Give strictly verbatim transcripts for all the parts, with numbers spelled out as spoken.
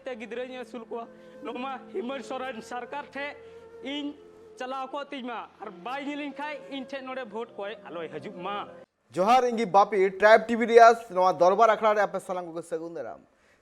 ᱛᱮ ᱜᱤᱫᱽᱨᱟᱹᱧ ᱟᱹᱥᱩᱞ ᱠᱚᱣᱟ᱾ ᱱᱚᱣᱟ ᱢᱟ ᱦᱮᱢᱚᱱᱛ ᱥᱚᱨᱮᱱ ᱥᱚᱨᱠᱟᱨ ᱴᱷᱮᱱ ᱤᱧ ᱪᱟᱞᱟᱣ ᱠᱚᱜ ᱛᱤᱧ ᱢᱟ, ᱟᱨ ᱵᱟᱭ ᱧᱮᱞᱤᱧ ᱠᱷᱟᱡ ᱤᱧ ᱴᱷᱮᱱ ᱱᱚᱰᱮ ᱵᱷᱳᱴ ᱠᱚᱭ ᱟᱞᱚᱭ ᱦᱤᱡᱩᱜ ᱢᱟ᱾ ᱡᱚᱦᱟᱨ, ᱤᱧ ᱜᱮ ᱵᱟᱯᱤ, ᱴᱨᱟᱭᱤᱵᱽ ᱴᱤᱵᱷᱤ ᱨᱮᱭᱟᱜ ᱱᱚᱣᱟ ᱫᱚᱨᱵᱟᱨ ᱟᱠᱷᱲᱟ ᱨᱮ ᱟᱯᱮ ᱥᱟᱱᱟᱢ ᱠᱚᱜᱮ ᱥᱟᱹᱜᱩᱱ ᱫᱟᱨᱟᱢ᱾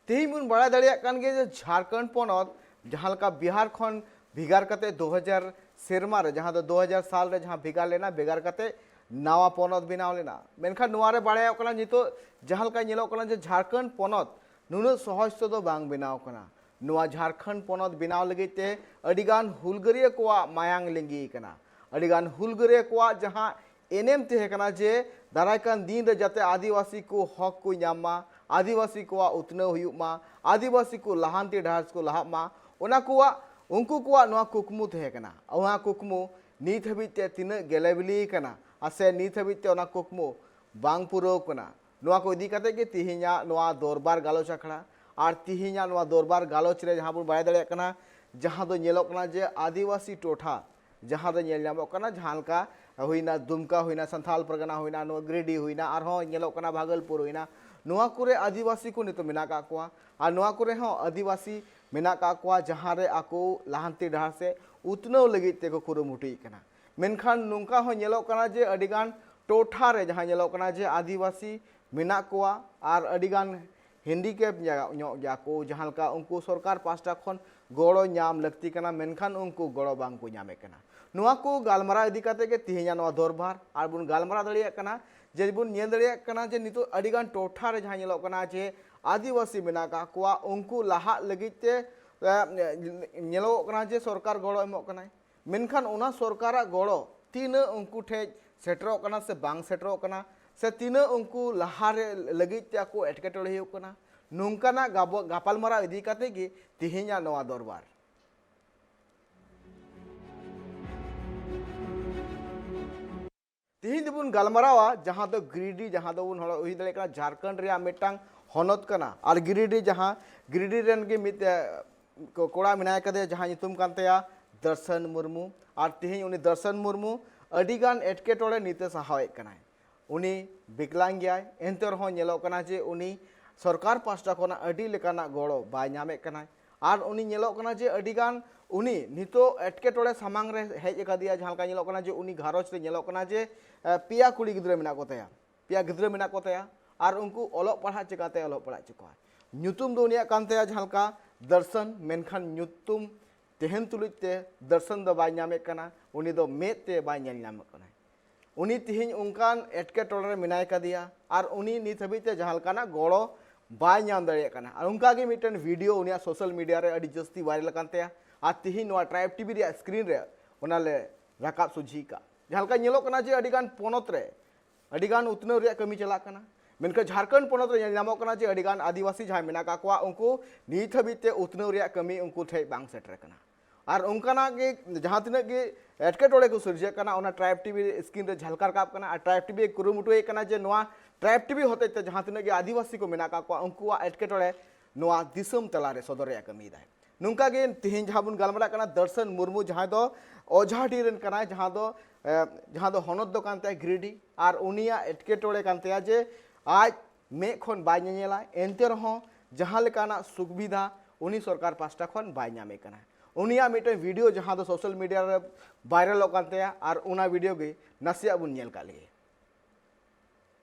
ᱛᱮᱦᱮᱧ ᱵᱚᱱ ᱵᱟᱲᱟᱭ ᱫᱟᱲᱮᱭᱟᱜ ᱠᱟᱱ ᱜᱮᱭᱟ ᱡᱮ ᱡᱷᱟᱲᱠᱷᱚᱸᱰ ᱯᱚᱱᱚᱛ ᱡᱟᱦᱟᱸ ᱞᱮᱠᱟ ᱵᱤᱦᱟᱨ ᱠᱷᱚᱱ ᱵᱷᱮᱜᱟᱨ ᱠᱟᱛᱮ ᱫᱩ ᱦᱟᱡᱟᱨ ᱥᱮᱨᱢᱟ ᱨᱮ, ᱡᱟᱦᱟᱸ ᱫᱚ ᱫᱩ ᱦᱟᱡᱟᱨ ᱥᱟᱞ ᱨᱮ ᱡᱟᱦᱟᱸ ᱵᱷᱮᱜᱟᱨ ᱞᱮᱱᱟ, ᱵᱷᱮᱜᱟᱨ ᱠᱟᱛᱮ ᱱᱟᱣᱟ ᱯᱚᱱᱚᱛ ᱵᱮᱱᱟᱣ ᱞᱮᱱᱟ᱾ ᱢᱮᱱᱠᱷᱟᱱ ᱱᱚᱣᱟ ᱨᱮ ᱵᱟᱲᱟᱭᱚᱜ ᱠᱟᱱᱟ, ᱱᱤᱛᱚᱜ ᱡᱟᱦᱟᱸ ᱞᱮᱠᱟ ᱧᱮᱞᱚᱜ ᱠᱟᱱᱟ ᱡᱮ ᱡᱷᱟᱲᱠᱷᱚᱸᱰ ᱯᱚᱱᱚᱛ ᱱᱩᱱᱟᱹᱜ ᱥᱚᱦᱚᱡᱽ ᱛᱮᱫᱚ ᱵᱟᱝ ᱵᱮᱱᱟᱣ ᱠᱟᱱᱟ᱾ ᱱᱚᱣᱟ ᱡᱷᱟᱲᱠᱷᱚᱸᱰ ᱯᱚᱱᱚᱛ ᱵᱮᱱᱟᱣ ᱞᱟᱹᱜᱤᱫ ᱛᱮ ᱟᱹᱰᱤᱜᱟᱱ ᱦᱩᱞᱜᱟᱹᱨᱤᱭᱟᱹ ᱠᱚᱣᱟᱜ ᱢᱟᱭᱟᱝ ᱞᱤᱸᱜᱤ ᱠᱟᱱᱟ᱾ ᱟᱹᱰᱤᱜᱟᱱ ᱦᱩᱞᱜᱟᱹᱨᱤᱭᱟᱹ ᱠᱚᱣᱟᱜ ᱡᱟᱦᱟᱸ ᱮᱱᱮᱢ ᱛᱟᱦᱮᱸ ᱠᱟᱱᱟ ᱡᱮ ᱫᱟᱨᱟᱭ ᱠᱟᱱ ᱫᱤᱱ ᱨᱮ ᱡᱟᱛᱮ ᱟᱹᱫᱤᱵᱟᱹᱥᱤ ᱠᱚ ᱦᱚᱠ ᱠᱚ ᱧᱟᱢ ᱢᱟ, ᱟᱹᱫᱤᱵᱟᱹᱥᱤ ᱠᱚᱣᱟᱜ ᱩᱛᱱᱟᱹᱣ ᱦᱩᱭᱩᱜ ᱢᱟ, ᱟᱹᱫᱤᱵᱟᱹᱥᱤ ᱠᱚ ᱞᱟᱦᱟᱱᱛᱤ ᱰᱟᱦᱟᱨ ᱠᱚ ᱞᱟᱦᱟᱜ ᱢᱟ, ᱚᱱᱟ ᱠᱚᱣᱟᱜ, ᱩᱱᱠᱩ ᱠᱚᱣᱟᱜ ᱱᱚᱣᱟ ᱠᱩᱠᱢᱩ ᱛᱟᱦᱮᱸ ᱠᱟᱱᱟ᱾ ᱚᱱᱟ ᱠᱩᱠᱢᱩ ᱱᱤᱛ ᱦᱟᱹᱵᱤᱡ ᱛᱮ ᱛᱤᱱᱟᱹᱜ ᱜᱮᱞᱮ ᱵᱤᱞᱤ ᱠᱟᱱᱟ, ᱟᱨ ᱥᱮ ᱱᱤᱛ ᱦᱟᱹᱵᱤᱡ ᱛᱮ ᱚᱱᱟ ᱠᱩᱠᱢᱩ ᱵᱟᱝ ᱯᱩᱨᱟᱹᱣ ᱠᱟᱱᱟ? ᱱᱚᱣᱟ ᱠᱚ ᱤᱫᱤ ᱠᱟᱛᱮ ᱜᱮ ᱛᱤᱦᱤᱧᱟᱜ ᱱᱚᱣᱟ ᱫᱚᱨᱵᱟᱨ ᱜᱟᱞᱚᱪ ᱟᱠᱷᱲᱟ᱾ ᱟᱨ ᱛᱤᱦᱤᱧᱟᱜ ᱱᱚᱣᱟ ᱫᱚᱨᱵᱟᱨ ᱜᱟᱞᱚᱪ ᱨᱮ ᱡᱟᱦᱟᱸ ᱵᱚᱱ ᱵᱟᱲᱟᱭ ᱫᱟᱲᱮᱭᱟᱜ ᱠᱟᱱᱟ, ᱡᱟᱦᱟᱸ ᱫᱚ ᱧᱮᱞᱚᱜ ᱠᱟᱱᱟ ᱡᱮ ᱟᱹᱫᱤᱵᱟᱹᱥᱤ ᱴᱚᱴᱷᱟ ᱡᱟᱦᱟᱸ ᱨᱮ ᱧᱮᱞ ᱧᱟᱢᱚᱜ ᱠᱟᱱᱟ, ᱡᱟᱦᱟᱸ ᱞᱮᱠᱟ ᱦᱩᱭᱱᱟ ᱫᱩᱢᱠᱟ, ᱦᱩᱭᱱᱟ ᱥᱟᱱᱛᱷᱟᱞ ᱯᱟᱨᱜᱟᱱᱟ, ᱦᱩᱭᱱᱟ ᱱᱚᱣᱟ ᱜᱤᱨᱤᱰᱤ, ᱦᱩᱭᱱᱟ ᱟᱨᱦᱚᱸ ᱧᱮᱞᱚᱜ ᱠᱟᱱᱟ ᱵᱷᱟᱜᱚᱞᱯᱩᱨ, ᱦᱩᱭᱱᱟ, ᱱᱚᱣᱟ ᱠᱚᱨᱮ ᱟᱹᱫᱤᱵᱟᱹᱥᱤ ᱠᱚ ᱱᱤᱛᱚᱜ ᱢᱮᱱᱟᱜ ᱟᱠᱟᱫ ᱠᱚᱣᱟ᱾ ᱟᱨ ᱱᱚᱣᱟ ᱠᱚᱨᱮ ᱦᱚᱸ ᱟᱹᱫᱤᱵᱟᱹᱥᱤ ᱢᱮᱱᱟᱜ ᱟᱠᱟᱫ ᱠᱚᱣᱟ, ᱡᱟᱦᱟᱸ ᱨᱮ ᱟᱠᱚ ᱞᱟᱦᱟᱱᱛᱤ ᱰᱟᱦᱟᱨ ᱥᱮ ᱩᱛᱱᱟᱹᱣ ᱞᱟᱹᱜᱤᱫ ᱛᱮᱠᱚ ᱠᱩᱨᱩᱢᱩᱴᱩᱭᱮᱫ ᱠᱟᱱᱟ᱾ ᱢᱮᱱᱠᱷᱟᱱ ᱱᱚᱝᱠᱟ ᱦᱚᱸ ᱧᱮᱞᱚᱜ ᱠᱟᱱᱟ ᱡᱮ ᱟᱹᱰᱤᱜᱟᱱ ᱴᱚᱴᱷᱟ ᱨᱮ ᱡᱟᱦᱟᱸ ᱧᱮᱞᱚᱜ ᱠᱟᱱᱟ ᱡᱮ ᱟᱹᱫᱤᱵᱟᱹᱥᱤ ᱢᱮᱱᱟᱜ ᱠᱚᱣᱟ ᱟᱨ ᱟᱹᱰᱤᱜᱟᱱ ᱦᱮᱱᱰᱤᱠᱮᱯ ᱧᱚᱜ ᱜᱮᱭᱟ ᱠᱚ, ᱡᱟᱦᱟᱸ ᱞᱮᱠᱟ ᱩᱱᱠᱩ ᱥᱚᱨᱠᱟᱨ ᱯᱟᱥᱴᱟ ᱠᱷᱚᱱ ᱜᱚᱲᱚ ᱧᱟᱢ ᱞᱟᱹᱠᱛᱤ ᱠᱟᱱᱟ, ᱢᱮᱱᱠᱷᱟᱱ ᱩᱱᱠᱩ ᱜᱚᱲᱚ ᱵᱟᱝ ᱠᱚ ᱧᱟᱢᱮᱫ ᱠᱟᱱᱟ᱾ ᱱᱚᱣᱟ ᱠᱚ ᱜᱟᱞᱢᱟᱨᱟᱣ ᱤᱫᱤ ᱠᱟᱛᱮ ᱜᱮ ᱛᱮᱦᱮᱧᱟᱜ ᱱᱚᱣᱟ ᱫᱚᱨᱵᱟᱨ᱾ ᱟᱨ ᱵᱚᱱ ᱜᱟᱞᱢᱟᱨᱟᱣ ᱫᱟᱲᱮᱭᱟᱜ ᱠᱟᱱᱟ ᱡᱮ ᱵᱚᱱ ᱧᱮᱞ ᱫᱟᱲᱮᱭᱟᱜ ᱠᱟᱱᱟ ᱡᱮ ᱱᱤᱛᱚᱜ ᱟᱹᱰᱤᱜᱟᱱ ᱴᱚᱴᱷᱟ ᱨᱮ ᱡᱟᱦᱟᱸ ᱧᱮᱞᱚᱜ ᱠᱟᱱᱟ ᱡᱮ ᱟᱹᱫᱤᱵᱟᱹᱥᱤ ᱢᱮᱱᱟᱜ ᱟᱠᱟᱫ ᱠᱚᱣᱟ, ᱩᱱᱠᱩ ᱞᱟᱦᱟᱜ ᱞᱟᱹᱜᱤᱫ ᱛᱮ, ᱮ, ᱧᱮᱞᱚᱜᱚᱜ ᱠᱟᱱᱟ ᱡᱮ ᱥᱚᱨᱠᱟᱨ ᱜᱚᱲᱚ ᱮᱢᱚᱜ ᱠᱟᱱᱟᱭ᱾ ᱢᱮᱱᱠᱷᱟᱱ ᱚᱱᱟ ᱥᱚᱨᱠᱟᱨᱟᱜ ᱜᱚᱲᱚ ᱛᱤᱱᱟᱹᱜ ᱩᱱᱠᱩ ᱴᱷᱮᱡ ᱥᱮᱴᱮᱨᱚᱜ ᱠᱟᱱᱟ ᱥᱮ ᱵᱟᱝ ᱥᱮᱴᱮᱨᱚᱜ ᱠᱟᱱᱟ, ᱥᱮ ᱛᱤᱱᱟᱹᱜ ᱩᱱᱠᱩ ᱞᱟᱦᱟᱨᱮ ᱞᱟᱹᱜᱤᱫ ᱛᱮ ᱟᱠᱚ ᱮᱴᱠᱮᱴᱚᱬᱮ ᱦᱩᱭᱩᱜ ᱠᱟᱱᱟ, ᱱᱚᱝᱠᱟᱱᱟᱜ ᱜᱟᱵᱚ-, ᱜᱟᱯᱟᱞᱢᱟᱨᱟᱣ ᱤᱫᱤ ᱠᱟᱛᱮ ᱜᱮ ᱛᱮᱦᱮᱧᱟᱜ ᱱᱚᱣᱟ ᱫᱚᱨᱵᱟᱨ᱾ ᱛᱮᱦᱮᱧ ᱫᱚᱵᱚᱱ ᱜᱟᱞᱢᱟᱨᱟᱣᱟ ᱡᱟᱦᱟᱸ ᱫᱚ ᱜᱤᱨᱤᱰᱤ, ᱡᱟᱦᱟᱸ ᱫᱚᱵᱚᱱ ᱦᱚᱲ ᱦᱩᱭ ᱫᱟᱲᱮᱭᱟᱜ ᱠᱟᱱᱟ ᱡᱷᱟᱲᱠᱷᱚᱸᱰ ᱨᱮᱭᱟᱜ ᱢᱤᱫᱴᱟᱝ ᱦᱚᱱᱚᱛ ᱠᱟᱱᱟ᱾ ᱟᱨ ᱜᱤᱨᱤᱰᱤ ᱡᱟᱦᱟᱸ, ᱜᱤᱨᱤᱰᱤ ᱨᱮᱱ ᱜᱮ ᱢᱤᱫ, ᱮ, ᱠᱚ-, ᱠᱚᱲᱟ ᱢᱮᱱᱟᱭ ᱠᱟᱫᱮᱭᱟ, ᱡᱟᱦᱟᱸ ᱧᱩᱛᱩᱢ ᱠᱟᱱ ᱛᱟᱭᱟ ᱫᱚᱨᱥᱚᱱ ᱢᱩᱨᱢᱩ᱾ ᱟᱨ ᱛᱮᱦᱮᱧ ᱩᱱᱤ ᱫᱚᱨᱥᱚᱱ ᱢᱩᱨᱢᱩ ᱟᱹᱰᱤᱜᱟᱱ ᱮᱴᱠᱮᱴᱚᱬᱮ ᱱᱤᱛᱮ ᱥᱟᱦᱟᱣᱮᱫ ᱠᱟᱱᱟᱭ᱾ ᱩᱱᱤ ᱵᱤᱠᱞᱟᱝ ᱜᱮᱭᱟᱭ, ᱮᱱᱛᱮ ᱨᱮᱦᱚᱸ ᱧᱮᱞᱚᱜ ᱠᱟᱱᱟ ᱡᱮ ᱩᱱᱤ ᱥᱚᱨᱠᱟᱨ ᱯᱟᱥᱴᱟ ᱠᱷᱚᱱᱟᱜ ᱟᱹᱰᱤ ᱞᱮᱠᱟᱱᱟᱜ ᱜᱚᱲᱚ ᱵᱟᱭ ᱧᱟᱢᱮᱫ ᱠᱟᱱᱟᱭ᱾ ᱟᱨ ᱩᱱᱤ ᱧᱮᱞᱚᱜ ᱠᱟᱱᱟ ᱡᱮ ᱟᱹᱰᱤᱜᱟᱱ ᱩᱱᱤ ᱱᱤᱛᱚᱜ ᱮᱴᱠᱮᱴᱚᱬᱮ ᱥᱟᱢᱟᱝ ᱨᱮ ᱦᱮᱡ ᱟᱠᱟᱫᱮᱭᱟ᱾ ᱡᱟᱦᱟᱸ ᱞᱮᱠᱟ ᱧᱮᱞᱚᱜ ᱠᱟᱱᱟ ᱡᱮ ᱩᱱᱤ ᱜᱷᱟᱨᱚᱸᱡᱽ ᱨᱮ ᱧᱮᱞᱚᱜ ᱠᱟᱱᱟ ᱡᱮ, ᱮ, ᱯᱮᱭᱟ ᱠᱩᱲᱤ ᱜᱤᱫᱽᱨᱟᱹ ᱢᱮᱱᱟᱜ ᱠᱚ ᱛᱟᱭᱟ, ᱯᱮᱭᱟ ᱜᱤᱫᱽᱨᱟᱹ ᱢᱮᱱᱟᱜ ᱠᱚ ᱛᱟᱭᱟ᱾ ᱟᱨ ᱩᱱᱠᱩ ᱚᱞᱚᱜ ᱯᱟᱲᱦᱟᱜ ᱪᱤᱠᱟᱛᱮ ᱚᱞᱚᱜ ᱯᱟᱲᱦᱟᱜ ᱦᱚᱪᱚ ᱠᱚᱣᱟ? ᱧᱩᱛᱩᱢ ᱫᱚ ᱩᱱᱤᱭᱟᱜ ᱠᱟᱱ ᱛᱟᱭᱟ ᱡᱟᱦᱟᱸ ᱞᱮᱠᱟ ᱫᱚᱨᱥᱚᱱ, ᱢᱮᱱᱠᱷᱟᱱ ᱧᱩᱛᱩᱢ ᱛᱮᱦᱮᱱ ᱛᱩᱞᱩᱡ ᱛᱮ ᱫᱚᱨᱥᱚᱱ ᱫᱚ ᱵᱟᱭ ᱧᱟᱢᱮᱫ ᱠᱟᱱᱟ, ᱩᱱᱤ ᱫᱚ ᱢᱮᱫ ᱛᱮ ᱵᱟᱭ ᱧᱮᱞ ᱧᱟᱢᱚᱜ ᱠᱟᱱᱟ᱾ ᱩᱱᱤ ᱛᱮᱦᱮᱧ ᱚᱱᱠᱟᱱ ᱮᱴᱠᱮᱴᱚᱬᱮ ᱨᱮ ᱢᱮᱱᱟᱭ ᱠᱟᱫᱮᱭᱟ ᱟᱨ ᱩᱱᱤ ᱱᱤᱛ ᱦᱟᱹᱵᱤᱡ ᱛᱮ ᱡᱟᱦᱟᱸ ᱞᱮᱠᱟᱱᱟᱜ ᱜᱚᱲᱚ ᱵᱟᱭ ᱧᱟᱢ ᱫᱟᱲᱮᱭᱟᱜ ᱠᱟᱱᱟ᱾ ᱟᱨ ᱚᱱᱠᱟᱜᱮ ᱢᱤᱫᱴᱮᱱ ᱵᱷᱤᱰᱤᱭᱳ ᱩᱱᱤᱭᱟᱜ ᱥᱳᱥᱟᱞ ᱢᱤᱰᱤᱭᱟ ᱨᱮ ᱟᱹᱰᱤ ᱡᱟᱹᱥᱛᱤ ᱵᱷᱟᱭᱨᱟᱞ ᱟᱠᱟᱱ ᱛᱟᱭᱟ ᱟᱨ ᱛᱮᱦᱮᱧ ᱱᱚᱣᱟ ᱴᱨᱟᱭᱤᱵᱽ ᱴᱤᱵᱷᱤ ᱨᱮᱭᱟᱜ ᱥᱠᱨᱤᱱ ᱨᱮ ᱚᱱᱟ ᱞᱮ ᱨᱟᱠᱟᱵ ᱥᱚᱡᱷᱮ ᱠᱟᱜ᱾ ᱡᱟᱦᱟᱸ ᱞᱮᱠᱟ ᱧᱮᱞᱚᱜ ᱠᱟᱱᱟ ᱡᱮ ᱟᱹᱰᱤᱜᱟᱱ ᱯᱚᱱᱚᱛ ᱨᱮ ᱟᱹᱰᱤᱜᱟᱱ ᱩᱛᱱᱟᱹᱣ ᱨᱮᱭᱟᱜ ᱠᱟᱹᱢᱤ ᱪᱟᱞᱟᱜ ᱠᱟᱱᱟ, ᱢᱮᱱᱠᱷᱟᱱ ᱡᱷᱟᱲᱠᱷᱚᱸᱰ ᱯᱚᱱᱚᱛ ᱨᱮ ᱧᱮᱞ ᱧᱟᱢᱚᱜ ᱠᱟᱱᱟ ᱡᱮ ᱟᱹᱰᱤᱜᱟᱱ ᱟᱹᱫᱤᱵᱟᱹᱥᱤ ᱡᱟᱦᱟᱸᱭ ᱢᱮᱱᱟᱜ ᱟᱠᱟᱫ ᱠᱚᱣᱟ ᱩᱱᱠᱩ ᱱᱤᱛ ᱦᱟᱹᱵᱤᱡ ᱛᱮ ᱩᱛᱱᱟᱹᱣ ᱨᱮᱭᱟᱜ ᱠᱟᱹᱢᱤ ᱩᱱᱠᱩ ᱴᱷᱮᱱ ᱵᱟᱝ ᱥᱮᱴᱮᱨ ᱟᱠᱟᱱᱟ᱾ ᱟᱨ ᱚᱱᱠᱟᱱᱟᱜ ᱜᱮ ᱡᱟᱦᱟᱸ ᱛᱤᱱᱟᱹᱜ ᱜᱮ ᱮᱴᱠᱮᱴᱚᱬᱮ ᱠᱚ ᱥᱤᱨᱡᱟᱹᱜ ᱠᱟᱱᱟ, ᱚᱱᱟ ᱴᱨᱟᱭᱤᱵᱽ ᱴᱤᱵᱷᱤ ᱥᱠᱨᱤᱱ ᱨᱮ ᱡᱷᱟᱞᱠᱟᱣ ᱨᱟᱠᱟᱵ ᱠᱟᱱᱟ᱾ ᱟᱨ ᱴᱨᱟᱭᱤᱵᱽ ᱴᱤᱵᱷᱤ ᱠᱩᱨᱩᱢᱩᱴᱩᱭᱮᱫ ᱠᱟᱱᱟ ᱡᱮ ᱱᱚᱣᱟ ᱴᱨᱟᱭᱤᱵᱽ ᱴᱤᱵᱷᱤ ᱦᱚᱛᱮᱡ ᱛᱮ ᱡᱟᱦᱟᱸ ᱛᱤᱱᱟᱹᱜ ᱜᱮ ᱟᱹᱫᱤᱵᱟᱹᱥᱤ ᱠᱚ ᱢᱮᱱᱟᱜ ᱟᱠᱟᱫ ᱠᱚᱣᱟ ᱩᱱᱠᱩᱣᱟᱜ ᱮᱴᱠᱮᱴᱚᱬᱮ ᱱᱚᱣᱟ ᱫᱤᱥᱚᱢ ᱛᱟᱞᱟᱨᱮ ᱥᱚᱫᱚᱨ ᱨᱮᱭᱟᱜ ᱠᱟᱹᱢᱤᱭᱮᱫᱟᱭ᱾ ᱱᱚᱝᱠᱟ ᱜᱮ ᱛᱮᱦᱮᱧ ᱡᱟᱦᱟᱸ ᱵᱚᱱ ᱜᱟᱞᱢᱟᱨᱟᱜ ᱠᱟᱱᱟ ᱫᱚᱨᱥᱚᱱ ᱢᱩᱨᱢᱩ, ᱡᱟᱦᱟᱸᱭ ᱫᱚ ᱚᱡᱷᱟᱰᱤ ᱨᱮᱱ ᱠᱟᱱᱟᱭ, ᱡᱟᱦᱟᱸ ᱫᱚ, ᱮ, ᱡᱟᱦᱟᱸ ᱫᱚ ᱦᱚᱱᱚᱛ ᱫᱚ ᱠᱟᱱ ᱛᱟᱭᱟ ᱜᱤᱨᱤᱰᱤ, ᱟᱨ ᱩᱱᱤᱭᱟᱜ ᱮᱴᱠᱮᱴᱚᱬᱮ ᱠᱟᱱ ᱛᱟᱭᱟ ᱡᱮ ᱟᱡ ᱢᱮᱫ ᱠᱷᱚᱱ ᱵᱟᱭ ᱧᱮᱧᱮᱞᱟ, ᱮᱱᱛᱮ ᱨᱮᱦᱚᱸ ᱡᱟᱦᱟᱸ ᱞᱮᱠᱟᱱᱟᱜ ᱥᱩᱵᱤᱫᱷᱟ ᱩᱱᱤ ᱥᱚᱨᱠᱟᱨ ᱯᱟᱥᱴᱟ ᱠᱷᱚᱱ ᱵᱟᱭ ᱧᱟᱢᱮ ᱠᱟᱱᱟ᱾ ᱩᱱᱤᱭᱟᱜ ᱢᱤᱫᱴᱮᱱ ᱵᱷᱤᱰᱤᱭᱳ ᱡᱟᱦᱟᱸ ᱫᱚ ᱥᱳᱥᱟᱞ ᱢᱤᱰᱤᱭᱟ ᱨᱮ ᱵᱷᱟᱭᱨᱟᱞᱚᱜ ᱠᱟᱱ ᱛᱟᱭᱟ, ᱟᱨ ᱚᱱᱟ ᱵᱷᱤᱰᱤᱭᱳ ᱜᱮ ᱱᱟᱥᱮᱭᱟᱜ ᱵᱚᱱ ᱧᱮᱞ ᱠᱟᱜ ᱞᱮᱜᱮ᱾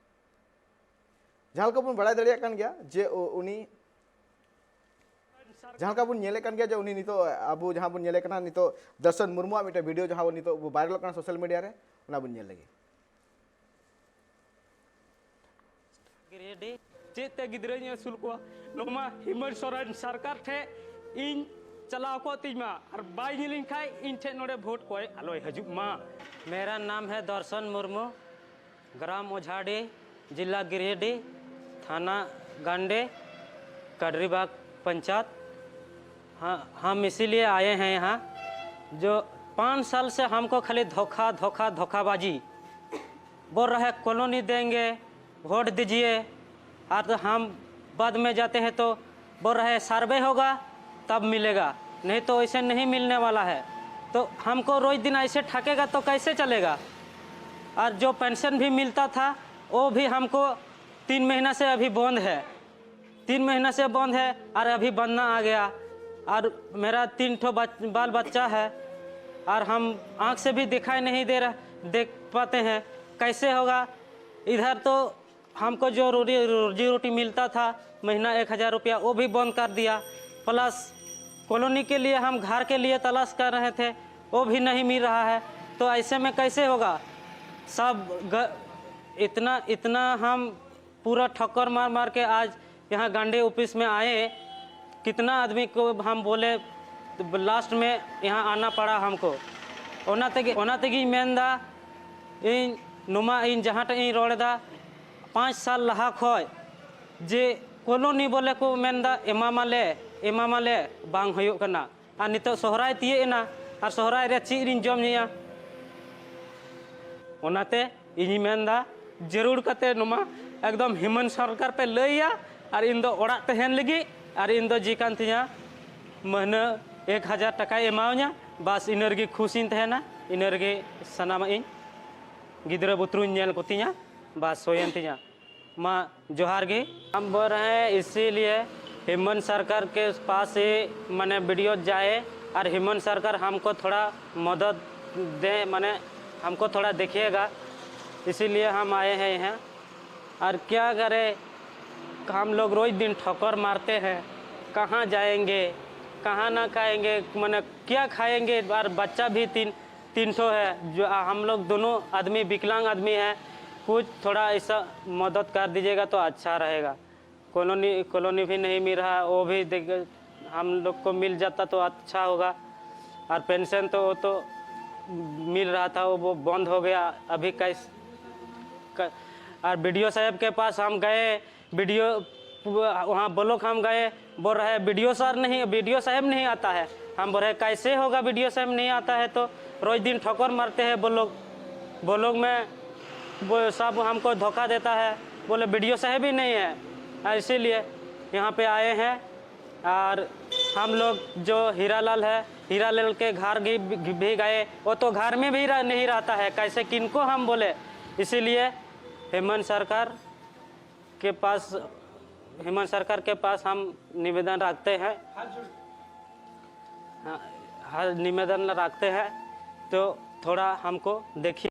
ᱡᱟᱦᱟᱸ ᱞᱮᱠᱟ ᱵᱚᱱ ᱵᱟᱲᱟᱭ ᱫᱟᱲᱮᱭᱟᱜ ᱠᱟᱱ ᱜᱮᱭᱟ ᱡᱮ ᱩ-, ᱩᱱᱤ, ᱡᱟᱦᱟᱸ ᱞᱮᱠᱟ ᱵᱚᱱ ᱧᱮᱞᱮᱫ ᱠᱟᱱ ᱜᱮᱭᱟ ᱡᱮ ᱩᱱᱤ ᱱᱤᱛᱚᱜ, ᱟᱵᱚ ᱡᱟᱦᱟᱸ ᱵᱚᱱ ᱧᱮᱞᱮ ᱠᱟᱱᱟ ᱱᱤᱛᱚᱜ ᱫᱚᱨᱥᱚᱱ ᱢᱩᱨᱢᱩᱣᱟᱜ ᱢᱤᱫᱴᱮᱱ ᱵᱷᱤᱰᱤᱭᱳ ᱡᱟᱦᱟᱸ ᱱᱤᱛᱚᱜ ᱵᱷᱟᱭᱨᱟᱞᱚᱜ ᱠᱟᱱᱟ ᱥᱳᱥᱟᱞ ᱢᱤᱰᱤᱭᱟ ᱨᱮ, ᱚᱱᱟ ᱵᱚᱱ ᱧᱮᱞ ᱞᱮᱜᱮ᱾ ᱜᱤᱨᱤᱰᱤ᱾ ᱪᱮᱫ ᱛᱮ ᱜᱤᱫᱽᱨᱟᱹᱧ ᱟᱹᱥᱩᱞ ᱠᱚᱣᱟ? ᱱᱚᱣᱟ ᱢᱟ ᱦᱤᱢᱚᱱᱛ ᱥᱚᱨᱮᱱ ᱥᱚᱨᱠᱟᱨ ᱴᱷᱮᱡ ᱤᱧ ᱪᱟᱞᱟᱣ ᱠᱚᱜ ᱛᱤᱧ ᱢᱟ, ᱟᱨ ᱵᱟᱭ ᱧᱮᱞᱤᱧ ᱠᱷᱟᱡ ᱤᱧ ᱴᱷᱮᱡ ᱱᱚᱰᱮ ᱵᱷᱳᱴ ᱠᱚᱭ ᱟᱞᱚᱭ ᱦᱤᱡᱩᱜ ᱢᱟ᱾ मेरा नाम है दर्शन मुर्मू, ग्राम ओझाडी, जिला गिरिडीह, थाना गंडे, कड़रीबाग पंचायत। हाँ, हम इसीलिए आए हैं यहाँ, जो पाँच साल से हमको खाली धोखा, धोखा, धोखाबाजी। बोल रहा है कॉलोनी देंगे, वोट दीजिए, और तो हम बाद में जाते हैं तो बोल रहा है सर्वे होगा तब मिलेगा, नहीं तो ऐसे नहीं मिलने वाला है। तो हमको रोज दिन ऐसे ठगेगा तो कैसे चलेगा? और जो पेंशन भी मिलता था वो भी हमको तीन महीना से अभी बंद है। तीन महीना से बंद है और अभी बनना आ गया। और मेरा तीन ठो बच, बाल बच्चा है और हम आँख से भी दिखाई नहीं दे रहा, देख पाते हैं। कैसे होगा? इधर तो हमको जो रोजी रोजी रोटी मिलता था महीना एक हज़ार रुपया, वो भी बंद कर दिया। प्लस कॉलोनी के लिए हम घर के लिए तलाश कर रहे थे, वो भी नहीं मिल रहा है। तो ऐसे में कैसे होगा? सब ग, इतना इतना हम पूरा ठक्कर मार मार के आज यहाँ गांडी ऑफिस में आए। कितना आदमी को हम बोले, लास्ट में यहाँ आना पड़ा हमको। ᱚᱱᱟ ᱛᱮᱜᱮ ᱚᱱᱟ ᱛᱮᱜᱮᱧ ᱢᱮᱱᱫᱟ, ᱤᱧ ᱱᱚᱣᱟ ᱤᱧ ᱡᱟᱦᱟᱸᱴᱟᱜ ᱤᱧ ᱨᱚᱲ ᱮᱫᱟ, ᱯᱟᱸᱪ ᱥᱟᱞ ᱞᱟᱦᱟ ᱠᱷᱚᱡ ᱡᱮ ᱠᱚᱞᱳᱱᱤ ᱵᱚᱞᱮ ᱠᱚ ᱢᱮᱱᱫᱟ, ᱮᱢᱟᱢᱟᱞᱮ, ᱮᱢᱟᱢᱟᱞᱮ, ᱵᱟᱝ ᱦᱩᱭᱩᱜ ᱠᱟᱱᱟ᱾ ᱟᱨ ᱱᱤᱛᱚᱜ ᱥᱚᱦᱨᱟᱭ ᱛᱤᱭᱟᱹᱜ ᱮᱱᱟ, ᱟᱨ ᱥᱚᱦᱨᱟᱭ ᱨᱮ ᱪᱮᱫ ᱨᱤᱧ ᱡᱚᱢ ᱧᱩᱭᱟ? ᱚᱱᱟᱛᱮ ᱤᱧᱤᱧ ᱢᱮᱱᱫᱟ, ᱡᱟᱹᱨᱩᱲ ᱠᱟᱛᱮ ᱱᱚᱣᱟ ᱮᱠᱫᱚᱢ ᱦᱮᱢᱚᱱᱛ ᱥᱚᱨᱠᱟᱨ ᱯᱮ ᱞᱟᱹᱭᱟ, ᱟᱨ ᱤᱧ ᱫᱚ ᱚᱲᱟᱜ ᱛᱟᱦᱮᱱ ᱞᱟᱹᱜᱤᱫ, ᱟᱨ ᱤᱧ ᱫᱚ ᱡᱮ ᱠᱟᱱ ᱛᱤᱧᱟ ᱢᱟᱹᱦᱱᱟᱹ ᱮᱠ ᱦᱟᱡᱟᱨ ᱴᱟᱠᱟᱭ ᱮᱢᱟᱣᱟᱹᱧᱟ, ᱵᱟᱥ ᱤᱱᱟᱹ ᱨᱮᱜᱮ ᱠᱷᱩᱥᱤᱧ ᱛᱟᱦᱮᱱᱟ, ᱤᱱᱟᱹ ᱨᱮᱜᱮ ᱥᱟᱱᱟᱢᱟᱜ ᱤᱧ ᱜᱤᱫᱽᱨᱟᱹ ᱵᱩᱛᱨᱩᱧ ᱧᱮᱞ ᱠᱚᱛᱤᱧᱟ, ᱵᱟᱥ ᱦᱩᱭᱮᱱ ᱛᱤᱧᱟ᱾ ᱢᱟ ᱡᱚᱦᱟᱨ ᱜᱮ᱾ हम बोल रहे हैं, इसीलिए हेमंत सरकार के पास ही मैंने वीडियो जाए और हेमंत सरकार हमको थोड़ा मदद दे, माने हमको थोड़ा देखिएगा, इसीलिए हम आए हैं यहाँ। और क्या करें, हम लोग रोज दिन ठोकर मारते हैं, कहाँ जाएंगे, कहाँ ना खाएंगे, माने क्या खाएंगे? और बच्चा भी तीन तीन ठो है, जो आ, हम लोग दोनों आदमी विकलांग आदमी हैं, कुछ थोड़ा ऐसा मदद कर दीजिएगा तो अच्छा रहेगा। कॉलोनी कॉलोनी भी नहीं मिल रहा है, वो भी देख, हम लोग को मिल जाता तो अच्छा होगा। और पेंशन तो वो तो मिल रहा था, वो, वो बंद हो गया। अभी कैस क, और बीडीओ साहब के पास हम गए, बीडीओ वहाँ ब्लॉक हम गए, बोल रहे हैं बीडीओ सर नहीं, बीडीओ साहब नहीं आता है। हम बोल रहे हैं कैसे होगा, बीडीओ साहब नहीं आता है तो? रोज दिन ठोकर मारते हैं ब्लॉक। ब्लॉक में वो सब हमको धोखा देता है, बोले बीडीओ साहब ही नहीं है। इसीलिए यहाँ पे आए हैं। और हम लोग जो हीरालाल है, हीरालाल के घर भी, भी गए, वो तो घर में भी रह, नहीं रहता है, कैसे किनको हम बोले? इसीलिए हेमंत सरकार के पास हेमंत सरकार के पास हम निवेदन रखते हैं। हाँ, हर निवेदन रखते हैं, तो थोड़ा हमको देखिए।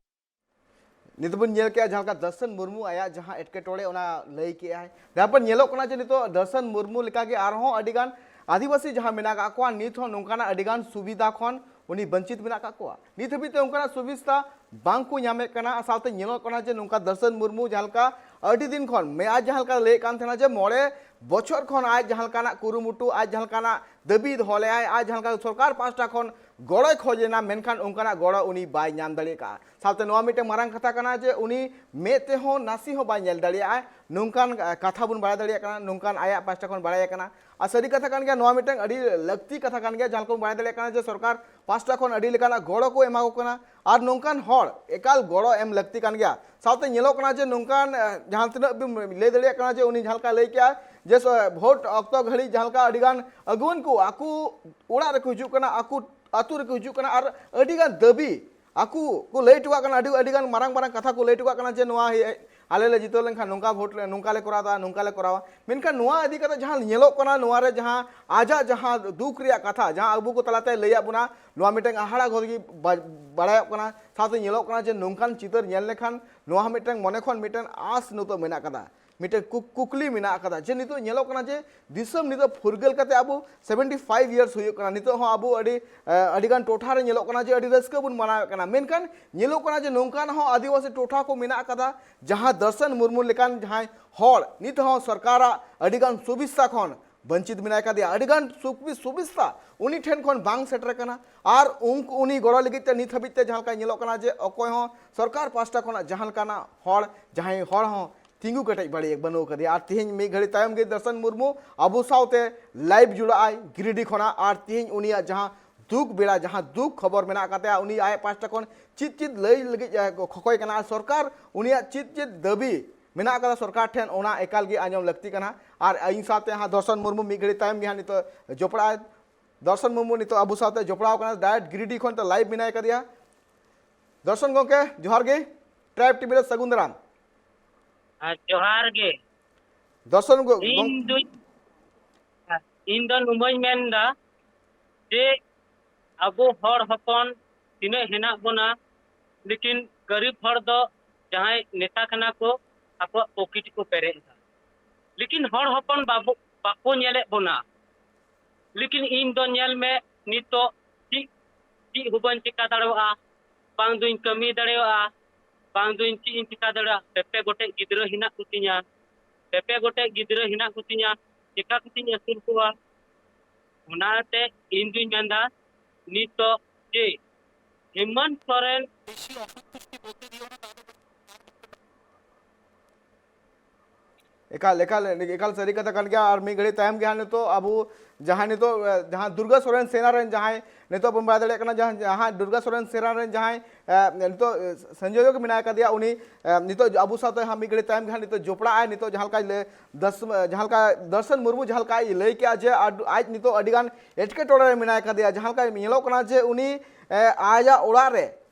ᱱᱤᱛ ᱵᱚᱱ ᱧᱮᱞ ᱠᱮᱜᱼᱟ ᱡᱟᱦᱟᱸ ᱞᱮᱠᱟ ᱫᱚᱨᱥᱚᱱ ᱢᱩᱨᱢᱩ ᱟᱭᱟᱜ ᱡᱟᱦᱟᱸ ᱮᱴᱠᱮᱴᱚᱬᱮ ᱚᱱᱟ ᱞᱟᱹᱭ ᱠᱮᱜᱼᱟᱭ᱾ ᱡᱟᱦᱟᱸ ᱯᱚᱨ ᱧᱮᱞᱚᱜ ᱠᱟᱱᱟ ᱡᱮ ᱱᱤᱛᱚᱜ ᱫᱚᱨᱥᱚᱱ ᱢᱩᱨᱢᱩ ᱞᱮᱠᱟᱜᱮ ᱟᱨᱦᱚᱸ ᱟᱹᱰᱤᱜᱟᱱ ᱟᱹᱫᱤᱵᱟᱹᱥᱤ ᱡᱟᱦᱟᱸ ᱢᱮᱱᱟᱜ ᱟᱠᱟᱫ ᱠᱚᱣᱟ, ᱱᱤᱛ ᱦᱚᱸ ᱱᱚᱝᱠᱟᱱᱟᱜ ᱟᱹᱰᱤᱜᱟᱱ ᱥᱩᱵᱤᱫᱷᱟ ᱠᱷᱚᱱ ᱩᱱᱤ ᱵᱚᱧᱪᱤᱛ ᱢᱮᱱᱟᱜ ᱟᱠᱟᱫ ᱠᱚᱣᱟ᱾ ᱱᱤᱛ ᱦᱟᱹᱵᱤᱡ ᱛᱮ ᱚᱱᱠᱟᱱᱟᱜ ᱥᱩᱵᱤᱫᱷᱟ ᱵᱟᱝ ᱠᱚ ᱧᱟᱢᱮᱫ ᱠᱟᱱᱟ᱾ ᱟᱨ ᱥᱟᱶᱛᱮ ᱧᱮᱞᱚᱜ ᱠᱟᱱᱟ ᱡᱮ ᱱᱚᱝᱠᱟ ᱫᱚᱨᱥᱚᱱ ᱢᱩᱨᱢᱩ ᱡᱟᱦᱟᱸ ᱞᱮᱠᱟ ᱟᱹᱰᱤ ᱫᱤᱱ ᱠᱷᱚᱱ ᱢᱮ-, ᱟᱡ ᱡᱟᱦᱟᱸ ᱞᱮᱠᱟ ᱞᱟᱹᱭᱮᱫ ᱠᱟᱱ ᱛᱟᱦᱮᱱᱟ ᱡᱮ ᱢᱚᱬᱮ ᱵᱚᱪᱷᱚᱨ ᱠᱷᱚᱱ ᱟᱡ ᱡᱟᱦᱟᱸ ᱞᱮᱠᱟᱱᱟᱜ ᱠᱩᱨᱩᱢᱩᱴᱩ, ᱟᱡ ᱡᱟᱦᱟᱸ ᱞᱮᱠᱟᱱᱟᱜ ᱫᱟᱹᱵᱤ ᱫᱚᱦᱚ ᱞᱮᱫᱟᱭ, ᱟᱡ ᱡᱟᱦᱟᱸ ᱞᱮᱠᱟ ᱥᱚᱨᱠᱟᱨ ᱯᱟᱦᱴᱟ ᱠᱷᱚᱱ ᱜᱚᱲᱚᱭ ᱠᱷᱚᱡᱽ ᱞᱮᱱᱟ, ᱢᱮᱱᱠᱷᱟᱱ ᱚᱱᱠᱟᱱᱟᱜ ᱜᱚᱲᱚ ᱩᱱᱤ ᱵᱟᱭ ᱧᱟᱢ ᱫᱟᱲᱮ ᱟᱠᱟᱫᱼᱟ᱾ ᱥᱟᱶᱛᱮ ᱱᱚᱣᱟ ᱢᱤᱫᱴᱟᱝ ᱢᱟᱨᱟᱝ ᱠᱟᱛᱷᱟ ᱠᱟᱱᱟ ᱡᱮ ᱩᱱᱤ ᱢᱮᱫ ᱛᱮᱦᱚᱸ ᱱᱟᱥᱮ ᱦᱚᱸ ᱵᱟᱭ ᱧᱮᱞ ᱫᱟᱲᱮᱭᱟᱜᱼᱟ, ᱱᱚᱝᱠᱟᱱ, ᱟ, ᱠᱟᱛᱷᱟ ᱵᱚᱱ ᱵᱟᱲᱟᱭ ᱫᱟᱲᱮᱭᱟᱜ ᱠᱟᱱᱟ, ᱱᱚᱝᱠᱟᱱ ᱟᱭᱟᱜ ᱯᱟᱦᱴᱟ ᱠᱷᱚᱱ ᱵᱟᱲᱟᱭ ᱠᱟᱱᱟ᱾ ᱟᱨ ᱥᱟᱹᱨᱤ ᱠᱟᱛᱷᱟ ᱠᱟᱱ ᱜᱮᱭᱟ, ᱱᱚᱣᱟ ᱢᱤᱫᱴᱟᱝ ᱟᱹᱰᱤ ᱞᱟᱹᱠᱛᱤ ᱠᱟᱛᱷᱟ ᱠᱟᱱ ᱜᱮᱭᱟ, ᱡᱟᱦᱟᱸ ᱞᱮᱠᱟ ᱵᱚᱱ ᱵᱟᱲᱟᱭ ᱫᱟᱲᱮᱭᱟᱜ ᱠᱟᱱᱟ ᱡᱮ ᱥᱚᱨᱠᱟᱨ ᱯᱟᱦᱴᱟ ᱠᱷᱚᱱ ᱟᱹᱰᱤ ᱞᱮᱠᱟᱱᱟᱜ ᱜᱚᱲᱚ ᱠᱚ ᱮᱢᱟ ᱠᱚ ᱠᱟᱱᱟ᱾ ᱟᱨ ᱱᱚᱝᱠᱟᱱ ᱦᱚᱲ ᱮᱠᱟᱞ ᱜᱚᱲᱚ ᱮᱢ ᱞᱟᱹᱠᱛᱤ ᱠᱟᱱ ᱜᱮᱭᱟ᱾ ᱥᱟᱶᱛᱮ ᱧᱮᱞᱚᱜ ᱠᱟᱱᱟ ᱡᱮ ᱱᱚᱝᱠᱟᱱ, ᱟ, ᱡᱟᱦᱟᱸ ᱛᱤᱱᱟᱹᱜ ᱵᱤᱱ ᱞᱟᱹᱭ ᱫᱟᱲᱮᱭᱟᱜ ᱠᱟᱱᱟ ᱡᱮ ᱩᱱᱤ ᱡᱟᱦᱟᱸ ᱞᱮᱠᱟ ᱞᱟᱹᱭ ᱠᱮᱜᱼᱟ ᱡᱮ ᱥᱚ-, ᱵᱷᱳᱴ ᱚᱠᱛᱚ ᱜᱷᱟᱹᱲᱤᱡ ᱡᱟᱦᱟᱸ ᱞᱮᱠᱟ ᱟᱹᱰᱤᱜᱟᱱ ᱟᱹᱜᱩᱣᱟᱹᱱ ᱠᱚ ᱟᱠᱚ ᱚᱲᱟᱜ ᱨᱮᱠᱚ ᱦᱤᱡᱩᱜ ᱠᱟᱱᱟ, ᱟᱠᱚ ᱟᱹᱛᱩ ᱨᱮᱠᱚ ᱦᱤᱡᱩᱜ ᱠᱟᱱᱟ ᱟᱨ ᱟᱹᱰᱤᱜᱟᱱ ᱫᱟᱹᱵᱤ ᱟᱠᱚ ᱠᱚ ᱞᱟᱹᱭ ᱦᱚᱴᱚ ᱠᱟᱜ ᱠᱟᱱᱟ, ᱟᱹᱰᱤ, ᱟᱹᱰᱤᱜᱟᱱ ᱢᱟᱨᱟᱝ ᱢᱟᱨᱟᱝ ᱠᱟᱛᱷᱟ ᱠᱚ ᱞᱟᱹᱭ ᱦᱚᱴᱚ ᱠᱟᱜ ᱠᱟᱱᱟ ᱡᱮ ᱱᱚᱣᱟ ᱦᱮ-, ᱟᱞᱮ ᱞᱮ ᱡᱤᱛᱟᱹᱣ ᱞᱮᱱᱠᱷᱟᱱ ᱱᱚᱝᱠᱟ ᱵᱷᱳᱴ ᱞᱮ, ᱱᱚᱝᱠᱟ ᱞᱮ ᱠᱚᱨᱟᱣ ᱮᱫᱟ, ᱱᱚᱝᱠᱟ ᱞᱮ ᱠᱚᱨᱟᱣᱟ᱾ ᱢᱮᱱᱠᱷᱟᱱ ᱱᱚᱣᱟ ᱤᱫᱤ ᱠᱟᱛᱮ ᱡᱟᱦᱟᱸ ᱧᱮᱞᱚᱜ ᱠᱟᱱᱟ, ᱱᱚᱣᱟ ᱨᱮ ᱡᱟᱦᱟᱸ ᱟᱡᱟᱜ ᱡᱟᱦᱟᱸ ᱫᱩᱠ ᱨᱮᱭᱟᱜ ᱠᱟᱛᱷᱟ, ᱡᱟᱦᱟᱸ ᱟᱵᱚ ᱠᱚ ᱛᱟᱞᱟᱛᱮ ᱞᱟᱹᱭᱟᱫ ᱵᱚᱱᱟ, ᱱᱚᱣᱟ ᱢᱤᱫᱴᱟᱝ ᱟᱦᱟᱲᱟ ᱜᱷᱚᱨ ᱜᱮ ᱵᱟ-, ᱵᱟᱲᱟᱭᱚᱜ ᱠᱟᱱᱟ᱾ ᱥᱟᱶᱛᱮ ᱧᱮᱞᱚᱜ ᱠᱟᱱᱟ ᱡᱮ ᱱᱚᱝᱠᱟᱱ ᱪᱤᱛᱟᱹᱨ ᱧᱮᱞ ᱞᱮᱠᱷᱟᱱ ᱱᱚᱣᱟ ᱦᱚᱸ ᱢᱤᱫᱴᱟᱝ ᱢᱚᱱᱮ ᱠᱷᱚᱱ ᱢᱤᱫᱴᱟᱝ ᱟᱸᱥ ᱱᱤᱛᱚᱜ ᱢᱮᱱᱟᱜ ᱠᱟᱫᱟ, ᱢᱤᱫᱴᱟᱝ ᱠᱩᱠ-, ᱠᱩᱠᱞᱤ ᱢᱮᱱᱟᱜ ᱟᱠᱟᱫᱟ ᱡᱮ ᱱᱤᱛᱚᱜ ᱧᱮᱞᱚᱜ ᱠᱟᱱᱟ ᱡᱮ ᱫᱤᱥᱚᱢ ᱱᱤᱛᱚᱜ ᱯᱷᱩᱨᱜᱟᱹᱞ ᱠᱟᱛᱮ ᱟᱵᱚ seventy five years ᱦᱩᱭᱩᱜ ᱠᱟᱱᱟ, ᱱᱤᱛᱚᱜ ᱦᱚᱸ ᱟᱵᱚ ᱟᱹᱰᱤ, ᱮ, ᱟᱹᱰᱤᱜᱟᱱ ᱴᱚᱴᱷᱟ ᱨᱮ ᱧᱮᱞᱚᱜ ᱠᱟᱱᱟ ᱡᱮ ᱟᱹᱰᱤ ᱨᱟᱹᱥᱠᱟᱹ ᱵᱚᱱ ᱢᱟᱱᱟᱣᱮᱫ ᱠᱟᱱᱟ, ᱢᱮᱱᱠᱷᱟᱱ ᱧᱮᱞᱚᱜ ᱠᱟᱱᱟ ᱡᱮ ᱱᱚᱝᱠᱟᱱ ᱦᱚᱸ ᱟᱹᱫᱤᱵᱟᱹᱥᱤ ᱴᱚᱴᱷᱟ ᱠᱚ ᱢᱮᱱᱟᱜ ᱟᱠᱟᱫᱟ ᱡᱟᱦᱟᱸ ᱫᱚᱨᱥᱚᱱ ᱢᱩᱨᱢᱩ ᱞᱮᱠᱟᱱ ᱡᱟᱦᱟᱸᱭ ᱦᱚᱲ ᱱᱤᱛ ᱦᱚᱸ ᱥᱚᱨᱠᱟᱨᱟᱜ ᱟᱹᱰᱤᱜᱟᱱ ᱥᱩᱵᱤᱥᱟ ᱠᱷᱚᱱ ᱵᱚᱧᱪᱤᱛ ᱢᱮᱱᱟᱭ ᱠᱟᱫᱮᱭᱟ, ᱟᱹᱰᱤᱜᱟᱱ ᱥᱩᱠ ᱥᱩᱵᱤᱥᱟ ᱩᱱᱤ ᱴᱷᱮᱱ ᱠᱷᱚᱱ ᱵᱟᱝ ᱥᱮᱴᱮᱨ ᱟᱠᱟᱱᱟ᱾ ᱟᱨ ᱩᱱᱠᱩ, ᱩᱱᱤ ᱜᱚᱲᱚ ᱞᱟᱹᱜᱤᱫ ᱛᱮ ᱱᱤᱛ ᱦᱟᱹᱵᱤᱡ ᱛᱮ ᱡᱟᱦᱟᱸ ᱞᱮᱠᱟ ᱧᱮᱞᱚᱜ ᱠᱟᱱᱟ ᱡᱮ ᱚᱠᱚᱭ ᱦᱚᱸ ᱥᱚᱨᱠᱟᱨ ᱯᱟᱦᱴᱟ ᱠᱷᱚᱱᱟᱜ ᱡᱟᱦᱟᱸ ᱞᱮᱠᱟᱱᱟᱜ ᱦᱚᱲ, ᱡᱟᱦᱟᱸᱭ ᱦᱚᱲ ᱦᱚᱸ ᱛᱤᱸᱜᱩ ᱠᱮᱴᱮᱡ ᱵᱟᱲᱮ ᱵᱟᱹᱱᱩᱜ ᱟᱠᱟᱫᱮᱭᱟ᱾ ᱟᱨ ᱛᱮᱦᱮᱧ ᱢᱤᱫ ᱜᱷᱟᱹᱲᱤ ᱛᱟᱭᱚᱢ ᱜᱮ ᱫᱚᱨᱥᱚᱱ ᱢᱩᱨᱢᱩ ᱟᱵᱚ ᱥᱟᱶᱛᱮ live ᱡᱩᱲᱟᱹᱜ ᱟᱭ ᱜᱤᱨᱤᱰᱤ ᱠᱷᱚᱱᱟᱜ᱾ ᱟᱨ ᱛᱮᱦᱮᱧ ᱩᱱᱤᱭᱟᱜ ᱡᱟᱦᱟᱸ ᱫᱩᱠ ᱵᱮᱲᱟ, ᱡᱟᱦᱟᱸ ᱫᱩᱠ ᱠᱷᱚᱵᱚᱨ ᱢᱮᱱᱟᱜ ᱟᱠᱟᱫ ᱛᱟᱭᱟ, ᱩᱱᱤ ᱟᱭᱟᱜ ᱯᱟᱦᱴᱟ ᱠᱷᱚᱱ ᱪᱮᱫ ᱪᱮᱫ ᱞᱟᱹᱭ ᱞᱟᱹᱜᱤᱫ, ᱮ, ᱠᱷᱚᱠᱚᱭ ᱠᱟᱱᱟ, ᱟᱨ ᱥᱚᱨᱠᱟᱨ ᱩᱱᱤᱭᱟᱜ ᱪᱮᱫ ᱪᱮᱫ ᱫᱟᱹᱵᱤ ᱢᱮᱱᱟᱜ ᱟᱠᱟᱫᱟ ᱥᱚᱨᱠᱟᱨ ᱴᱷᱮᱱ, ᱚᱱᱟ ᱮᱠᱟᱞ ᱜᱮ ᱟᱸᱡᱚᱢ ᱞᱟᱹᱠᱛᱤ ᱠᱟᱱᱟ᱾ ᱟᱨ ᱤᱧ ᱥᱟᱶᱛᱮ ᱦᱟᱸᱜ ᱫᱚᱨᱥᱚᱱ ᱢᱩᱨᱢᱩ ᱢᱤᱫ ᱜᱷᱟᱹᱲᱤ ᱛᱟᱭᱚᱢ ᱜᱮ ᱦᱟᱸᱜ ᱱᱤᱛᱚᱜ ᱡᱚᱯᱲᱟᱜᱼᱟᱭ᱾ ᱫᱚᱨᱥᱚᱱ ᱢᱩᱨᱢᱩ ᱱᱤᱛᱚᱜ ᱟᱵᱚ ᱥᱟᱶᱛᱮ ᱡᱚᱯᱲᱟᱣ ᱠᱟᱱᱟ, direct ᱜᱤᱨᱤᱰᱤ ᱠᱷᱚᱱ ᱱᱤᱛᱚᱜ live ᱢᱮᱱᱟᱭ ᱠᱟᱫᱮᱭᱟ᱾ ᱫᱚᱨᱥᱚᱱ ᱜᱚᱢᱠᱮ, ᱡᱚᱦᱟᱨ ᱜᱮ, Tribe TV ᱨᱮ ᱥᱟᱹᱜᱩᱱ ᱫᱟᱨᱟᱢ᱾ ᱟᱨ ᱡᱚᱦᱟᱨ ᱜᱮ᱾ ᱫᱚᱨᱥᱚᱱ ᱜᱚ- ᱤᱧ ᱜᱚᱝ- ᱫᱩᱧ ᱤᱧ ᱫᱚ ᱱᱩᱢᱟᱹᱧ ᱢᱮᱱᱫᱟ ᱡᱮ ᱟᱵᱚ ᱦᱚᱲ ᱦᱚᱯᱚᱱ ᱛᱤᱱᱟᱹᱜ ᱦᱮᱱᱟᱜ ᱵᱚᱱᱟ, ᱞᱮᱠᱤᱱ ᱜᱟᱹᱨᱤᱵ ᱦᱚᱲ ᱫᱚ ᱡᱟᱦᱟᱸᱭ ᱱᱮᱛᱟ ᱠᱟᱱᱟ ᱠᱚ, ᱟᱠᱚᱣᱟᱜ ᱯᱚᱠᱮᱴ ᱠᱚ ᱯᱮᱨᱮᱡ ᱮᱫᱟ᱾ ᱞᱮᱠᱤᱱ ᱦᱚᱲ ᱦᱚᱯᱚᱱ ᱵᱟᱵᱚ ᱵᱟᱠᱚ ᱧᱮᱞᱮᱫ ᱵᱚᱱᱟ᱾ ᱞᱮᱠᱤᱱ ᱤᱧ ᱫᱚ ᱧᱮᱞ ᱢᱮ, ᱱᱤᱛᱚᱜ ᱪᱮᱫ ᱪᱮᱫ ᱦᱚᱸ ᱵᱟᱹᱧ ᱪᱮᱠᱟ ᱫᱟᱲᱮᱭᱟᱜᱼᱟ, ᱵᱟᱝ ᱫᱩᱧ ᱠᱟᱹᱢᱤ ᱫᱟᱲᱮᱭᱟᱜᱼᱟ, ᱵᱟᱝ ᱫᱩᱧ ᱪᱮᱫ ᱤᱧ ᱪᱮᱠᱟ ᱫᱟᱲᱮᱭᱟᱜᱼᱟ᱾ ᱯᱮ ᱯᱮ ᱜᱚᱴᱮᱡ ᱜᱤᱫᱽᱨᱟᱹ ᱦᱮᱱᱟᱜ ᱠᱚᱛᱤᱧᱟ, ᱯᱮ ᱯᱮ ᱜᱚᱴᱮᱡ ᱜᱤᱫᱽᱨᱟᱹ ᱦᱮᱱᱟᱜ ᱠᱚᱛᱤᱧᱟ, ᱪᱮᱠᱟ ᱠᱟᱛᱮᱧ ᱟᱹᱥᱩᱞ ᱠᱚᱣᱟ? ᱚᱱᱟᱛᱮ ᱤᱧ ᱫᱩᱧ ᱢᱮᱱᱫᱟ ᱱᱤᱛᱚᱜ ᱡᱮ ᱦᱮᱢᱚᱱᱛ ᱥᱚᱨᱮᱱ ᱮᱠᱟᱞ, ᱮᱠᱟᱞ, ᱮᱠᱟᱞ ᱥᱟᱹᱨᱤ ᱠᱟᱛᱷᱟ ᱠᱟᱱ ᱜᱮᱭᱟ᱾ ᱟᱨ ᱢᱤᱫ ᱜᱷᱟᱹᱲᱤᱡ ᱛᱟᱭᱚᱢ ᱜᱮ ᱦᱟᱸᱜ ᱱᱤᱛᱚᱜ ᱟᱵᱚ ᱡᱟᱦᱟᱸ ᱱᱤᱛᱚᱜ, ᱮ, ᱡᱟᱦᱟᱸ ᱫᱩᱨᱜᱟ ᱥᱚᱨᱮᱱ ᱥᱮᱱᱟ ᱨᱮᱱ ᱡᱟᱦᱟᱸᱭ ᱱᱤᱛᱚᱜ ᱵᱚᱱ ᱵᱟᱲᱟᱭ ᱫᱟᱲᱮᱭᱟᱜ ᱠᱟᱱᱟ, ᱡᱟᱦᱟᱸ, ᱡᱟᱦᱟᱸ ᱫᱩᱨᱜᱟ ᱥᱚᱨᱮᱱ ᱥᱮᱱᱟ ᱨᱮᱱ ᱡᱟᱦᱟᱸᱭ, ᱮ, ᱱᱤᱛᱚᱜ, ᱮ, ᱥᱚᱧᱡᱚᱭᱚᱠ ᱢᱮᱱᱟᱭ ᱠᱟᱫᱮᱭᱟ, ᱩᱱᱤ, ᱮ, ᱱᱤᱛᱚᱜ ᱟᱵᱚ ᱥᱟᱶᱛᱮ ᱦᱟᱸᱜ ᱢᱤᱫ ᱜᱷᱟᱹᱲᱤᱡ ᱛᱟᱭᱚᱢ ᱜᱮ ᱦᱟᱸᱜ ᱱᱤᱛᱚᱜ ᱡᱚᱯᱲᱟᱜ ᱟᱭ᱾ ᱱᱤᱛᱚᱜ ᱡᱟᱦᱟᱸ ᱞᱮᱠᱟᱭ ᱞᱟᱹᱭ, ᱫᱟᱥ-, ᱡᱟᱦᱟᱸ ᱞᱮᱠᱟ ᱫᱚᱨᱥᱚᱱ ᱢᱩᱨᱢᱩ ᱡᱟᱦᱟᱸ ᱞᱮᱠᱟᱭ ᱞᱟᱹᱭ ᱠᱮᱜᱼᱟ ᱡᱮ ᱟᱰ-, ᱟᱡ ᱱᱤᱛᱚᱜ ᱟᱹᱰᱤᱜᱟᱱ ᱮᱴᱠᱮᱴᱚᱬᱮ ᱨᱮ ᱢᱮᱱᱟᱭ ᱠᱟᱫᱮᱭᱟ᱾ ᱡᱟᱦᱟᱸ ᱞᱮᱠᱟ ᱧᱮᱞᱚᱜ ᱠᱟᱱᱟ ᱡᱮ ᱩᱱᱤ, ᱮ, ᱟᱭᱟᱜ ᱚᱲᱟᱜ ᱨᱮ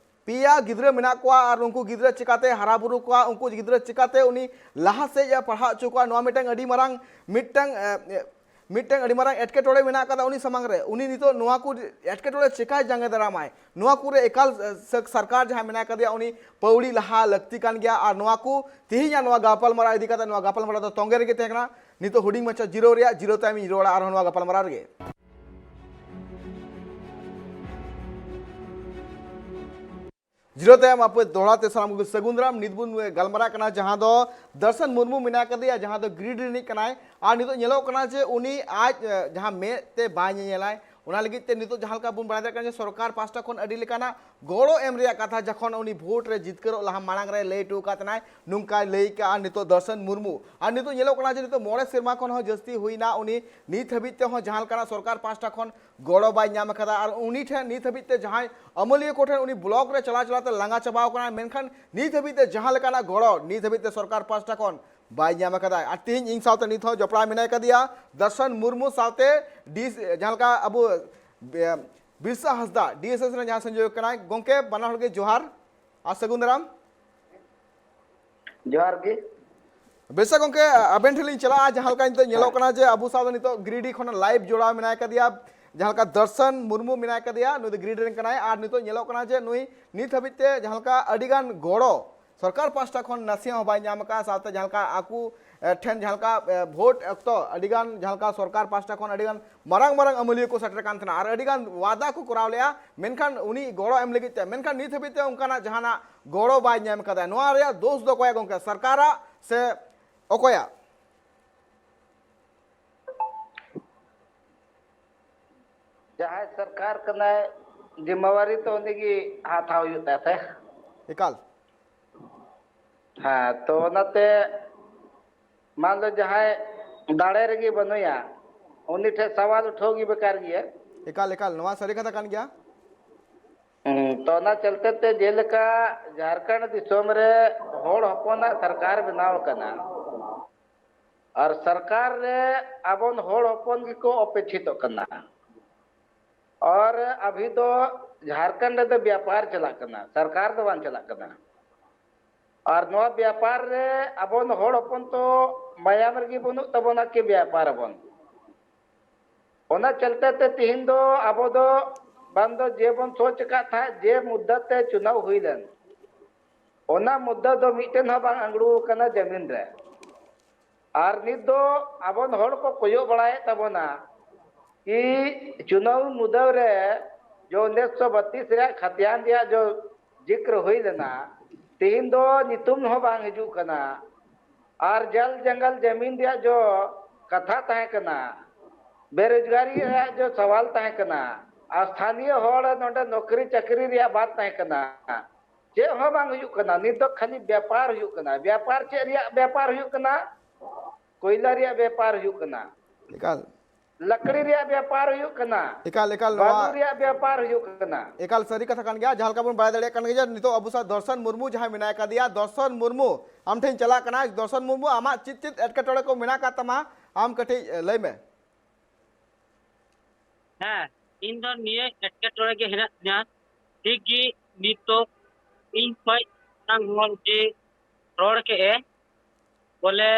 ᱯᱮᱭᱟ ᱜᱤᱫᱽᱨᱟᱹ ᱢᱮᱱᱟᱜ ᱠᱚᱣᱟ ᱟᱨ ᱩᱱᱠᱩ ᱜᱤᱫᱽᱨᱟᱹ ᱪᱤᱠᱟᱛᱮ ᱦᱟᱨᱟ ᱵᱩᱨᱩ ᱠᱚᱣᱟ, ᱩᱱᱠᱩ ᱜᱤᱫᱽᱨᱟᱹ ᱪᱤᱠᱟᱛᱮ ᱩᱱᱤ ᱞᱟᱦᱟ ᱥᱮᱫ ᱮ ᱯᱟᱲᱦᱟᱣ ᱦᱚᱪᱚ ᱠᱚᱣᱟ, ᱱᱚᱣᱟ ᱢᱤᱫᱴᱟᱝ ᱟᱹᱰᱤ ᱢᱟᱨᱟᱝ ᱢᱤᱫᱴᱟᱝ, ᱮ, ᱢᱤᱫᱴᱟᱝ ᱟᱹᱰᱤ ᱢᱟᱨᱟᱝ ᱮᱴᱠᱮᱴᱚᱬᱮ ᱢᱮᱱᱟᱜ ᱠᱟᱫᱟ ᱩᱱᱤ ᱥᱟᱢᱟᱝ ᱨᱮ᱾ ᱩᱱᱤ ᱱᱤᱛᱚᱜ ᱱᱚᱣᱟ ᱠᱚ ᱮᱴᱠᱮᱴᱚᱬᱮ ᱪᱮᱠᱟᱭ ᱡᱟᱸᱜᱮ ᱫᱟᱨᱟᱢᱟᱭ, ᱱᱚᱣᱟ ᱠᱚᱨᱮ ᱮᱠᱟᱞ, ᱮ, ᱥᱚᱨ-, ᱥᱚᱨᱠᱟᱨ ᱡᱟᱦᱟᱸ ᱢᱮᱱᱟᱭ ᱠᱟᱫᱮᱭᱟ, ᱩᱱᱤ ᱯᱟᱹᱣᱲᱤ ᱞᱟᱦᱟ ᱞᱟᱹᱠᱛᱤ ᱠᱟᱱ ᱜᱮᱭᱟ᱾ ᱟᱨ ᱱᱚᱣᱟ ᱠᱚ ᱛᱮᱦᱮᱧᱟᱜ ᱱᱚᱣᱟ ᱜᱟᱯᱟᱞᱢᱟᱨᱟᱣ ᱤᱫᱤ ᱠᱟᱛᱮ, ᱱᱚᱣᱟ ᱜᱟᱯᱟᱞᱢᱟᱨᱟᱣ ᱫᱚ ᱛᱚᱸᱜᱮ ᱨᱮᱜᱮ ᱛᱟᱦᱮᱸ ᱠᱟᱱᱟ᱾ ᱱᱤᱛᱚᱜ ᱦᱩᱰᱤᱧ ᱢᱟᱪᱷᱟ ᱡᱤᱨᱟᱹᱣ ᱨᱮᱭᱟᱜ, ᱡᱤᱨᱟᱹᱣ ᱛᱟᱭᱚᱢ ᱤᱧ ᱨᱚᱲᱟ ᱟᱨᱦᱚᱸ ᱱᱚᱣᱟ ᱜᱟᱯᱟᱞᱢᱟᱨᱟᱣ ᱨᱮᱜᱮ᱾ ᱡᱤᱨᱟᱹᱣ ᱛᱟᱭᱚᱢ ᱟᱯᱮ ᱫᱚᱦᱲᱟ ᱛᱮ ᱥᱟᱱᱟᱢ ᱠᱚᱜᱮ ᱥᱟᱹᱜᱩᱱ ᱫᱟᱨᱟᱢ᱾ ᱱᱤᱛ ᱵᱚᱱ ᱜᱟᱞᱢᱟᱨᱟᱜ ᱠᱟᱱᱟ ᱡᱟᱦᱟᱸ ᱫᱚ ᱫᱚᱨᱥᱚᱱ ᱢᱩᱨᱢᱩ ᱢᱮᱱᱟᱭ ᱠᱟᱫᱮᱭᱟ, ᱡᱟᱦᱟᱸ ᱫᱚ ᱜᱨᱤᱰ ᱨᱤᱱᱤᱡ ᱠᱟᱱᱟᱭ᱾ ᱟᱨ ᱱᱤᱛᱚᱜ ᱧᱮᱞᱚᱜ ᱠᱟᱱᱟ ᱡᱮ ᱩᱱᱤ ᱟᱡ, ᱮ, ᱡᱟᱦᱟᱸ ᱢᱮᱫ ᱛᱮ ᱵᱟᱭ ᱧᱮᱧᱮᱞᱟᱭ, ᱚᱱᱟ ᱞᱟᱹᱜᱤᱫ ᱛᱮ ᱱᱤᱛᱚᱜ ᱡᱟᱦᱟᱸ ᱞᱮᱠᱟ ᱵᱚᱱ ᱵᱟᱲᱟᱭ ᱫᱟᱲᱮᱭᱟᱜ ᱠᱟᱱᱟ ᱡᱮ ᱥᱚᱨᱠᱟᱨ ᱯᱟᱦᱴᱟ ᱠᱷᱚᱱ ᱟᱹᱰᱤ ᱞᱮᱠᱟᱱᱟᱜ ᱜᱚᱲᱚ ᱮᱢ ᱨᱮᱭᱟᱜ ᱠᱟᱛᱷᱟ ᱡᱚᱠᱷᱚᱱ ᱩᱱᱤ ᱵᱷᱳᱴ ᱨᱮ ᱡᱤᱛᱠᱟᱹᱨᱚᱜ ᱞᱟᱦᱟ ᱢᱟᱲᱟᱝ ᱨᱮ ᱞᱟᱹᱭ ᱦᱚᱴᱚ ᱟᱠᱟᱫ ᱛᱟᱦᱮᱱᱟᱭ, ᱱᱚᱝᱠᱟᱭ ᱞᱟᱹᱭ ᱠᱟᱜᱼᱟ ᱱᱤᱛᱚᱜ ᱫᱚᱨᱥᱚᱱ ᱢᱩᱨᱢᱩ᱾ ᱟᱨ ᱱᱤᱛᱚᱜ ᱧᱮᱞᱚᱜ ᱠᱟᱱᱟ ᱡᱮ ᱱᱤᱛᱚᱜ ᱢᱚᱬᱮ ᱥᱮᱨᱢᱟ ᱠᱷᱚᱱ ᱦᱚᱸ ᱡᱟᱹᱥᱛᱤ ᱦᱩᱭᱱᱟ, ᱩᱱᱤ ᱱᱤᱛ ᱦᱟᱹᱵᱤᱡ ᱛᱮᱦᱚᱸ ᱡᱟᱦᱟᱸ ᱞᱮᱠᱟᱱᱟᱜ ᱥᱚᱨᱠᱟᱨ ᱯᱟᱦᱴᱟ ᱠᱷᱚᱱ ᱜᱚᱲᱚ ᱵᱟᱭ ᱧᱟᱢ ᱟᱠᱟᱫᱟ᱾ ᱟᱨ ᱩᱱᱤ ᱴᱷᱮᱱ ᱱᱤᱛ ᱦᱟᱹᱵᱤᱡ ᱛᱮ ᱡᱟᱦᱟᱸᱭ ᱟᱹᱢᱟᱹᱞᱤᱭᱟᱹ ᱠᱚᱴᱷᱮᱱ ᱩᱱᱤ ᱵᱞᱚᱠ ᱨᱮ ᱪᱟᱞᱟᱣ ᱪᱟᱞᱟᱣ ᱛᱮ ᱞᱟᱸᱜᱟ ᱪᱟᱵᱟᱣ ᱠᱟᱱᱟᱭ, ᱢᱮᱱᱠᱷᱟᱱ ᱱᱤᱛ ᱦᱟᱹᱵᱤᱡ ᱛᱮ ᱡᱟᱦᱟᱸ ᱞᱮᱠᱟᱱᱟᱜ ᱜᱚᱲᱚ ᱱᱤᱛ ᱦᱟᱹᱵᱤᱡ ᱛᱮ ᱥᱚᱨᱠᱟᱨ ᱯᱟᱦᱴᱟ ᱠᱷᱚᱱ ᱵᱟᱭ ᱧᱟᱢ ᱟᱠᱟᱫᱟ᱾ ᱟᱨ ᱛᱤᱦᱤᱧ ᱤᱧ ᱥᱟᱶᱛᱮ ᱱᱤᱛ ᱦᱚᱸ ᱡᱚᱯᱲᱟᱣ ᱢᱮᱱᱟᱭ ᱠᱟᱫᱮᱭᱟ ᱫᱚᱨᱥᱚᱱ ᱢᱩᱨᱢᱩ ᱥᱟᱶᱛᱮ ᱰᱤ-, ᱡᱟᱦᱟᱸ ᱞᱮᱠᱟ ᱟᱵᱚ, ᱮ, ᱵᱤᱨᱥᱟ ᱦᱟᱸᱥᱫᱟ, ᱰᱤ ᱮᱥ ᱮᱥ ᱨᱮ ᱡᱟᱦᱟᱸ ᱥᱚᱧᱡᱚᱭᱚᱠ ᱠᱟᱱᱟᱭ᱾ ᱜᱚᱝᱠᱮ, ᱵᱟᱱᱟ ᱦᱚᱲ ᱜᱮ ᱡᱚᱦᱟᱨ ᱟᱨ ᱥᱟᱹᱜᱩᱱ ᱫᱟᱨᱟᱢ᱾ ᱡᱚᱦᱟᱨ ᱜᱮ᱾ ᱵᱮᱥᱟ ᱜᱚᱝᱠᱮ, ᱟᱵᱮᱱ ᱴᱷᱮᱱ ᱞᱤᱧ ᱪᱟᱞᱟᱜᱼᱟ᱾ ᱡᱟᱦᱟᱸ ᱞᱮᱠᱟ ᱱᱤᱛᱚᱜ ᱧᱮᱞᱚᱜ ᱠᱟᱱᱟ ᱡᱮ ᱟᱵᱚ ᱥᱟᱶ ᱫᱚ ᱱᱤᱛᱚᱜ ᱜᱤᱨᱤᱰᱤ ᱠᱷᱚᱱ live ᱡᱚᱲᱟᱣ ᱢᱮᱱᱟᱭ ᱠᱟᱫᱮᱭᱟ, ᱡᱟᱦᱟᱸ ᱞᱮᱠᱟ ᱫᱚᱨᱥᱚᱱ ᱢᱩᱨᱢᱩ ᱢᱮᱱᱟᱭ ᱠᱟᱫᱮᱭᱟ, ᱱᱩᱭ ᱫᱚ ᱜᱤᱨᱤᱰᱤ ᱨᱮᱱ ᱠᱟᱱᱟᱭ᱾ ᱟᱨ ᱱᱤᱛᱚᱜ ᱧᱮᱞᱚᱜ ᱠᱟᱱᱟ ᱡᱮ ᱱᱩᱭ ᱱᱤᱛ ᱦᱟᱹᱵᱤᱡ ᱛᱮ ᱡᱟᱦᱟᱸ ᱞᱮᱠᱟ ᱟᱹᱰᱤ ᱜᱟᱱ ᱜᱚᱲᱚ ᱥᱚᱨᱠᱟᱨ ᱯᱟᱦᱴᱟ ᱠᱷᱚᱱ ᱱᱟᱥᱮ ᱦᱚᱸ ᱵᱟᱭ ᱧᱟᱢ ᱟᱠᱟᱫᱼᱟ᱾ ᱥᱟᱶᱛᱮ ᱡᱟᱦᱟᱸ ᱞᱮᱠᱟ ᱟᱠᱚ, ᱮ, ᱴᱷᱮᱱ ᱡᱟᱦᱟᱸ ᱞᱮᱠᱟ, ᱮ, ᱵᱷᱳᱴ ᱚᱠᱛᱚ ᱟᱹᱰᱤ ᱜᱟᱱ ᱡᱟᱦᱟᱸ ᱞᱮᱠᱟ ᱥᱚᱨᱠᱟᱨ ᱯᱟᱦᱴᱟ ᱠᱷᱚᱱ ᱟᱹᱰᱤ ᱜᱟᱱ ᱢᱟᱨᱟᱝ ᱢᱟᱨᱟᱝ ᱟᱹᱢᱟᱹᱞᱤᱭᱟᱹ ᱠᱚ ᱥᱮᱴᱮᱨ ᱠᱟᱱ ᱛᱟᱦᱮᱱᱟ ᱟᱨ ᱟᱹᱰᱤ ᱜᱟᱱ ᱣᱟᱫᱟ ᱠᱚ ᱠᱚᱨᱟᱣ ᱞᱮᱜᱼᱟ, ᱢᱮᱱᱠᱷᱟᱱ ᱩᱱᱤ ᱜᱚᱲᱚ ᱮᱢ ᱞᱟᱹᱜᱤᱫ ᱛᱮ, ᱢᱮᱱᱠᱷᱟᱱ ᱱᱤᱛ ᱦᱟᱹᱵᱤᱡ ᱛᱮ ᱚᱱᱠᱟᱱᱟᱜ ᱡᱟᱦᱟᱱᱟᱜ ᱜᱚᱲᱚ ᱵᱟᱭ ᱧᱟᱢ ᱠᱟᱫᱟ᱾ ᱱᱚᱣᱟ ᱨᱮᱭᱟᱜ ᱫᱳᱥ ᱫᱚ ᱚᱠᱚᱭᱟᱜ ᱜᱚᱝᱠᱮ, ᱥᱚᱨᱠᱟᱨᱟᱜ ᱥᱮ ᱚᱠᱚᱭᱟᱜ? ᱡᱟᱦᱟᱸᱭ ᱥᱚᱨᱠᱟᱨ ᱠᱟᱱᱟᱭ, ᱡᱤᱢᱟᱣᱟᱨᱤ ᱛᱚ ᱩᱱᱤ ᱜᱮ ᱦᱟᱛᱟᱣ ᱦᱩᱭᱩᱜ ᱛᱟᱭᱟ ᱥᱮ᱾ ᱮᱠᱟᱞ᱾ ᱦᱮᱸ, ᱛᱚ ᱚᱱᱟᱛᱮ ᱢᱟᱱ ᱞᱚ ᱡᱟᱦᱟᱸᱭ ᱫᱟᱲᱮ ᱨᱮᱜᱮ ᱵᱟᱹᱱᱩᱭᱟ, ᱩᱱᱤ ᱴᱷᱮᱱ ᱥᱟᱣᱟᱞ ᱩᱴᱷᱟᱹᱣ ᱜᱮ ᱵᱮᱠᱟᱨ ᱜᱮᱭᱟ᱾ ᱮᱠᱟᱞ, ᱮᱠᱟᱞ, ᱱᱚᱣᱟ ᱥᱟᱹᱨᱤ ᱠᱟᱛᱷᱟ ᱠᱟᱱ ᱜᱮᱭᱟ᱾ ᱦᱩᱸ, ᱛᱚ ᱚᱱᱟ ᱪᱚᱞᱛᱮ ᱛᱮ ᱡᱮᱞᱮᱠᱟ ᱡᱷᱟᱲᱠᱷᱚᱸᱰ ᱫᱤᱥᱚᱢ ᱨᱮ ᱦᱚᱲ ᱦᱚᱯᱚᱱᱟᱜ ᱥᱚᱨᱠᱟᱨ ᱵᱮᱱᱟᱣ ᱟᱠᱟᱱᱟ, ᱟᱨ ᱥᱚᱨᱠᱟᱨ ᱨᱮ ᱟᱵᱚᱱ ᱦᱚᱲ ᱦᱚᱯᱚᱱ ᱜᱮᱠᱚ ᱚᱯᱮᱪᱷᱤᱛᱚᱜ ᱠᱟᱱᱟ᱾ ᱟᱨ ᱟᱵᱷᱤ ᱫᱚ ᱡᱷᱟᱲᱠᱷᱚᱸᱰ ᱨᱮᱫᱚ ᱵᱮᱯᱟᱨ ᱪᱟᱞᱟᱜ ᱠᱟᱱᱟ, ᱥᱚᱨᱠᱟᱨ ᱫᱚ ᱵᱟᱝ ᱪᱟᱞᱟᱜ ᱠᱟᱱᱟ᱾ ᱟᱨ ᱱᱚᱣᱟ ᱵᱮᱯᱟᱨ ᱨᱮ ᱟᱵᱚᱱ ᱦᱚᱲ ᱦᱚᱯᱚᱱ ᱛᱚ ᱢᱟᱭᱟᱢ ᱨᱮᱜᱮ ᱵᱟᱹᱱᱩᱜ ᱛᱟᱵᱚᱱᱟ ᱠᱤ ᱵᱮᱯᱟᱨ ᱟᱵᱚᱱ᱾ ᱚᱱᱟ ᱪᱚᱞᱛᱮ ᱛᱮ ᱛᱤᱦᱤᱧ ᱫᱚ ᱟᱵᱚ ᱫᱚ ᱵᱟᱝ ᱫᱚ ᱡᱮ ᱵᱚᱱ ᱥᱳᱪ ᱟᱠᱟᱫ ᱛᱟᱦᱮᱸᱫ ᱡᱮ ᱢᱩᱫᱽᱫᱟ ᱛᱮ ᱪᱩᱱᱟᱣ ᱦᱩᱭ ᱞᱮᱱ, ᱚᱱᱟ ᱢᱩᱫᱽᱫᱟ ᱫᱚ ᱢᱤᱫᱴᱮᱱ ᱦᱚᱸ ᱵᱟᱝ ᱟᱝᱲᱩ ᱟᱠᱟᱱᱟ ᱡᱟᱢᱤᱱ ᱨᱮ᱾ ᱟᱨ ᱱᱤᱛ ᱫᱚ ᱟᱵᱚᱱ ᱦᱚᱲ ᱠᱚ ᱠᱚᱭᱚᱜ ᱵᱟᱲᱟᱭᱮᱫ ᱛᱟᱵᱚᱱᱟ ᱠᱤ ᱪᱩᱱᱟᱣ ᱢᱩᱫᱽᱫᱟ ᱨᱮ ᱡᱚ ᱩᱱᱤᱥᱥᱚ ᱵᱟᱛᱤᱥ ᱨᱮᱭᱟᱜ ᱠᱷᱟᱛᱤᱭᱟᱱ ᱨᱮᱭᱟᱜ ᱡᱚ ᱡᱤᱠᱨ ᱦᱩᱭ ᱞᱮᱱᱟ, ᱛᱮᱦᱮᱧ ᱫᱚ ᱧᱩᱛᱩᱢ ᱦᱚᱸ ᱵᱟᱝ ᱦᱤᱡᱩᱜ ᱠᱟᱱᱟ᱾ ᱟᱨ ᱡᱚᱞ ᱡᱟᱝᱜᱚᱞ ᱡᱟᱢᱤᱱ ᱨᱮᱭᱟᱜ ᱡᱚ ᱠᱟᱛᱷᱟ ᱛᱟᱦᱮᱸ ᱠᱟᱱᱟ, ᱵᱮᱨᱳᱡᱽᱜᱟᱨᱤ ᱨᱮᱭᱟᱜ ᱡᱚ ᱥᱟᱣᱟᱞ ᱛᱟᱦᱮᱸ ᱠᱟᱱᱟ, ᱟᱨ ᱥᱛᱷᱟᱱᱤᱭᱚ ᱦᱚᱲ ᱱᱚᱰᱮ ᱱᱚᱠᱨᱤ ᱪᱟᱹᱠᱨᱤ ᱨᱮᱭᱟᱜ ᱵᱟᱛ ᱛᱟᱦᱮᱸ ᱠᱟᱱᱟ, ᱪᱮᱫ ᱦᱚᱸ ᱵᱟᱝ ᱦᱩᱭᱩᱜ ᱠᱟᱱᱟ᱾ ᱱᱤᱛ ᱫᱚ ᱠᱷᱟᱹᱞᱤ ᱵᱮᱯᱟᱨ ᱦᱩᱭᱩᱜ ᱠᱟᱱᱟ᱾ ᱵᱮᱯᱟᱨ ᱪᱮᱫ ᱨᱮᱭᱟᱜ ᱵᱮᱯᱟᱨ ᱦᱩᱭᱩᱜ ᱠᱟᱱᱟ? ᱠᱚᱭᱞᱟ ᱨᱮᱭᱟᱜ ᱵᱮᱯᱟᱨ ᱦᱩᱭᱩᱜ ᱠᱟᱱᱟ᱾ ᱮᱠᱟᱞ᱾ ᱞᱟᱠᱲᱤ ᱨᱮᱭᱟᱜ ᱵᱮᱯᱟᱨ ᱦᱩᱭᱩᱜ ᱠᱟᱱᱟ᱾ ᱮᱠᱟᱞ, ᱮᱠᱟᱞ, ᱵᱟᱹᱞᱩ ᱱᱚᱣᱟ ᱨᱮᱭᱟᱜ ᱵᱮᱯᱟᱨ ᱦᱩᱭᱩᱜ ᱠᱟᱱᱟ᱾ ᱮᱠᱟᱞ ᱥᱟᱹᱨᱤ ᱠᱟᱛᱷᱟ ᱠᱟᱱ ᱜᱮᱭᱟ᱾ ᱡᱟᱦᱟᱸ ᱞᱮᱠᱟ ᱵᱚᱱ ᱵᱟᱲᱟᱭ ᱫᱟᱲᱮᱭᱟᱜ ᱠᱟᱱ ᱜᱮᱭᱟ, ᱱᱤᱛᱚᱜ ᱟᱵᱚ ᱥᱟᱶ ᱫᱚᱨᱥᱚᱱ ᱢᱩᱨᱢᱩ ᱡᱟᱦᱟᱸᱭ ᱢᱮᱱᱟᱭ ᱠᱟᱫᱮᱭᱟ, ᱫᱚᱨᱥᱚᱱ ᱢᱩᱨᱢᱩ, ᱟᱢ ᱴᱷᱮᱱ ᱪᱟᱞᱟᱜ ᱠᱟᱱᱟ᱾ ᱫᱚᱨᱥᱚᱱ ᱢᱩᱨᱢᱩ, ᱟᱢᱟᱜ ᱪᱮᱫ ᱪᱮᱫ ᱮᱴᱠᱮᱴᱚᱬᱮ ᱠᱚ ᱢᱮᱱᱟᱜ ᱟᱠᱟᱫ ᱛᱟᱢᱟ, ᱟᱢ ᱠᱟᱹᱴᱤᱡ, ᱮ, ᱞᱟᱹᱭ ᱢᱮ᱾ ᱦᱮᱸ, ᱤᱧ ᱫᱚ ᱱᱤᱭᱟᱹ ᱮᱴᱠᱮᱴᱚᱬᱮ ᱜᱮ ᱦᱮᱱᱟᱜ ᱛᱤᱧᱟ᱾ ᱴᱷᱤᱠ ᱜᱮ, ᱱᱤᱛᱚᱜ ᱤᱧ ᱠᱷᱚᱡ ᱢᱤᱫᱴᱟᱝ ᱦᱚᱲ ᱡᱮ ᱨᱚᱲ ᱠᱮᱜᱼᱮ, ᱵᱚᱞᱮ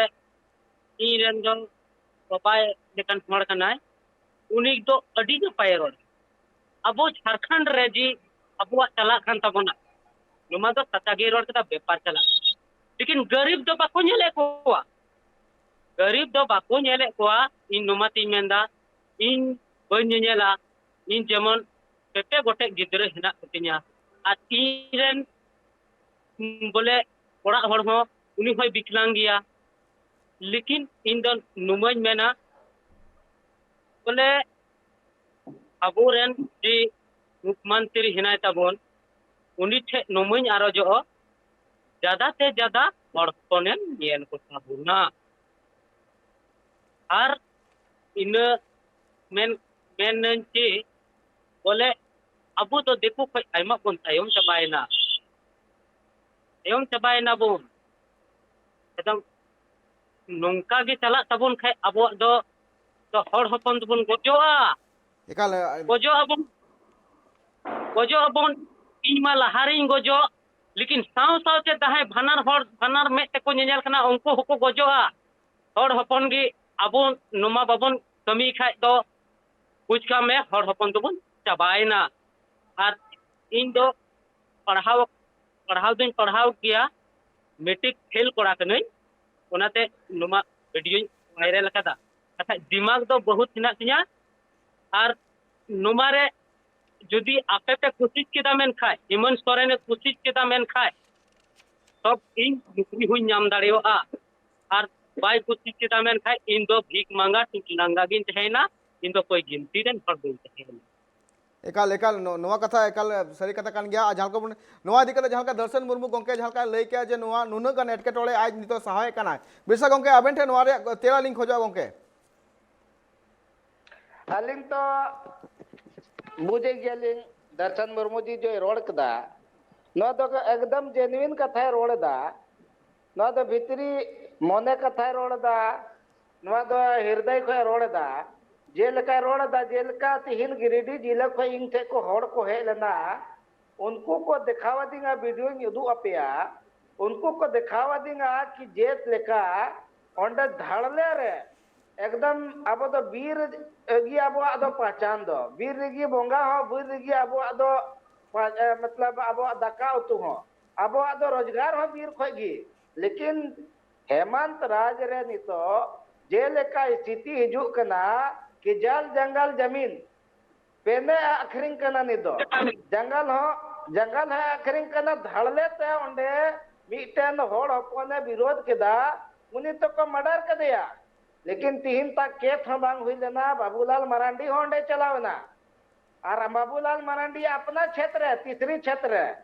ᱤᱧ ᱨᱮᱱ ᱫᱚ ᱵᱟᱵᱟ ᱞᱮᱠᱟᱱ ᱦᱚᱲ ᱠᱟᱱᱟᱭ, ᱩᱱᱤ ᱫᱚ ᱟᱹᱰᱤ ᱱᱟᱯᱟᱭᱮ ᱨᱚᱲᱟ᱾ ᱟᱵᱚ ᱡᱷᱟᱲᱠᱷᱚᱸᱰ ᱨᱮ ᱡᱮ ᱟᱵᱚᱣᱟᱜ ᱪᱟᱞᱟᱜ ᱠᱟᱱ ᱛᱟᱵᱚᱱᱟ, ᱱᱚᱣᱟ ᱫᱚ ᱥᱟᱪᱟ ᱜᱮ ᱨᱚᱲ ᱠᱮᱫᱟ, ᱵᱮᱯᱟᱨ ᱪᱟᱞᱟᱜ ᱠᱟᱱᱟ᱾ ᱞᱮᱠᱤᱱ ᱜᱟᱹᱨᱤᱵ ᱫᱚ ᱵᱟᱠᱚ ᱧᱮᱞᱮᱫ ᱠᱚᱣᱟ, ᱜᱟᱹᱨᱤᱵ ᱫᱚ ᱵᱟᱠᱚ ᱧᱮᱞᱮᱫ ᱠᱚᱣᱟ᱾ ᱤᱧ ᱱᱚᱣᱟ ᱛᱤᱧ ᱢᱮᱱᱫᱟ, ᱤᱧ ᱵᱟᱹᱧ ᱧᱮᱧᱮᱞᱟ, ᱤᱧ ᱡᱮᱢᱚᱱ ᱯᱮ ᱯᱮ ᱜᱚᱴᱮᱡ ᱜᱤᱫᱽᱨᱟᱹ ᱦᱮᱱᱟᱜ ᱠᱚᱛᱤᱧᱟ, ᱟᱨ ᱤᱧ ᱨᱮᱱ ᱵᱚᱞᱮ ᱚᱲᱟᱜ ᱦᱚᱲ ᱦᱚᱸ ᱩᱱᱤ ᱦᱚᱸᱭ ᱵᱤᱠᱞᱟᱝ ᱜᱮᱭᱟ᱾ ᱞᱮᱠᱤᱱ ᱤᱧ ᱫᱚ ᱱᱩᱢᱟᱹᱧ ᱢᱮᱱᱟ, ᱵᱚᱞᱮ ᱟᱵᱚᱨᱮᱱ ᱡᱮ ᱢᱩᱠᱷᱢᱚᱱᱛᱨᱤ ᱦᱮᱱᱟᱭ ᱛᱟᱵᱚᱱ, ᱩᱱᱤ ᱴᱷᱮᱡ ᱱᱩᱢᱟᱹᱧ ᱟᱨᱚᱡᱚᱜᱼᱟ, ᱡᱟᱫᱟ ᱛᱮ ᱡᱟᱫᱟ ᱦᱚᱲ ᱦᱚᱯᱚᱱᱮᱢ ᱧᱮᱞ ᱠᱚ ᱛᱟᱵᱚᱱᱟ᱾ ᱟᱨ ᱤᱱᱟᱹ ᱢᱮᱱ ᱢᱮᱱᱟᱹᱧ ᱪᱮ, ᱵᱚᱞᱮ ᱟᱵᱚ ᱫᱚ ᱫᱤᱠᱩ ᱠᱷᱚᱡ ᱟᱭᱢᱟ ᱵᱚᱱ ᱛᱟᱭᱚᱢ ᱪᱟᱵᱟᱭᱮᱱᱟ, ᱛᱟᱭᱚᱢ ᱪᱟᱵᱟᱭᱮᱱᱟ ᱵᱚᱱ᱾ ᱮᱠᱫᱚᱢ ᱱᱚᱝᱠᱟ ᱜᱮ ᱪᱟᱞᱟᱜ ᱛᱟᱵᱚᱱ ᱠᱷᱟᱡ ᱟᱵᱚᱣᱟᱜ ᱫᱚ, ᱫᱚ ᱦᱚᱲ ᱦᱚᱯᱚᱱ ᱫᱚᱵᱚᱱ ᱜᱚᱡᱚᱜᱼᱟ᱾ ᱮᱠᱟᱞ ᱜᱚᱡᱚᱜ ᱟᱵᱚᱱ, ᱜᱚᱡᱚᱜ ᱟᱵᱚᱱ᱾ ᱤᱧ ᱢᱟ ᱞᱟᱦᱟ ᱨᱤᱧ ᱜᱚᱡᱚᱜ, ᱞᱮᱠᱤᱱ ᱥᱟᱶ ᱥᱟᱶᱛᱮ ᱡᱟᱦᱟᱸᱭ ᱵᱟᱱᱟᱨ ᱦᱚᱲ ᱵᱟᱱᱟᱨ ᱢᱮᱫ ᱛᱮᱠᱚ ᱧᱮᱧᱮᱞ ᱠᱟᱱᱟ, ᱩᱱᱠᱩ ᱦᱚᱸᱠᱚ ᱜᱚᱡᱚᱜᱼᱟ᱾ ᱦᱚᱲ ᱦᱚᱯᱚᱱ ᱜᱮ ᱟᱵᱚ ᱱᱚᱣᱟ ᱵᱟᱵᱚᱱ ᱠᱟᱹᱢᱤ ᱠᱷᱟᱡ ᱫᱚ, ᱵᱩᱡᱽ ᱠᱟᱜ ᱢᱮ, ᱦᱚᱲ ᱦᱚᱯᱚᱱ ᱫᱚᱵᱚᱱ ᱪᱟᱵᱟᱭᱮᱱᱟ᱾ ᱟᱨ ᱤᱧ ᱫᱚ ᱯᱟᱲᱦᱟᱣ, ᱯᱟᱲᱦᱟᱣ ᱫᱚᱧ ᱯᱟᱲᱦᱟᱣ ᱜᱮᱭᱟ, ᱢᱮᱴᱨᱤᱠ ᱯᱷᱮᱞ ᱠᱚᱲᱟ ᱠᱟᱹᱱᱟᱹᱧ, ᱚᱱᱟᱛᱮ ᱱᱚᱣᱟ ᱵᱷᱤᱰᱤᱭᱳᱧ ᱵᱷᱟᱭᱨᱟᱞ ᱟᱠᱟᱫᱟ᱾ ᱵᱟᱠᱷᱟᱡ ᱫᱤᱢᱟᱜᱽ ᱫᱚ ᱵᱚᱦᱩᱛ ᱦᱮᱱᱟᱜ ᱛᱤᱧᱟ᱾ ᱟᱨ ᱱᱚᱣᱟ ᱨᱮ ᱡᱩᱫᱤ ᱟᱯᱮ ᱯᱮ ᱠᱩᱥᱤᱥ ᱠᱮᱫᱟ ᱢᱮᱱᱠᱷᱟᱡ, ᱦᱮᱢᱚᱱᱛ ᱥᱚᱨᱮᱱᱮ ᱠᱩᱥᱤᱥ ᱠᱮᱫᱟ ᱢᱮᱱᱠᱷᱟᱡ, ᱛᱚᱵ ᱤᱧ ᱱᱩᱠᱨᱤ ᱦᱚᱸᱧ ᱧᱟᱢ ᱫᱟᱲᱮᱭᱟᱜᱼᱟ᱾ ᱟᱨ ᱵᱟᱭ ᱠᱩᱥᱤᱥ ᱠᱮᱫᱟ ᱢᱮᱱᱠᱷᱟᱡ, ᱤᱧ ᱫᱚ ᱵᱷᱤᱠ ᱢᱟᱸᱜᱟ ᱴᱩᱴᱤ ᱞᱟᱸᱜᱟ ᱜᱤᱧ ᱛᱟᱦᱮᱸᱭᱮᱱᱟ, ᱤᱧ ᱫᱚ ᱚᱠᱚᱭ ᱜᱤᱱᱛᱤ ᱨᱮᱱ ᱦᱚᱲ ᱵᱟᱹᱧ ᱛᱟᱦᱮᱸᱭᱮᱱᱟ᱾ ᱮᱠᱟᱞ ᱮᱠᱟᱞ ᱱᱚ- ᱱᱚᱣᱟ ᱠᱟᱛᱷᱟ ᱮᱠᱟᱞ ᱥᱟᱹᱨᱤ ᱠᱟᱛᱷᱟ ᱠᱟᱱ ᱜᱮᱭᱟ᱾ ᱟᱨ ᱡᱟᱦᱟᱸ ᱞᱮᱠᱟ ᱵᱚᱱ, ᱱᱚᱣᱟ ᱤᱫᱤ ᱠᱟᱛᱮ ᱡᱟᱦᱟᱸ ᱞᱮᱠᱟ ᱫᱚᱨᱥᱚᱱ ᱢᱩᱨᱢᱩ ᱜᱚᱢᱠᱮ ᱡᱟᱦᱟᱸ ᱞᱮᱠᱟᱭ ᱞᱟᱹᱭ ᱠᱮᱜᱼᱟ ᱡᱮ ᱱᱚᱣᱟ ᱱᱩᱱᱟᱹᱜ ᱜᱟᱱ ᱮᱴᱠᱮᱴᱚᱬᱮ ᱟᱡ ᱱᱤᱛᱚᱜ ᱥᱟᱦᱟᱣᱮᱫ ᱠᱟᱱᱟᱭ, ᱵᱤᱨᱥᱟ ᱜᱚᱢᱠᱮ ᱟᱵᱮᱱ ᱴᱷᱮᱱ ᱱᱚᱣᱟ ᱨᱮᱭᱟᱜ ᱛᱮᱞᱟ ᱞᱤᱧ ᱠᱷᱚᱡᱚᱜᱼᱟ ᱜᱚᱢᱠᱮ᱾ ᱟᱹᱞᱤᱧ ᱛᱚ ᱵᱩᱡᱮᱫ ᱜᱮᱭᱟᱞᱤᱧ, ᱫᱚᱨᱥᱚᱱ ᱢᱩᱨᱢᱩ ᱡᱤ ᱡᱚᱭ ᱨᱚᱲ ᱠᱮᱫᱟ, ᱱᱚᱣᱟ ᱫᱚ ᱮᱠᱫᱚᱢ ᱡᱮᱱᱩᱭᱤᱱ ᱠᱟᱛᱷᱟᱭ ᱨᱚᱲ ᱮᱫᱟ᱾ ᱱᱚᱣᱟ ᱫᱚ ᱵᱷᱤᱛᱨᱤ ᱢᱚᱱᱮ ᱠᱟᱛᱷᱟᱭ ᱨᱚᱲ ᱮᱫᱟ, ᱱᱚᱣᱟ ᱫᱚ ᱦᱤᱨᱫᱟᱹᱭ ᱠᱷᱚᱱ ᱨᱚᱲ ᱮᱫᱟ᱾ ᱡᱮᱞᱮᱠᱟᱭ ᱨᱚᱲ ᱮᱫᱟ, ᱡᱮᱞᱮᱠᱟ ᱛᱤᱦᱤᱧ ᱜᱤᱨᱤᱰᱤ ᱡᱮᱞᱟ ᱠᱷᱚᱱ ᱤᱧ ᱴᱷᱮᱱ ᱠᱚ ᱦᱚᱲ ᱠᱚ ᱦᱮᱡ ᱞᱮᱱᱟ, ᱩᱱᱠᱩ ᱠᱚ ᱫᱮᱠᱷᱟᱣ ᱟᱹᱫᱤᱧᱟ, ᱵᱷᱤᱰᱤᱭᱳᱧ ᱩᱫᱩᱜ ᱟᱯᱮᱭᱟ᱾ ᱩᱱᱠᱩ ᱠᱚ ᱫᱮᱠᱷᱟᱣ ᱟᱹᱫᱤᱧᱟ ᱠᱤ ᱪᱮᱫ ᱞᱮᱠᱟ ᱚᱸᱰᱮ ᱫᱷᱟᱲᱞᱮ ᱨᱮ ᱮᱠᱫᱚᱢ ᱟᱵᱚ ᱫᱚ ᱵᱤᱨ ᱜᱮ ᱟᱵᱚᱣᱟᱜ ᱫᱚ ᱯᱟᱦᱪᱟᱱ ᱫᱚ, ᱵᱤᱨ ᱨᱮᱜᱮ ᱵᱚᱸᱜᱟ ᱦᱚᱸ, ᱵᱤᱨ ᱨᱮᱜᱮ ᱟᱵᱚᱣᱟᱜ ᱫᱚ ᱯᱟ-, ᱮ, ᱢᱚᱛᱞᱚᱵ ᱟᱵᱚᱣᱟᱜ ᱫᱟᱠᱟ ᱩᱛᱩ ᱦᱚᱸ, ᱟᱵᱚᱣᱟᱜ ᱫᱚ ᱨᱳᱡᱽᱜᱟᱨ ᱦᱚᱸ ᱵᱤᱨ ᱠᱷᱚᱡ ᱜᱮ᱾ ᱞᱮᱠᱤᱱ ᱦᱮᱢᱟᱱᱛ ᱨᱟᱡᱽ ᱨᱮ ᱱᱤᱛᱚᱜ ᱡᱮᱞᱮᱠᱟ ᱥᱛᱷᱤᱛᱤ ᱦᱤᱡᱩᱜ ᱠᱟᱱᱟ ᱠᱤ ᱡᱟᱞ ᱡᱟᱝᱜᱟᱞ ᱡᱟᱢᱤᱱ ᱯᱮᱱᱮ ᱟᱠᱷᱨᱤᱧ ᱠᱟᱱᱟ ᱱᱤᱛ ᱫᱚ᱾ ᱡᱟᱝᱜᱟᱞ ᱦᱚᱸ, ᱡᱟᱝᱜᱟᱞ ᱦᱚᱸ ᱟᱠᱷᱨᱤᱧ ᱠᱟᱱᱟ, ᱫᱷᱟᱲᱞᱮ ᱛᱮ ᱚᱸᱰᱮ ᱢᱤᱫᱴᱮᱱ ᱦᱚᱲ ᱦᱚᱯᱚᱱᱮ ᱵᱤᱨᱳᱫᱷ ᱠᱮᱫᱟ, ᱩᱱᱤ ᱛᱚᱠᱚ murder ᱠᱮᱫᱮᱭᱟ᱾ ᱞᱮᱠᱤᱱ ᱛᱤᱦᱤᱧ ᱛᱟᱠ case ᱦᱚᱸ ᱵᱟᱝ ᱦᱩᱭ ᱞᱮᱱᱟ, ᱵᱟᱵᱩᱞᱟᱞ ᱢᱟᱨᱟᱱᱰᱤ ᱦᱚᱸ ᱚᱸᱰᱮ ᱪᱟᱞᱟᱣ ᱮᱱᱟ᱾ ᱟᱨ ᱵᱟᱵᱩᱞᱟᱞ ᱢᱟᱨᱟᱱᱰᱤ ᱟᱯᱱᱟ ᱪᱷᱮᱛᱨᱮ, ᱛᱤᱥᱨᱤ ᱪᱷᱮᱛᱨᱮ,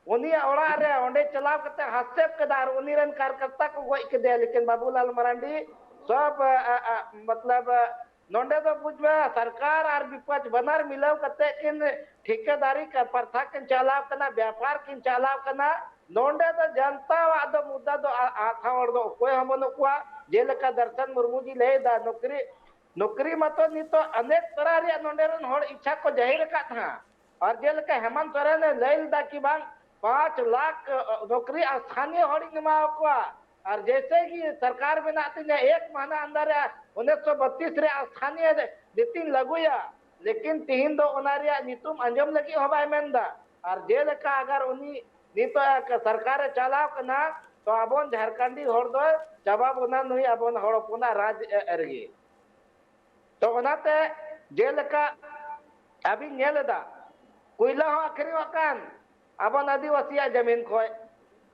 ᱩᱱᱤᱭᱟᱜ ᱚᱲᱟᱜ ᱨᱮ ᱚᱸᱰᱮ ᱪᱟᱞᱟᱣ ᱠᱟᱛᱮ ᱦᱟᱥᱮᱯ ᱠᱮᱫᱟ ᱟᱨ ᱩᱱᱤ ᱨᱮᱱ ᱠᱟᱨᱠᱟᱨᱛᱟ ᱠᱚ ᱜᱚᱡ ᱠᱮᱫᱮᱭᱟ᱾ ᱞᱮᱠᱤᱱ ᱵᱟᱵᱩᱞᱟᱞ ᱢᱟᱨᱟᱱᱰᱤ ᱥᱚᱵ, ᱟ, ᱟ, ᱟ, ᱢᱚᱛᱞᱚᱵ, ᱟ, ᱱᱚᱰᱮ ᱫᱚ ᱵᱩᱡᱽ ᱢᱮ, ᱥᱚᱨᱠᱟᱨ ᱟᱨ ᱵᱤᱯᱚᱠᱷ ᱵᱟᱱᱟᱨ ᱢᱤᱞᱟᱹᱣ ᱠᱟᱛᱮ ᱠᱤᱱ ᱴᱷᱤᱠᱟᱹᱫᱟᱨᱤ ᱠᱟ-, ᱯᱨᱚᱛᱷᱟ ᱠᱤᱱ ᱪᱟᱞᱟᱣ ᱠᱟᱱᱟ, ᱵᱮᱯᱟᱨ ᱠᱤᱱ ᱪᱟᱞᱟᱣ ᱠᱟᱱᱟ᱾ ᱱᱚᱰᱮ ᱫᱚ ᱡᱟᱱᱛᱟᱣᱟᱜ ᱫᱚ ᱢᱩᱫᱽᱫᱟ ᱫᱚ ᱟ-, ᱟᱛᱷᱟ ᱦᱚᱲ ᱫᱚ ᱚᱠᱚᱭ ᱦᱚᱸ ᱵᱟᱹᱱᱩᱜ ᱠᱚᱣᱟ᱾ ᱡᱮᱞᱮᱠᱟ ᱫᱚᱨᱥᱚᱱ ᱢᱩᱨᱢᱩ ᱡᱤ ᱞᱟᱹᱭ ᱮᱫᱟ, ᱱᱚᱠᱨᱤ, ᱱᱚᱠᱨᱤ ᱢᱟᱛᱚ ᱱᱤᱛᱚᱜ ᱚᱱᱮᱠ ᱛᱚᱨᱟ ᱨᱮᱭᱟᱜ ᱱᱚᱰᱮ ᱨᱮᱱ ᱦᱚᱲ ᱤᱪᱪᱷᱟ ᱠᱚ ᱡᱟᱹᱦᱤᱨ ᱟᱠᱟᱫ ᱛᱟᱦᱮᱸᱫ᱾ ᱟᱨ ᱡᱮᱞᱮᱠᱟ ᱦᱮᱢᱟᱱᱛ ᱥᱚᱨᱮᱱ ᱮ ᱞᱟᱹᱭ ᱞᱮᱫᱟ ᱠᱤ ᱵᱟᱝ ᱯᱟᱸᱪ ᱞᱟᱠᱷ, ᱟ, ᱱᱚᱠᱨᱤ ᱟᱨ ᱥᱛᱷᱟᱱᱤᱭᱚ ᱦᱚᱲᱤᱧ ᱮᱢᱟ ᱠᱚᱣᱟ, ᱟᱨ ᱡᱮᱭᱥᱮ ᱜᱮ ᱥᱚᱨᱠᱟᱨ ᱢᱮᱱᱟᱜ ᱛᱤᱧᱟ ᱮᱠ ᱢᱟᱦᱱᱟ ᱟᱱᱫᱟᱨ ᱨᱮ ᱩᱱᱤᱥᱥᱚ ᱵᱟᱛᱤᱥ ᱨᱮ ᱥᱛᱷᱟᱱᱤᱭᱚ ᱱᱤᱛᱤᱧ ᱞᱟᱹᱜᱩᱭᱟ, ᱞᱮᱠᱤᱱ ᱛᱤᱦᱤᱧ ᱫᱚ ᱚᱱᱟ ᱨᱮᱭᱟᱜ ᱧᱩᱛᱩᱢ ᱟᱸᱡᱚᱢ ᱞᱟᱹᱜᱤᱫ ᱦᱚᱸ ᱵᱟᱭ ᱢᱮᱱᱫᱟ᱾ ᱟᱨ ᱡᱮᱞᱮᱠᱟ ᱟᱜᱟᱨ ᱩᱱᱤ ᱱᱤᱛᱚᱜ ᱥᱚᱨᱠᱟᱨ ᱮ ᱪᱟᱞᱟᱣ ᱠᱟᱱᱟ, ᱛᱚ ᱟᱵᱚᱱ ᱡᱷᱟᱨᱠᱷᱚᱸᱰᱤ ᱦᱚᱲ ᱫᱚ ᱪᱟᱵᱟ ᱵᱚᱱᱟ ᱱᱩᱭ ᱟᱵᱚᱱ ᱦᱚᱲ ᱦᱚᱯᱚᱱᱟᱜ ᱨᱟᱡᱽ ᱮ-, ᱨᱮᱜᱮ᱾ ᱛᱚ ᱚᱱᱟᱛᱮ ᱡᱮᱞᱮᱠᱟ ᱟᱹᱵᱤᱱ ᱧᱮᱞ ᱮᱫᱟ, ᱠᱚᱭᱞᱟ ᱦᱚᱸ ᱟᱹᱠᱷᱨᱤᱧᱚᱜ ᱠᱟᱱ ᱟᱵᱚᱱ ᱟᱹᱫᱤᱵᱟᱹᱥᱤᱭᱟᱜ ᱡᱟᱹᱢᱤᱱ ᱠᱷᱚᱡ,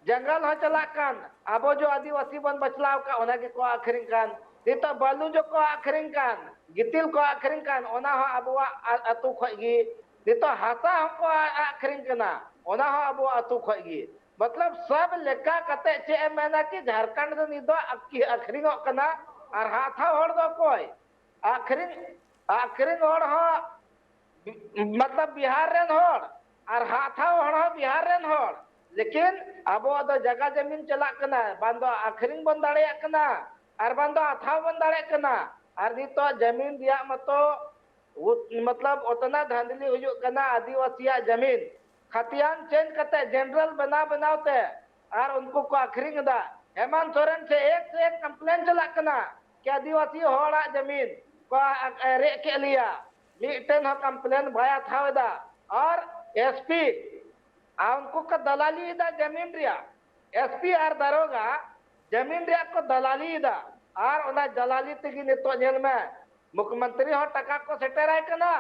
ᱡᱟᱝᱜᱟᱞ ᱦᱚᱸ ᱪᱟᱞᱟᱜ ᱠᱟᱱ, ᱟᱵᱚ ᱡᱚ ᱟᱹᱫᱤᱵᱟᱹᱥᱤ ᱵᱚᱱ ᱵᱟᱪᱞᱟᱣ ᱠᱟᱜ ᱚᱱᱟ ᱜᱮᱠᱚ ᱟᱹᱠᱷᱨᱤᱧ ᱠᱟᱱ, ᱱᱤᱛᱚᱜ ᱵᱟᱹᱞᱩ ᱡᱚ ᱠᱚ ᱟᱹᱠᱷᱨᱤᱧ ᱠᱟᱱ, ᱜᱤᱛᱤᱞ ᱠᱚ ᱟᱹᱠᱷᱨᱤᱧ ᱠᱟᱱ, ᱚᱱᱟ ᱦᱚᱸ ᱟᱵᱚᱣᱟᱜ ᱟ-, ᱟᱹᱛᱩ ᱠᱷᱚᱡ ᱜᱮ, ᱱᱤᱛᱚᱜ ᱦᱟᱥᱟ ᱦᱚᱸᱠᱚ ᱟ-, ᱟᱹᱠᱷᱨᱤᱧ ᱠᱟᱱᱟ, ᱚᱱᱟ ᱦᱚᱸ ᱟᱵᱚᱣᱟᱜ ᱟᱹᱛᱩ ᱠᱷᱚᱡ ᱜᱮ᱾ ᱢᱚᱛᱞᱚᱵ ᱥᱚᱵ ᱞᱮᱠᱟ ᱠᱟᱛᱮ ᱪᱮᱫ ᱮᱢ ᱢᱮᱱᱟ ᱠᱤ ᱡᱷᱟᱨᱠᱷᱚᱸᱰ ᱫᱚ ᱱᱤᱛ ᱫᱚ ᱟᱹᱠᱷ-, ᱟᱹᱠᱷᱨᱤᱧᱚᱜ ᱠᱟᱱᱟ ᱟᱨ ᱦᱟᱛᱟᱣ ᱦᱚᱲ ᱫᱚ ᱚᱠᱚᱭ? ᱟᱹᱠᱷᱨᱤᱧ, ᱟᱹᱠᱷᱨᱤᱧ ᱦᱚᱲ ᱦᱚᱸ ᱢᱚᱛᱞᱚᱵ ᱵᱤᱦᱟᱨ ᱨᱮᱱ ᱦᱚᱲ ᱟᱨ ᱦᱟᱛᱟᱣ ᱦᱚᱲ ᱦᱚᱸ ᱵᱤᱦᱟᱨ ᱨᱮᱱ ᱦᱚᱲ, ᱞᱮᱠᱤᱱ ᱟᱵᱚᱣᱟᱜ ᱫᱚ ᱡᱟᱜᱟ ᱡᱟᱢᱤᱱ ᱪᱟᱞᱟᱜ ᱠᱟᱱᱟ, ᱵᱟᱝ ᱫᱚ ᱟᱹᱠᱷᱨᱤᱧ ᱵᱚᱱ ᱫᱟᱲᱮᱭᱟᱜ ᱠᱟᱱᱟ ᱟᱨ ᱵᱟᱝ ᱫᱚ ᱦᱟᱛᱟᱣ ᱵᱚᱱ ᱫᱟᱲᱮᱭᱟᱜ ᱠᱟᱱᱟ᱾ ᱟᱨ ᱱᱤᱛᱚᱜ ᱡᱟᱢᱤᱱ ᱨᱮᱭᱟᱜ ᱢᱟᱛᱚ ᱩᱛ-, ᱢᱚᱛᱞᱚᱵ ᱚᱛᱱᱟ ᱫᱷᱟᱸᱫᱞᱤ ᱦᱩᱭᱩᱜ ᱠᱟᱱᱟ ᱟᱹᱫᱤᱵᱟᱹᱥᱤᱭᱟᱜ ᱡᱟᱢᱤᱱ᱾ ᱠᱷᱟᱛᱤᱭᱟᱱ change ᱠᱟᱛᱮ general ᱵᱮᱱᱟᱣ ᱵᱮᱱᱟᱣ ᱛᱮ ᱟᱨ ᱩᱱᱠᱩ ᱠᱚ ᱟᱹᱠᱷᱨᱤᱧ ᱮᱫᱟ᱾ ᱦᱮᱢᱟᱱᱛ ᱥᱚᱨᱮᱱ ᱥᱮ ᱮᱠ ᱥᱮ ᱮᱠ ᱠᱚᱢᱯᱞᱮᱱ ᱪᱟᱞᱟᱜ ᱠᱟᱱᱟ ᱠᱤ ᱟᱹᱫᱤᱵᱟᱹᱥᱤ ᱦᱚᱲᱟᱜ ᱡᱟᱢᱤᱱ ᱠᱚ ᱨᱮᱡ ᱠᱮᱫ ᱞᱮᱭᱟ, ᱢᱤᱫᱴᱮᱱ ᱦᱚᱸ ᱠᱚᱢᱯᱞᱮᱱ ᱵᱟᱭ ᱦᱟᱛᱟᱣ ᱮᱫᱟ᱾ ᱟᱨ ᱮᱥᱯᱤ ᱟᱨ ᱩᱱᱠᱩ ᱠᱚ ᱫᱟᱞᱟᱞᱤ ᱮᱫᱟ ᱡᱟᱢᱤᱱ ᱨᱮᱭᱟᱜ᱾ ᱮᱥᱯᱤ ᱟᱨ ᱫᱟᱨᱚᱜᱟ ᱡᱟᱢᱤᱱ ᱨᱮᱭᱟᱜ ᱠᱚ ᱫᱟᱞᱟᱞᱤ ᱮᱫᱟ, ᱟᱨ ᱚᱱᱟ ᱫᱟᱞᱟᱞᱤ ᱛᱮᱜᱮ ᱱᱤᱛᱚᱜ ᱧᱮᱞ ᱢᱮ, ᱢᱩᱠᱷᱭᱚᱢᱚᱱᱛᱨᱤ ᱦᱚᱸ ᱴᱟᱠᱟ ᱠᱚ ᱥᱮᱴᱮᱨᱟᱭ ᱠᱟᱱᱟ,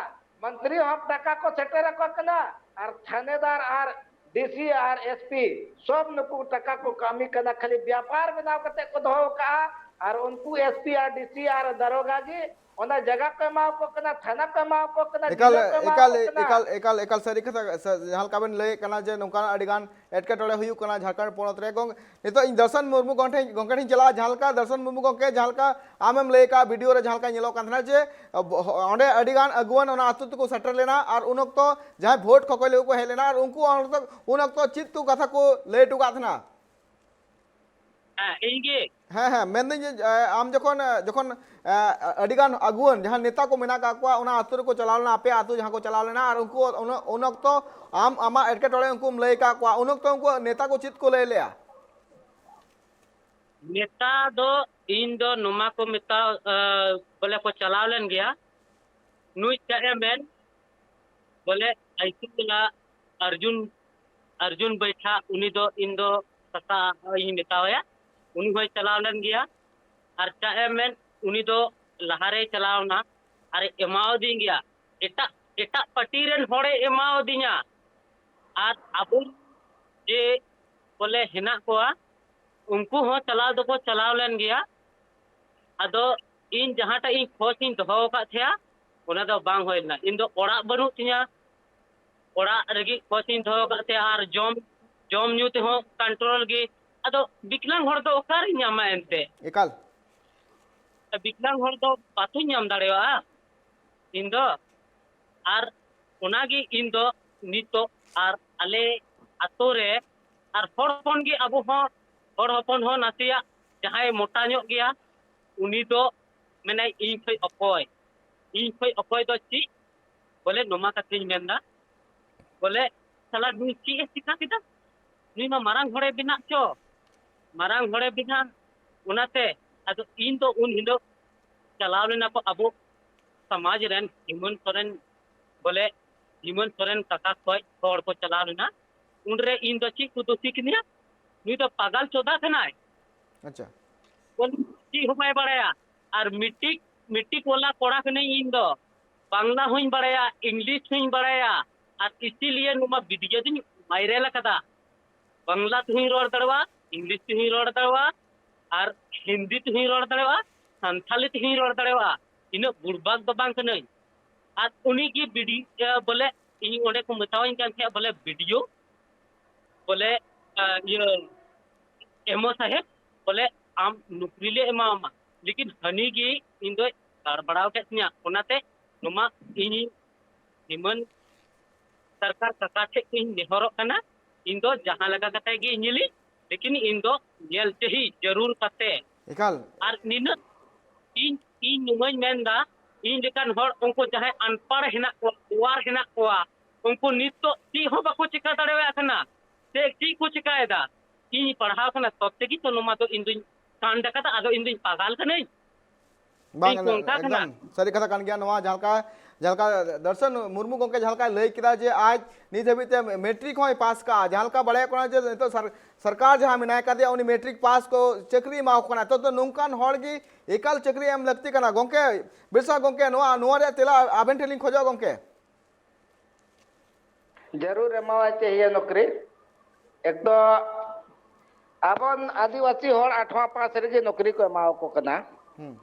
ᱢᱚᱱᱛᱨᱤ ᱦᱚᱸ ᱴᱟᱠᱟ ᱠᱚ ᱥᱮᱴᱮᱨ ᱟᱠᱚ ᱠᱟᱱᱟ, ᱟᱨ ᱛᱷᱟᱱᱮᱫᱟᱨ ᱟᱨ ᱰᱤᱥᱤ ᱟᱨ ᱮᱥᱯᱤ ᱥᱚᱵ ᱱᱩᱠᱩ ᱴᱟᱠᱟ ᱠᱚ ᱠᱟᱹᱢᱤ ᱠᱟᱱᱟ, ᱠᱷᱟᱹᱞᱤ ᱵᱮᱯᱟᱨ ᱵᱮᱱᱟᱣ ᱠᱟᱛᱮ ᱠᱚ ᱫᱚᱦᱚ ᱟᱠᱟᱫᱼᱟ᱾ ᱟᱨ ᱩᱱᱠᱩ ᱮᱥᱯᱤ ᱟᱨ ᱰᱤᱥᱤ ᱟᱨ ᱫᱟᱨᱚᱜᱟ ᱜᱮ ᱚᱱᱟ ᱡᱟᱭᱜᱟ ᱠᱚ ᱮᱢᱟ ᱠᱚ ᱠᱟᱱᱟ, ᱛᱷᱟᱱᱟ ᱠᱚ ᱮᱢᱟ ᱠᱚ ᱠᱟᱱᱟ, ᱮᱠᱟᱞ ᱡᱤᱞᱟᱹ ᱠᱚ ᱮᱢᱟ ᱮᱠᱟᱞ ᱠᱚ ᱠᱟᱱᱟ᱾ ᱮᱠᱟᱞ ᱮᱠᱟᱞ ᱮᱠᱟᱞ ᱥᱟᱹᱨᱤ ᱠᱟᱛᱷᱟ, ᱥᱟ- ᱡᱟᱦᱟᱸ ᱞᱮᱠᱟ ᱵᱮᱱ ᱞᱟᱹᱭᱮᱫ ᱠᱟᱱᱟ ᱡᱮ ᱱᱚᱝᱠᱟᱱᱟᱜ ᱟᱹᱰᱤ ᱜᱟᱱ ᱮᱴᱠᱮᱴᱚᱬᱮ ᱦᱩᱭᱩᱜ ᱠᱟᱱᱟ ᱡᱷᱟᱲᱠᱷᱚᱸᱰ ᱯᱚᱱᱚᱛ ᱨᱮ᱾ ᱜᱚᱝ- ᱱᱤᱛᱚᱜ ᱤᱧ ᱫᱚᱨᱥᱚᱱ ᱢᱩᱨᱢᱩ ᱜᱚᱝᱠᱮ ᱴᱷᱮᱱ, ᱜᱚᱝᱠᱮ ᱴᱷᱮᱱ ᱪᱟᱞᱟᱜᱼᱟ᱾ ᱡᱟᱦᱟᱸ ᱞᱮᱠᱟ ᱫᱚᱨᱥᱚᱱ ᱢᱩᱨᱢᱩ ᱜᱚᱝᱠᱮ, ᱡᱟᱦᱟᱸ ᱞᱮᱠᱟ ᱟᱢᱮᱢ ᱞᱟᱹᱭ ᱠᱟᱜᱼᱟ, ᱵᱷᱤᱰᱤᱭᱳ ᱨᱮ ᱡᱟᱦᱟᱸ ᱞᱮᱠᱟ ᱧᱮᱞᱚᱜ ᱠᱟᱱ ᱛᱟᱦᱮᱱᱟ ᱡᱮ ᱚ, ᱵᱚ- ᱚᱸᱰᱮ ᱟᱹᱰᱤ ᱜᱟᱱ ᱟᱹᱜᱩᱣᱟᱹᱱ ᱚᱱᱟ ᱟᱹᱛᱩ ᱛᱮᱠᱚ ᱥᱮᱴᱮᱨ ᱞᱮᱱᱟ, ᱟᱨ ᱩᱱ ᱚᱠᱛᱚ ᱡᱟᱦᱟᱸᱭ ᱵᱷᱳᱴ ᱠᱚᱠᱚᱭ ᱞᱟᱹᱜᱤᱫ ᱠᱚ ᱦᱮᱡ ᱞᱮᱱᱟ, ᱟᱨ ᱩᱱᱠᱩ ᱩᱱ ᱚᱠᱛᱚ, ᱩᱱ ᱚᱠᱛᱚ ᱪᱮᱫ ᱠᱚ ᱠᱟᱛᱷᱟ ᱠᱚ ᱞᱟᱹᱭ ᱦᱚᱴᱚ ᱠᱟᱜ ᱛᱟᱦᱮᱱᱟ? ᱦᱮᱸ, ᱤᱧ ᱜᱮ᱾ ᱦᱮᱸ, ᱦᱮᱸ, ᱢᱮᱱᱫᱟᱹᱧ ᱡᱮ, ᱮ, ᱟᱢ ᱡᱚᱠᱷᱚᱱ, ᱮ, ᱡᱚᱠᱷᱚᱱ, ᱮ, ᱟᱹᱰᱤ ᱜᱟᱱ ᱟᱹᱜᱩᱣᱟᱹᱱ ᱡᱟᱦᱟᱸ ᱱᱮᱛᱟ ᱠᱚ ᱢᱮᱱᱟᱜ ᱠᱟᱜ ᱠᱚᱣᱟ, ᱚᱱᱟ ᱟᱹᱛᱩ ᱨᱮᱠᱚ ᱪᱟᱞᱟᱣ ᱞᱮᱱᱟ, ᱟᱯᱮᱭᱟᱜ ᱟᱹᱛᱩ ᱡᱟᱦᱟᱸ ᱠᱚ ᱪᱟᱞᱟᱣ ᱞᱮᱱᱟ, ᱟᱨ ᱩᱱᱠᱩ ᱩᱱ, ᱩᱱ ᱚᱠᱛᱚ ᱟᱢ ᱟᱢᱟᱜ ᱮᱴᱠᱮᱴᱚᱬᱮ ᱩᱱᱠᱩᱢ ᱞᱟᱹᱭ ᱠᱟᱜ ᱠᱚᱣᱟ, ᱩᱱ ᱚᱠᱛᱚ ᱩᱱᱠᱩ ᱱᱮᱛᱟ ᱠᱚ ᱪᱮᱫ ᱠᱚ ᱞᱟᱹᱭ ᱞᱮᱜᱼᱟ? ᱱᱮᱛᱟ ᱫᱚ ᱤᱧ ᱫᱚ ᱱᱚᱣᱟ ᱠᱚ ᱢᱮᱛᱟ, ᱮ, ᱵᱚᱞᱮ ᱠᱚ ᱪᱟᱞᱟᱣ ᱞᱮᱱ ᱜᱮᱭᱟ᱾ ᱱᱩᱭ ᱪᱮᱫ ᱮ ᱢᱮᱱ, ᱵᱚᱞᱮ ᱟᱭᱥᱤ ᱴᱚᱞᱟ ᱟᱨᱡᱩᱱ, ᱟᱨᱡᱩᱱ ᱵᱟᱹᱭᱴᱷᱟ, ᱩᱱᱤ ᱫᱚ ᱤᱧ ᱫᱚ ᱥᱟᱥᱟ ᱤᱧ ᱢᱮᱛᱟᱣᱟᱭᱟ, ᱩᱱᱤ ᱦᱚᱸᱭ ᱪᱟᱞᱟᱣ ᱞᱮᱱ ᱜᱮᱭᱟ᱾ ᱟᱨ ᱪᱮᱫ ᱮ ᱢᱮᱱ, ᱩᱱᱤ ᱫᱚ ᱞᱟᱦᱟᱨᱮᱭ ᱪᱟᱞᱟᱣ ᱮᱱᱟ ᱟᱨ ᱮᱢᱟᱣᱟᱫᱤᱧ ᱜᱮᱭᱟ᱾ ᱮᱴᱟᱜ, ᱮᱴᱟᱜ ᱯᱟᱨᱴᱤ ᱨᱮᱱ ᱦᱚᱲᱮ ᱮᱢᱟᱣᱟᱫᱤᱧᱟ᱾ ᱟᱨ ᱟᱵᱚ ᱡᱮ ᱵᱚᱞᱮ ᱦᱮᱱᱟᱜ ᱠᱚᱣᱟ, ᱩᱱᱠᱩ ᱦᱚᱸ ᱪᱟᱞᱟᱣ ᱫᱚᱠᱚ ᱪᱟᱞᱟᱣ ᱞᱮᱱ ᱜᱮᱭᱟ᱾ ᱟᱫᱚ ᱤᱧ ᱡᱟᱦᱟᱸᱴᱟᱜ ᱤᱧ ᱠᱷᱚᱡᱽ ᱤᱧ ᱫᱚᱦᱚ ᱟᱠᱟᱫ ᱛᱟᱦᱮᱸᱜᱼᱟ, ᱚᱱᱟ ᱫᱚ ᱵᱟᱝ ᱦᱩᱭ ᱞᱮᱱᱟ᱾ ᱤᱧ ᱫᱚ ᱚᱲᱟᱜ ᱵᱟᱹᱱᱩᱜ ᱛᱤᱧᱟ, ᱚᱲᱟᱜ ᱨᱮᱜᱮ ᱠᱷᱚᱡᱽ ᱤᱧ ᱫᱚᱦᱚ ᱟᱠᱟᱫ ᱛᱟᱦᱮᱸᱜᱼᱟ, ᱟᱨ ᱡᱚᱢ, ᱡᱚᱢ ᱧᱩ ᱛᱮᱦᱚᱸ ᱠᱚᱱᱴᱨᱳᱞ ᱜᱮ᱾ ᱟᱫᱚ ᱵᱤᱠᱞᱟᱝ ᱦᱚᱲ ᱫᱚ ᱚᱠᱟᱨᱮᱧ ᱧᱟᱢᱟ ᱮᱱᱛᱮ? ᱮᱠᱟᱞ᱾ ᱵᱤᱠᱞᱟᱝ ᱦᱚᱲ ᱫᱚ ᱵᱟᱠᱚᱧ ᱧᱟᱢ ᱫᱟᱲᱮᱭᱟᱜᱼᱟ ᱤᱧ ᱫᱚ᱾ ᱟᱨ ᱚᱱᱟᱜᱮ ᱤᱧ ᱫᱚ ᱱᱤᱛᱚᱜ ᱟᱨ ᱟᱞᱮ ᱟᱛᱳ ᱨᱮ ᱟᱨ ᱦᱚᱲ ᱦᱚᱯᱚᱱ ᱜᱮ, ᱟᱵᱚ ᱦᱚᱸ ᱦᱚᱲ ᱦᱚᱯᱚᱱ ᱦᱚᱸ ᱱᱟᱥᱮᱭᱟᱜ ᱡᱟᱦᱟᱸᱭ ᱢᱚᱴᱟ ᱧᱚᱜ ᱜᱮᱭᱟ, ᱩᱱᱤ ᱫᱚ ᱢᱮᱱᱟᱭ, "ᱤᱧ ᱠᱷᱚᱡ ᱚᱠᱚᱭ, ᱤᱧ ᱠᱷᱚᱡ ᱚᱠᱚᱭ ᱫᱚ ᱪᱮᱫ?" ᱵᱚᱞᱮ ᱱᱚᱣᱟ ᱠᱟᱛᱷᱟᱧ ᱢᱮᱱᱫᱟ, ᱵᱚᱞᱮ ᱥᱟᱞᱟ ᱱᱩᱭ ᱪᱮᱫ ᱮ ᱪᱤᱠᱟ ᱠᱮᱫᱟ? ᱱᱩᱭ ᱢᱟ ᱢᱟᱨᱟᱝ ᱦᱚᱲᱮ ᱵᱮᱱᱟᱜ ᱪᱚ, ᱢᱟᱨᱟᱝ ᱦᱚᱲᱮ ᱵᱮᱱᱟᱜ᱾ ᱚᱱᱟᱛᱮ ᱟᱫᱚ ᱤᱧ ᱫᱚ ᱩᱱ ᱦᱤᱞᱳᱜ ᱪᱟᱞᱟᱣ ᱞᱮᱱᱟ ᱠᱚ ᱟᱵᱚ ᱥᱚᱢᱟᱡᱽ ᱨᱮᱱ ᱦᱮᱢᱚᱱᱛ ᱥᱚᱨᱮᱱ, ᱵᱚᱞᱮ ᱦᱮᱢᱚᱱᱛ ᱥᱚᱨᱮᱱ ᱠᱟᱠᱟ ᱠᱷᱚᱡ ᱦᱚᱲ ᱠᱚ ᱪᱟᱞᱟᱣ ᱞᱮᱱᱟ᱾ ᱩᱱᱨᱮ ᱤᱧ ᱫᱚ ᱪᱮᱫ ᱠᱚ ᱫᱳᱥᱤ ᱠᱤᱫᱤᱧᱟ? ᱱᱩᱭ ᱫᱚ ᱯᱟᱜᱟᱞ ᱪᱳᱫᱟ ᱠᱟᱱᱟᱭ᱾ ᱟᱪᱪᱷᱟ᱾ ᱵᱚᱞᱮ ᱪᱮᱫ ᱦᱚᱸ ᱵᱟᱭ ᱵᱟᱲᱟᱭᱟ᱾ ᱟᱨ ᱢᱮᱴᱨᱤᱠ ᱢᱮᱴᱨᱤᱠ ᱣᱟᱞᱟ ᱠᱚᱲᱟ ᱠᱟᱹᱱᱟᱹᱧ ᱤᱧ ᱫᱚ᱾ ᱵᱟᱝᱞᱟ ᱦᱚᱸᱧ ᱵᱟᱲᱟᱭᱟ, ᱤᱝᱞᱤᱥ ᱦᱚᱸᱧ ᱵᱟᱲᱟᱭᱟ᱾ ᱟᱨ ᱤᱥᱤᱞᱤᱭᱮ ᱱᱚᱣᱟ ᱵᱤᱰᱤᱭᱳ ᱫᱚᱧ ᱵᱷᱟᱭᱨᱟᱞ ᱟᱠᱟᱫᱟ᱾ ᱵᱟᱝᱞᱟ ᱛᱮᱦᱚᱸᱧ ᱨᱚᱲ ᱫᱟᱲᱮᱭᱟᱜᱼᱟ, ᱤᱝᱞᱤᱥ ᱛᱮᱦᱚᱸᱧ ᱨᱚᱲ ᱫᱟᱲᱮᱭᱟᱜᱼᱟ, ᱟᱨ ᱦᱤᱱᱫᱤ ᱛᱮᱦᱚᱸᱧ ᱨᱚᱲ ᱫᱟᱲᱮᱭᱟᱜᱼᱟ, ᱥᱟᱱᱛᱷᱟᱞᱤ ᱛᱮᱦᱚᱸᱧ ᱨᱚᱲ ᱫᱟᱲᱮᱭᱟᱜᱼᱟ᱾ ᱤᱱᱟᱹᱜ ᱵᱩᱲᱵᱟᱠ ᱫᱚ ᱵᱟᱝ ᱠᱟᱹᱱᱟᱹᱧ᱾ ᱟᱨ ᱩᱱᱤ ᱜᱮ ᱵᱤᱰᱤ ᱤᱭᱟᱹ ᱵᱚᱞᱮ ᱤᱧ ᱚᱸᱰᱮ ᱠᱚ ᱢᱮᱛᱟᱣᱟᱹᱧ ᱠᱟᱱ ᱛᱟᱦᱮᱸᱫ ᱵᱚᱞᱮ ᱵᱤᱰᱤᱭᱳ ᱵᱚᱞᱮ ᱤᱭᱟᱹ ᱮᱢ ᱳ ᱥᱟᱦᱮᱵᱽ ᱵᱚᱞᱮ ᱟᱢ ᱱᱩᱠᱨᱤ ᱞᱮ ᱮᱢᱟᱣᱟᱢᱟ᱾ ᱞᱮᱠᱤᱱ ᱦᱟᱹᱱᱤ ᱜᱮ ᱤᱧ ᱫᱚᱭ ᱜᱟᱲᱵᱟᱲᱟᱣ ᱠᱮᱫ ᱛᱤᱧᱟ᱾ ᱚᱱᱟᱛᱮ ᱱᱚᱣᱟ ᱤᱧ ᱦᱮᱢᱚᱱᱛ ᱥᱚᱨᱠᱟᱨ ᱠᱟᱠᱟ ᱴᱷᱮᱡ ᱤᱧ ᱱᱮᱦᱚᱨᱚᱜ ᱠᱟᱱᱟ, ᱤᱧ ᱫᱚ ᱡᱟᱦᱟᱸ ᱞᱮᱠᱟ ᱠᱟᱛᱮ ᱜᱮ ᱧᱮᱞᱤᱧ, ᱞᱮᱠᱤᱱ ᱤᱧ ᱫᱚ ᱧᱮᱞ ᱪᱟᱹᱦᱤ ᱡᱟᱹᱨᱩᱲ ᱠᱟᱛᱮ᱾ ᱮᱠᱟᱞ᱾ ᱟᱨ ᱱᱤᱱᱟᱹᱜ ᱤᱧ ᱤᱧ ᱱᱚᱣᱟᱧ ᱢᱮᱱᱫᱟ, ᱤᱧ ᱞᱮᱠᱟᱱ ᱦᱚᱲ ᱩᱱᱠᱩ ᱡᱟᱦᱟᱸᱭ ᱟᱱᱯᱟᱲ ᱦᱮᱱᱟᱜ ᱠᱚᱣᱟ, ᱯᱩᱣᱟᱨ ᱦᱮᱱᱟᱜ ᱠᱚᱣᱟ, ᱩᱱᱠᱩ ᱱᱤᱛᱚᱜ ᱪᱮᱫ ᱦᱚᱸ ᱵᱟᱠᱚ ᱪᱤᱠᱟ ᱫᱟᱲᱮᱭᱟᱜ ᱠᱟᱱᱟ᱾ ᱥᱮ ᱪᱮᱫ ᱠᱚ ᱪᱤᱠᱟᱭᱮᱫᱟ? ᱤᱧ ᱯᱟᱲᱦᱟᱣ ᱠᱟᱱᱟ ᱛᱚᱵ ᱛᱮᱜᱮ ᱛᱚ ᱱᱚᱣᱟ ᱫᱚ ᱤᱧ ᱫᱚᱧ ᱠᱟᱱᱰ ᱟᱠᱟᱫᱟ, ᱟᱫᱚ ᱤᱧ ᱫᱚᱧ ᱯᱟᱜᱟᱞ ᱠᱟᱹᱱᱟᱹᱧ᱾ ᱵᱟᱝ ᱤᱧ ᱠᱚ ᱚᱱᱠᱟ ᱠᱟᱱᱟ᱾ ᱮᱠᱫᱚᱢ ᱥᱟᱹᱨᱤ ᱠᱟᱛᱷᱟ ᱠᱟᱱ ᱜᱮᱭᱟ᱾ ᱱᱚᱣᱟ ᱡᱟᱦᱟᱸ ᱞᱮᱠᱟ ᱡᱟᱦᱟᱸ ᱞᱮᱠᱟ ᱫᱚᱨᱥᱚᱱ ᱢᱩᱨᱢᱩ ᱜᱚᱢᱠᱮ ᱡᱟᱦᱟᱸ ᱞᱮᱠᱟᱭ ᱞᱟᱹᱭ ᱠᱮᱫᱟ ᱡᱮ ᱟᱡ ᱱᱤᱛ ᱦᱟᱹᱵᱤᱡ ᱛᱮ ᱢᱮᱴᱨᱤᱠ ᱦᱚᱸᱭ ᱯᱟᱥ ᱠᱟᱜᱼᱟ, ᱡᱟᱦᱟᱸ ᱞᱮᱠᱟ ᱵᱟᱲᱟᱭᱚᱜ ᱠᱟᱱᱟ ᱡᱮ ᱱᱤᱛᱚᱜ ᱥᱟᱨ- ᱥᱚᱨᱠᱟᱨ ᱡᱟᱦᱟᱸ ᱢᱮᱱᱟᱭ ᱠᱟᱫᱮᱭᱟ ᱩᱱᱤ ᱢᱮᱴᱨᱤᱠ ᱯᱟᱥ ᱠᱚ ᱪᱟᱹᱠᱨᱤ ᱮᱢᱟ ᱠᱚ ᱠᱟᱱᱟ, ᱛᱚ ᱛᱚ ᱱᱚᱝᱠᱟᱱ ᱦᱚᱲ ᱜᱮ ᱮᱠᱟᱞ ᱪᱟᱹᱠᱨᱤ ᱮᱢ ᱞᱟᱹᱠᱛᱤ ᱠᱟᱱᱟ᱾ ᱜᱚᱢᱠᱮ ᱵᱤᱨᱥᱟ ᱜᱚᱢᱠᱮ, ᱱᱚᱣᱟ ᱱᱚᱣᱟ ᱨᱮᱭᱟᱜ ᱛᱮᱞᱟ ᱟᱵᱮᱱ ᱴᱷᱮᱱ ᱞᱤᱧ ᱠᱷᱚᱡᱚᱜᱼᱟ ᱜᱚᱢᱠᱮ᱾ जरूर एमावा चाहिए नौकरी। एक तो ᱟᱵᱚ ᱟᱹᱫᱤᱵᱟᱹᱥᱤ ᱦᱚᱲ ᱟᱴᱷᱣᱟ ᱯᱟᱥ ᱨᱮᱜᱮ ᱱᱚᱠᱨᱤ ᱠᱚ ᱮᱢᱟ ᱠᱚ ᱠᱟᱱᱟ᱾ ᱦᱩᱸ᱾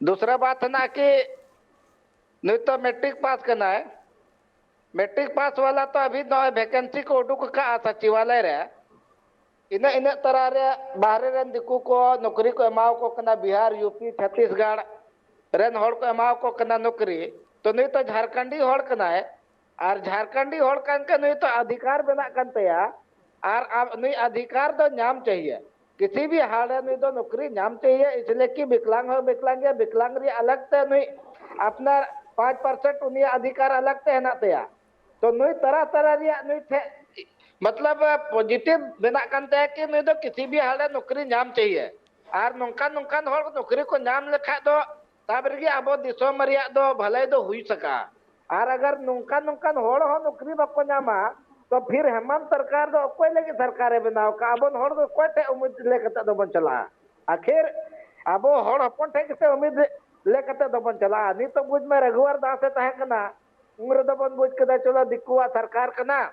दूसरा बात है ना कि ᱱᱩᱭ ᱛᱚ ᱢᱮᱴᱨᱤᱠ ᱯᱟᱥ ᱠᱟᱱᱟᱭ, ᱢᱮᱴᱨᱤᱠ ᱯᱟᱥ ᱣᱟᱞᱟ ᱛᱚ ᱟᱵᱷᱤ ᱱᱚᱜᱼᱚᱭ ᱵᱷᱮᱠᱮᱱᱥᱤ ᱠᱚ ᱩᱰᱩᱠ ᱟᱠᱟᱫᱼᱟ ᱥᱚᱪᱤᱵᱟᱞᱚᱭ ᱨᱮ, ᱤᱱᱟᱹᱜ ᱤᱱᱟᱹᱜ ᱛᱟᱨᱟ ᱨᱮ ᱵᱟᱦᱨᱮ ᱨᱮᱱ ᱫᱤᱠᱩ ᱠᱚ ᱱᱚᱠᱨᱤ ᱠᱚ ᱮᱢᱟ ᱠᱚ ᱠᱟᱱᱟ, ᱵᱤᱦᱟᱨ, ᱭᱩ ᱯᱤ, ᱪᱷᱚᱛᱤᱥᱜᱚᱲ ᱨᱮᱱ ᱦᱚᱲ ᱠᱚ ᱮᱢᱟ ᱠᱚ ᱠᱟᱱᱟ ᱱᱚᱠᱨᱤ᱾ ᱛᱚ ᱱᱩᱭ ᱛᱚ ᱡᱷᱟᱨᱠᱷᱚᱸᱰᱤ ᱦᱚᱲ ᱠᱟᱱᱟᱭ, ᱟᱨ ᱡᱷᱟᱨᱠᱷᱚᱸᱰᱤ ᱦᱚᱲ ᱠᱟᱱ ᱠᱷᱟᱱ ᱱᱩᱭ ᱛᱚ ᱚᱫᱷᱤᱠᱟᱨ ᱵᱮᱱᱟᱜ ᱠᱟᱱ ᱛᱟᱭᱟ, ᱟᱨ ᱟᱢ ᱱᱩᱭ ᱚᱫᱷᱤᱠᱟᱨ ᱫᱚ ᱧᱟᱢ ᱪᱟᱦᱤᱭᱮ, ᱠᱤᱥᱤ ᱵᱷᱤ ᱦᱟᱞ ᱨᱮ ᱱᱩᱭ ᱫᱚ ᱱᱚᱠᱨᱤ ᱧᱟᱢ ᱪᱟᱦᱤᱭᱮ, ᱤᱥᱞᱤᱭᱮ ᱠᱤ ᱵᱤᱠᱞᱟᱝ ᱦᱚᱸ ᱵᱤᱠᱞᱟᱝ ᱜᱮ, ᱵᱤᱠᱞᱟᱝ ᱨᱮᱭᱟᱜ ᱟᱞᱟᱜᱽ ᱛᱮ ᱱᱩᱭ ᱟᱯᱱᱟᱨ ᱯᱟᱸᱪ ᱯᱟᱨᱥᱮᱱᱴ ᱩᱱᱤᱭᱟᱜ ᱚᱫᱷᱤᱠᱟᱨ ᱟᱞᱟᱜᱽ ᱛᱮ ᱦᱮᱱᱟᱜ ᱛᱟᱭᱟ᱾ ᱛᱚ ᱱᱩᱭ ᱛᱟᱨᱟ ᱛᱟᱨᱟ ᱨᱮᱭᱟᱜ ᱱᱩᱭ ᱴᱷᱮᱡ ᱢᱚᱛᱞᱚᱵ ᱯᱚᱡᱤᱴᱤᱵᱷ ᱵᱮᱱᱟᱜ ᱠᱟᱱ ᱛᱟᱭᱟ ᱠᱤ ᱱᱩᱭ ᱫᱚ ᱠᱤᱥᱤ ᱵᱷᱤ ᱦᱟᱞ ᱨᱮ ᱱᱚᱠᱨᱤ ᱧᱟᱢ ᱪᱟᱦᱤᱭᱮ᱾ ᱟᱨ ᱱᱚᱝᱠᱟᱱ ᱱᱚᱝᱠᱟᱱ ᱦᱚᱲ ᱱᱚᱠᱨᱤ ᱠᱚ ᱧᱟᱢ ᱞᱮᱠᱷᱟᱡ ᱫᱚ ᱛᱟᱵ ᱨᱮᱜᱮ ᱟᱵᱚ ᱫᱤᱥᱚᱢ ᱨᱮᱭᱟᱜ ᱫᱚ ᱵᱷᱟᱹᱞᱟᱹᱭ ᱫᱚ ᱦᱩᱭ ᱥᱟᱠᱟ᱾ ᱟᱨ ᱟᱜᱟᱨ ᱱᱚᱝᱠᱟᱱ ᱱᱚᱝᱠᱟᱱ ᱦᱚᱲ ᱦᱚᱸ ᱱᱚᱠᱨᱤ ᱵᱟᱠᱚ ᱧᱟᱢᱟ, ᱛᱚ ᱯᱷᱤᱨ ᱦᱮᱢᱟᱱᱛ ᱥᱚᱨᱠᱟᱨ ᱫᱚ ᱚᱠᱚᱭ ᱞᱟᱹᱜᱤᱫ ᱥᱚᱨᱠᱟᱨᱮ ᱵᱮᱱᱟᱣ ᱠᱟᱜᱼᱟ? ᱟᱵᱚ ᱦᱚᱲ ᱫᱚ ᱚᱠᱚᱭ ᱴᱷᱮᱡ ᱩᱢᱤᱫ ᱞᱮ ᱠᱟᱛᱮ ᱫᱚᱵᱚᱱ ᱪᱟᱞᱟᱜᱼᱟ? ᱟᱠᱷᱤᱨ ᱟᱵᱚ ᱦᱚᱲ ᱦᱚᱯᱚᱱ ᱴᱷᱮᱡ ᱜᱮᱥᱮ ᱩᱢᱤᱫ ᱞᱮ ᱠᱟᱛᱮ ᱫᱚᱵᱚᱱ ᱪᱟᱞᱟᱜᱼᱟ᱾ ᱱᱤᱛᱚᱜ ᱵᱩᱡᱽ ᱢᱮ, ᱨᱟᱹᱜᱷᱩᱣᱟᱨ ᱫᱟᱥ ᱮ ᱛᱟᱦᱮᱸ ᱠᱟᱱᱟ, ᱩᱱ ᱨᱮᱫᱚ ᱵᱚᱱ ᱵᱩᱡᱽ ᱠᱮᱫᱟ ᱪᱚᱞᱚ ᱫᱤᱠᱩᱣᱟᱜ ᱥᱚᱨᱠᱟᱨ ᱠᱟᱱᱟ,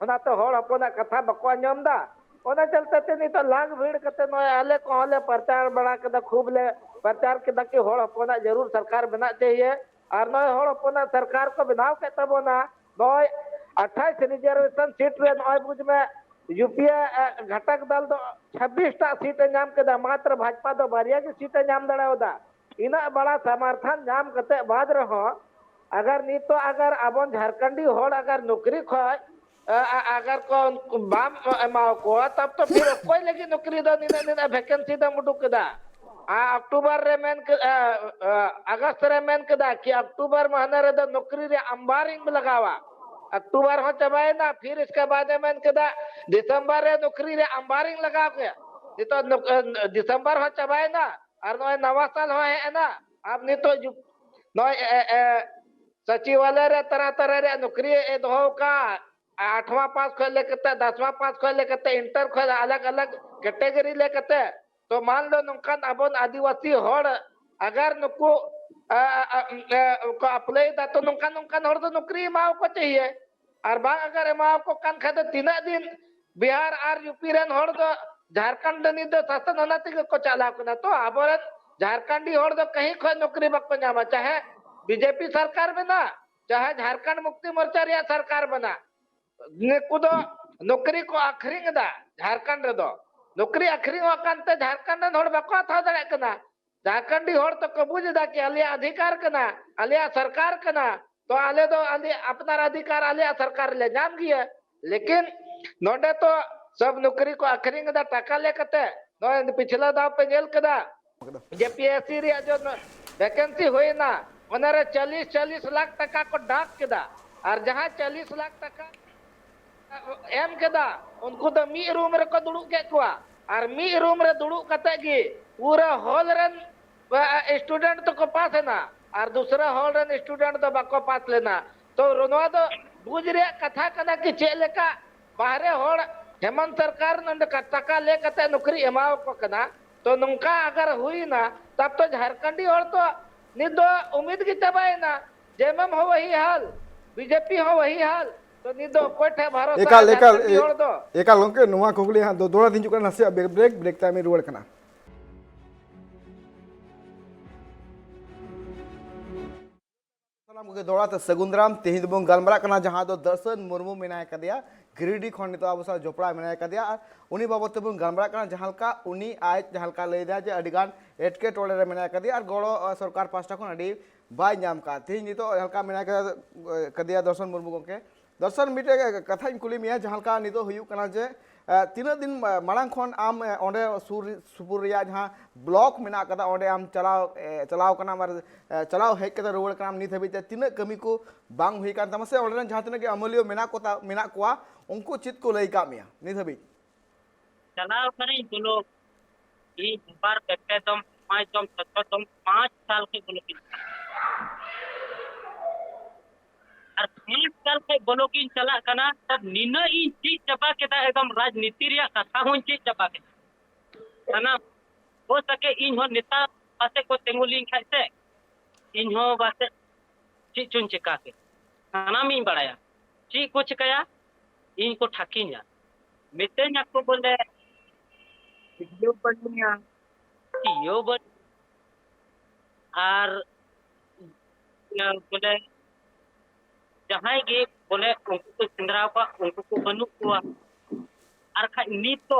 ᱚᱱᱟᱛᱮ ᱦᱚᱲ ᱦᱚᱯᱚᱱᱟᱜ ᱠᱟᱛᱷᱟ ᱵᱟᱠᱚ ᱟᱸᱡᱚᱢ ᱫᱟ᱾ ᱚᱱᱟ ᱪᱚᱞᱛᱮ ᱛᱮ ᱱᱤᱛᱚᱜ ᱞᱟᱝ ᱵᱷᱤᱲ ᱠᱟᱛᱮ ᱱᱚᱜᱼᱚᱭ ᱟᱞᱮ ᱠᱚᱦᱚᱸ ᱞᱮ ᱯᱨᱚᱪᱟᱨ ᱵᱟᱲᱟ ᱠᱮᱫᱟ, ᱠᱷᱩᱵ ᱞᱮ ᱯᱨᱚᱪᱟᱨ ᱠᱮᱫᱟ ᱠᱤ ᱦᱚᱲ ᱦᱚᱯᱚᱱᱟᱜ ᱡᱟᱹᱨᱩᱲ ᱥᱚᱨᱠᱟᱨ ᱵᱮᱱᱟᱜ ᱪᱟᱦᱤᱭᱮ᱾ ᱟᱨ ᱱᱚᱜᱼᱚᱭ ᱦᱚᱲ ᱦᱚᱯᱚᱱᱟᱜ ᱥᱚᱨᱠᱟᱨ ᱠᱚ ᱵᱮᱱᱟᱣ ᱠᱮᱫ ᱛᱟᱵᱚᱱᱟ, ᱱᱚᱜᱼᱚᱭ ᱟᱴᱷᱟᱥ ᱨᱤᱡᱟᱨᱵᱷᱮᱥᱚᱱ ᱥᱤᱴ ᱨᱮ ᱱᱚᱜᱼᱚᱭ ᱵᱩᱡᱽ ᱢᱮ, ᱭᱩ ᱯᱤ ᱮ ᱜᱷᱟᱴᱟᱠ ᱫᱟᱞ ᱫᱚ ᱪᱷᱟᱵᱵᱤᱥ ᱴᱟᱜ ᱥᱤᱴ ᱮ ᱧᱟᱢ ᱠᱮᱫᱟ, ᱢᱟᱛᱨᱚ ᱵᱷᱟᱡᱯᱟ ᱫᱚ ᱵᱟᱨᱭᱟ ᱜᱮ ᱥᱤᱴ ᱮ ᱧᱟᱢ ᱫᱟᱲᱮᱭᱟᱫᱟ᱾ ᱤᱱᱟᱹᱜ ᱵᱟᱲᱟ ᱥᱟᱢᱟᱨᱛᱷᱟᱱ ᱧᱟᱢ ᱠᱟᱛᱮ ᱵᱟᱫ ᱨᱮᱦᱚᱸ ᱟᱜᱟᱨ ᱱᱤᱛᱚᱜ ᱟᱜᱟᱨ ᱟᱵᱚᱱ ᱡᱷᱟᱨᱠᱷᱚᱸᱰᱤ ᱦᱚᱲ ᱟᱜᱟᱨ ᱱᱚᱠᱨᱤ ᱠᱷᱚᱡ, ᱟ, ᱟ, ᱟᱜᱟᱨ ᱠᱚ ᱵᱟᱢ ᱮᱢᱟ ᱠᱚᱣᱟ, ᱛᱟᱵ ᱛᱚ ᱯᱷᱤᱨ ᱚᱠᱚᱭ ᱞᱟᱹᱜᱤᱫ ᱱᱚᱠᱨᱤ ᱫᱚ ᱱᱤᱱᱟᱹᱜ ᱱᱤᱱᱟᱹᱜ ᱵᱷᱮᱠᱮᱱᱥᱤ ᱫᱚᱢ ᱩᱰᱩᱠ ᱠᱮᱫᱟ? ᱟ, ᱚᱠᱴᱳᱵᱚᱨ ᱨᱮ ᱢᱮᱱ ᱠᱮ-, ᱟ, ᱟ, ᱟᱜᱚᱥᱴ ᱨᱮ ᱢᱮᱱ ᱠᱮᱫᱟ ᱠᱤ ᱚᱠᱴᱳᱵᱚᱨ ᱢᱟᱦᱱᱟ ᱨᱮᱫᱚ ᱱᱚᱠᱨᱤ ᱨᱮ ᱟᱢᱵᱟᱨᱤᱧ ᱞᱟᱜᱟᱣᱟ᱾ ᱚᱠᱴᱳᱵᱚᱨ ᱦᱚᱸ ᱪᱟᱵᱟᱭᱮᱱᱟ, ᱯᱷᱤᱨ ᱤᱥᱠᱮ ᱵᱟᱫ ᱮ ᱢᱮᱱ ᱠᱮᱫᱟ ᱫᱤᱥᱚᱢᱵᱚᱨ ᱨᱮ ᱱᱚᱠᱨᱤ ᱨᱮ ᱟᱢᱵᱟᱨᱤᱧ ᱞᱟᱜᱟᱣ ᱠᱮᱭᱟ᱾ ᱱᱤᱛᱚᱜ ᱱᱚᱠ-, ᱟ, ᱫᱤᱥᱚᱢᱵᱚᱨ ᱦᱚᱸ ᱪᱟᱵᱟᱭᱮᱱᱟ ᱟᱨ ᱱᱚᱜᱼᱚᱭ ᱱᱟᱣᱟ ᱥᱟᱞ ᱦᱚᱸ ᱦᱮᱡ ᱮᱱᱟ᱾ ᱟᱨ ᱱᱤᱛᱚᱜ ᱡᱩ-, ᱱᱚᱜᱼᱚᱭ, ᱮ, ᱮ, ᱥᱚᱪᱤᱵᱟᱞᱚᱭ ᱨᱮ ᱛᱟᱨᱟ ᱛᱟᱨᱟ ᱨᱮᱭᱟᱜ ᱱᱚᱠᱨᱤ ᱮ ᱫᱚᱦᱚ ᱟᱠᱟᱫ, ᱟᱴᱷᱣᱟ ᱯᱟᱥ ᱠᱷᱚᱡ ᱞᱮ ᱠᱟᱛᱮ, ᱫᱟᱥᱣᱟ ᱯᱟᱥ ᱠᱷᱚᱡ ᱞᱮ ᱠᱟᱛᱮ, ᱤᱱᱴᱟᱨ ᱠᱷᱚᱡ ᱟᱞᱟᱜ ᱟᱞᱟᱜ ᱠᱮᱴᱮᱜᱚᱨᱤ ᱞᱮ ᱠᱟᱛᱮ, ᱛᱚ ᱢᱟᱱ ᱞᱚ ᱱᱚᱝᱠᱟᱱ ᱟᱵᱚᱱ ᱟᱹᱫᱤᱵᱟᱹᱥᱤ ᱦᱚᱲ ᱟᱜᱟᱨ ᱱᱩᱠᱩ, ᱟ, ᱟ, ᱟ, ᱮ, ᱠᱚ ᱟᱯᱞᱟᱭ ᱮᱫᱟ, ᱛᱚ ᱱᱚᱝᱠᱟᱱ ᱱᱚᱝᱠᱟᱱ ᱦᱚᱲ ᱫᱚ ᱱᱚᱠᱨᱤ ᱮᱢᱟᱣ ᱠᱚ ᱪᱟᱦᱤᱭᱮ᱾ ᱟᱨ ᱵᱟᱝ ᱟᱜᱟᱨ ᱮᱢᱟᱣ ᱠᱚ ᱠᱟᱱ ᱠᱷᱟᱡ ᱫᱚ ᱛᱤᱱᱟᱹᱜ ᱫᱤᱱ ᱵᱤᱦᱟᱨ ᱟᱨ ᱭᱩ ᱯᱤ ᱨᱮᱱ ᱦᱚᱲ ᱫᱚ ᱡᱷᱟᱨᱠᱷᱚᱸᱰ ᱱᱤᱛ ᱫᱚ ᱥᱟᱥᱚᱱ ᱚᱱᱟ ᱛᱮᱜᱮ ᱠᱚ ᱪᱟᱞᱟᱣ ᱠᱟᱱᱟ᱾ ᱛᱚ ᱟᱵᱚᱨᱮᱱ ᱡᱷᱟᱨᱠᱷᱚᱸᱰᱤ ᱦᱚᱲ ᱫᱚ ᱠᱟᱹᱦᱤ ᱠᱷᱚᱡ ᱱᱚᱠᱨᱤ ᱵᱟᱠᱚ ᱧᱟᱢᱟ, ᱪᱟᱦᱮ ᱵᱤ ᱡᱮ ᱯᱤ ᱥᱚᱨᱠᱟᱨ ᱵᱮᱱᱟ, ᱪᱟᱦᱮ ᱡᱷᱟᱨᱠᱷᱚᱸᱰ ᱢᱩᱠᱛᱤ ᱢᱳᱨᱪᱟ ᱨᱮᱭᱟᱜ ᱥᱚᱨᱠᱟᱨ ᱵᱮᱱᱟ᱾ ᱱᱩᱠᱩ ᱫᱚ ᱱᱚᱠᱨᱤ ᱠᱚ ᱟᱠᱷᱨᱤᱧ ᱮᱫᱟ ᱡᱷᱟᱨᱠᱷᱚᱸᱰ ᱨᱮᱫᱚ᱾ ᱱᱚᱠᱨᱤ ᱟᱠᱷᱨᱤᱧᱚᱜ ᱠᱟᱱᱛᱮ ᱡᱷᱟᱨᱠᱷᱚᱸᱰ ᱨᱮᱱ ᱦᱚᱲ ᱵᱟᱠᱚ ᱦᱟᱛᱟᱣ ᱫᱟᱲᱮᱭᱟᱜ ᱠᱟᱱᱟ᱾ ᱡᱷᱟᱨᱠᱷᱚᱸᱰᱤ ᱦᱚᱲ ᱫᱚᱠᱚ ᱵᱩᱡᱽ ᱮᱫᱟ ᱠᱤ ᱟᱞᱮᱭᱟᱜ ᱚᱫᱷᱤᱠᱟᱨ ᱠᱟᱱᱟ, ᱟᱞᱮᱭᱟᱜ ᱥᱚᱨᱠᱟᱨ ᱠᱟᱱᱟ, ᱛᱚ ᱟᱞᱮ ᱫᱚ ᱟᱞᱮ ᱟᱯᱱᱟᱨ ᱚᱫᱷᱤᱠᱟᱨ ᱟᱞᱮᱭᱟᱜ ᱥᱚᱨᱠᱟᱨ ᱞᱮ ᱧᱟᱢ ᱜᱮᱭᱟ᱾ ᱞᱮᱠᱤᱱ ᱱᱚᱰᱮ ᱛᱚ ᱥᱚᱵ ᱱᱚᱠᱨᱤ ᱠᱚ ᱟᱠᱷᱨᱤᱧ ᱮᱫᱟ ᱴᱟᱠᱟ ᱞᱮ ᱠᱟᱛᱮ᱾ ᱱᱚᱜᱼᱚᱭ ᱯᱤᱪᱷᱞᱟ ᱫᱟᱣ ᱯᱮ ᱧᱮᱞ ᱠᱮᱫᱟ ᱡᱮ ᱯᱤ ᱮᱥ ᱥᱤ ᱨᱮᱭᱟᱜ ᱡᱚ ᱵᱷᱮᱠᱮᱱᱥᱤ ᱦᱩᱭᱱᱟ, ᱚᱱᱟᱨᱮ ᱪᱟᱞᱤᱥ ᱪᱟᱞᱤᱥ ᱞᱟᱠᱷ ᱴᱟᱠᱟ ᱠᱚ ᱰᱟᱠ ᱠᱮᱫᱟ᱾ ᱟᱨ ᱡᱟᱦᱟᱸ ᱪᱟᱞᱤᱥ ᱞᱟᱠᱷ ᱴᱟᱠᱟ ᱮᱢ ᱠᱮᱫᱟ, ᱩᱱᱠᱩ ᱫᱚ ᱢᱤᱫ ᱨᱩᱢ ᱨᱮᱠᱚ ᱫᱩᱲᱩᱵ ᱠᱮᱫ ᱠᱚᱣᱟ᱾ ᱟᱨ ᱢᱤᱫ ᱨᱩᱢ ᱨᱮ ᱫᱩᱲᱩᱵ ᱠᱟᱛᱮ ᱜᱮ ᱯᱩᱨᱟᱹ ᱦᱚᱞ ᱨᱮᱱ ᱥᱴᱩᱰᱮᱱᱴ ᱫᱚᱠᱚ ᱯᱟᱥ ᱮᱱᱟ ᱟᱨ ᱫᱩᱥᱨᱟ ᱦᱚᱞ ᱨᱮᱱ ᱥᱴᱩᱰᱮᱱᱴ ᱫᱚ ᱵᱟᱠᱚ ᱯᱟᱥ ᱞᱮᱱᱟ᱾ ᱛᱚ ᱱᱚᱣᱟ ᱫᱚ ᱵᱩᱡᱽ ᱨᱮᱭᱟᱜ ᱠᱟᱛᱷᱟ ᱠᱟᱱᱟ ᱠᱤ ᱪᱮᱫ ᱞᱮᱠᱟ ᱵᱟᱦᱨᱮ ᱦᱚᱲ ᱦᱮᱢᱚᱱᱛ ᱥᱚᱨᱠᱟᱨ ᱱᱚᱰᱮ ᱴᱟᱠᱟ ᱞᱮ ᱠᱟᱛᱮ ᱱᱚᱠᱨᱤ ᱮᱢᱟᱣ ᱠᱚ ᱠᱟᱱᱟ᱾ ᱛᱚ ᱱᱚᱝᱠᱟ ᱟᱜᱟᱨ ᱦᱩᱭᱱᱟ, ᱛᱟᱵ ᱛᱚ ᱡᱷᱟᱨᱠᱷᱚᱸᱰᱤ ᱦᱚᱲ ᱛᱚ ᱱᱤᱛ ᱫᱚ ᱩᱢᱤᱫ ᱜᱮ ᱪᱟᱵᱟᱭᱮᱱᱟ᱾ ᱡᱮᱢᱮᱢ ᱦᱚᱸ ᱣᱟᱦᱤ ᱦᱟᱞ, ᱵᱤᱡᱮᱯᱤ ᱦᱚᱸ ᱣᱟᱦᱤ ᱦᱟᱞ᱾ ᱛᱚ ᱱᱤᱛ ᱫᱚ ᱚᱠᱚᱭ ᱴᱷᱮᱱ ᱵᱷᱟᱨᱚᱥᱟ ᱮᱠᱟᱞ, ᱮᱠᱟᱞ, ᱡᱷᱟᱨᱠᱷᱚᱸᱰᱤ ᱦᱚᱲ ᱫᱚ? ᱮᱠᱟᱞ ᱜᱚᱝᱠᱮ, ᱱᱚᱣᱟ ᱠᱩᱠᱞᱤ ᱦᱟᱸᱜ ᱫᱚ ᱫᱚᱦᱲᱟ ᱛᱤᱧ ᱦᱤᱡᱩᱜ ᱠᱟᱱᱟ, ᱱᱟᱥᱮᱭᱟᱜ ᱵᱨᱮᱠ, ᱵᱨᱮᱠ, ᱵᱨᱮᱠ ᱛᱟᱭᱚᱢ ᱤᱧ ᱨᱩᱣᱟᱹᱲ ᱠᱟᱱᱟ᱾ ᱥᱟᱱᱟᱢ ᱠᱚᱜᱮ ᱫᱚᱦᱲᱟ ᱛᱮ ᱥᱟᱹᱜᱩᱱ ᱫᱟᱨᱟᱢ᱾ ᱛᱮᱦᱮᱧ ᱫᱚᱵᱚᱱ ᱜᱟᱞᱢᱟᱨᱟᱜ ᱠᱟᱱᱟ ᱡᱟᱦᱟᱸ ᱫᱚ ᱫᱚᱨᱥᱚᱱ ᱢᱩᱨᱢᱩ ᱢᱮᱱᱟᱭ ᱠᱟᱫᱮᱭᱟ, ᱜᱤᱨᱤᱰᱤ ᱠᱷᱚᱱ ᱱᱤᱛᱚᱜ ᱟᱵᱚ ᱥᱟᱶ ᱡᱚᱯᱲᱟᱣ ᱢᱮᱱᱟᱭ ᱠᱟᱫᱮᱭᱟ, ᱟᱨ ᱩᱱᱤ ᱵᱟᱵᱚᱛ ᱛᱮᱵᱚᱱ ᱜᱟᱞᱢᱟᱨᱟᱜ ᱠᱟᱱᱟ ᱡᱟᱦᱟᱸ ᱞᱮᱠᱟ ᱩᱱᱤ ᱟᱡ ᱡᱟᱦᱟᱸ ᱞᱮᱠᱟ ᱞᱟᱹᱭ ᱮᱫᱟ ᱡᱮ ᱟᱹᱰᱤ ᱜᱟᱱ ᱮᱴᱠᱮᱴᱚᱬᱮ ᱨᱮ ᱢᱮᱱᱟᱭ ᱠᱟᱫᱮᱭᱟ ᱟᱨ ᱜᱚᱲᱚ, ᱟᱨ ᱥᱚᱨᱠᱟᱨ ᱯᱟᱦᱴᱟ ᱠᱷᱚᱱ ᱟᱹᱰᱤ ᱵᱟᱭ ᱧᱟᱢ ᱠᱟᱫᱟ᱾ ᱛᱮᱦᱮᱧ ᱱᱤᱛᱚᱜ ᱡᱟᱦᱟᱸ ᱞᱮᱠᱟ ᱢᱮᱱᱟᱭ ᱠᱟᱫᱮᱭᱟ, ᱠᱟᱫᱮᱭᱟ ᱫᱚᱨᱥᱚᱱ ᱢᱩᱨᱢᱩ ᱜᱚᱢᱠᱮ, ᱫᱚᱨᱥᱚᱱ, ᱢᱤᱫᱴᱮᱡ ᱠᱟᱛᱷᱟᱧ ᱠᱩᱞᱤ ᱢᱮᱭᱟ, ᱡᱟᱦᱟᱸ ᱞᱮᱠᱟ ᱱᱤᱛᱚᱜ ᱦᱩᱭᱩᱜ ᱠᱟᱱᱟ ᱡᱮ, ᱮ, ᱛᱤᱱᱟᱹᱜ ᱫᱤᱱ ᱢᱟ-, ᱢᱟᱲᱟᱝ ᱠᱷᱚᱱ ᱟᱢ, ᱮ, ᱚᱸᱰᱮ ᱥᱩᱨ ᱥᱩᱯᱩᱨ ᱨᱮᱭᱟᱜ ᱡᱟᱦᱟᱸ ᱵᱞᱚᱠ ᱢᱮᱱᱟᱜ ᱠᱟᱫᱟ, ᱚᱸᱰᱮ ᱟᱢ ᱪᱟᱞᱟᱣ, ᱮ, ᱪᱟᱞᱟᱣ ᱠᱟᱱᱟᱢ ᱟᱨ, ᱮ, ᱪᱟᱞᱟᱣ ᱦᱮᱡ ᱠᱟᱛᱮ ᱨᱩᱣᱟᱹᱲ ᱠᱟᱱᱟᱢ, ᱱᱤᱛ ᱦᱟᱹᱵᱤᱡ ᱛᱮ ᱛᱤᱱᱟᱹᱜ ᱠᱟᱹᱢᱤ ᱠᱚ ᱵᱟᱝ ᱦᱩᱭ ᱠᱟᱱ ᱛᱟᱢᱟ, ᱥᱮ ᱚᱸᱰᱮ ᱨᱮᱱ ᱡᱟᱦᱟᱸ ᱛᱤᱱᱟᱹᱜ ᱜᱮ ᱟᱹᱢᱟᱹᱞᱤᱭᱟᱹ ᱢᱮᱱᱟᱜ ᱠᱚ ᱛᱟ-, ᱢᱮᱱᱟᱜ ᱠᱚᱣᱟ, ᱩᱱᱠᱩ ᱪᱮᱫ ᱠᱚ ᱞᱟᱹᱭ ᱠᱟᱜ ᱢᱮᱭᱟ ᱱᱤᱛ ᱦᱟᱹᱵᱤᱡ? ᱪᱟᱞᱟᱣ ᱠᱟᱹᱱᱟᱹᱧ ᱵᱚᱞᱚ, ᱤᱧ ᱵᱟᱨ ᱯᱮ ᱯᱮ ᱫᱚᱢ, ᱯᱟᱸᱪ ᱫᱚᱢ, ᱪᱷᱚ ᱪᱷᱚ ᱫᱚᱢ, ᱯᱟᱸᱪ ᱥᱟᱞ ᱠᱷᱚᱱ ᱵᱚᱞᱚ ᱠᱤᱱ ᱠᱟᱱᱟ᱾ ᱟᱨ ᱯᱟᱸᱪ ᱥᱟᱞ ᱠᱷᱚᱱ ᱵᱚᱞᱚ ᱠᱤᱱ ᱪᱟᱞᱟᱜ ᱠᱟᱱᱟ, ᱟᱨ ᱱᱤᱱᱟᱹᱜ ᱤᱧ ᱪᱮᱫ ᱪᱟᱵᱟ ᱠᱮᱫᱟ, ᱮᱠᱫᱚᱢ ᱨᱟᱡᱽᱱᱤᱛᱤ ᱨᱮᱭᱟᱜ ᱠᱟᱛᱷᱟ ᱦᱚᱸᱧ ᱪᱮᱫ ᱪᱟᱵᱟ ᱠᱮᱫᱟ᱾ ᱥᱟᱱᱟᱢ, ᱦᱳ ᱥᱟᱠᱮ ᱤᱧ ᱦᱚᱸ ᱱᱮᱛᱟ ᱯᱟᱥᱮ ᱠᱚ ᱛᱤᱸᱜᱩ ᱞᱤᱧ ᱠᱷᱟᱡ ᱥᱮ, ᱤᱧ ᱦᱚᱸ ᱯᱟᱥᱮ ᱪᱮᱫ ᱪᱚᱧ ᱪᱮᱠᱟ ᱠᱮᱫ, ᱥᱟᱱᱟᱢᱤᱧ ᱵᱟᱲᱟᱭᱟ᱾ ᱪᱮᱫ ᱠᱚ ᱪᱮᱠᱟᱭᱟ, ᱤᱧ ᱠᱚ ᱴᱷᱟᱹᱠᱤᱧᱟ, ᱢᱤᱛᱟᱹᱧ ᱟᱠᱚ ᱵᱚᱞᱮ ᱵᱷᱤᱰᱤᱭᱳ ᱵᱟᱹᱱᱩᱭᱟ, ᱪᱮᱫ ᱦᱚᱸ ᱵᱟᱹᱱᱩᱭᱟ᱾ ᱟᱨ ᱤᱭᱟᱹ ᱵᱚᱞᱮ ᱡᱟᱦᱟᱸᱭ ᱜᱮ ᱵᱚᱞᱮ ᱩᱱᱠᱩ ᱠᱚ ᱥᱮᱸᱫᱽᱨᱟ ᱠᱚᱣᱟ, ᱩᱱᱠᱩ ᱠᱚ ᱵᱟᱹᱱᱩᱜ ᱠᱚᱣᱟ᱾ ᱟᱨ ᱠᱷᱟᱡ ᱱᱤᱛ ᱫᱚ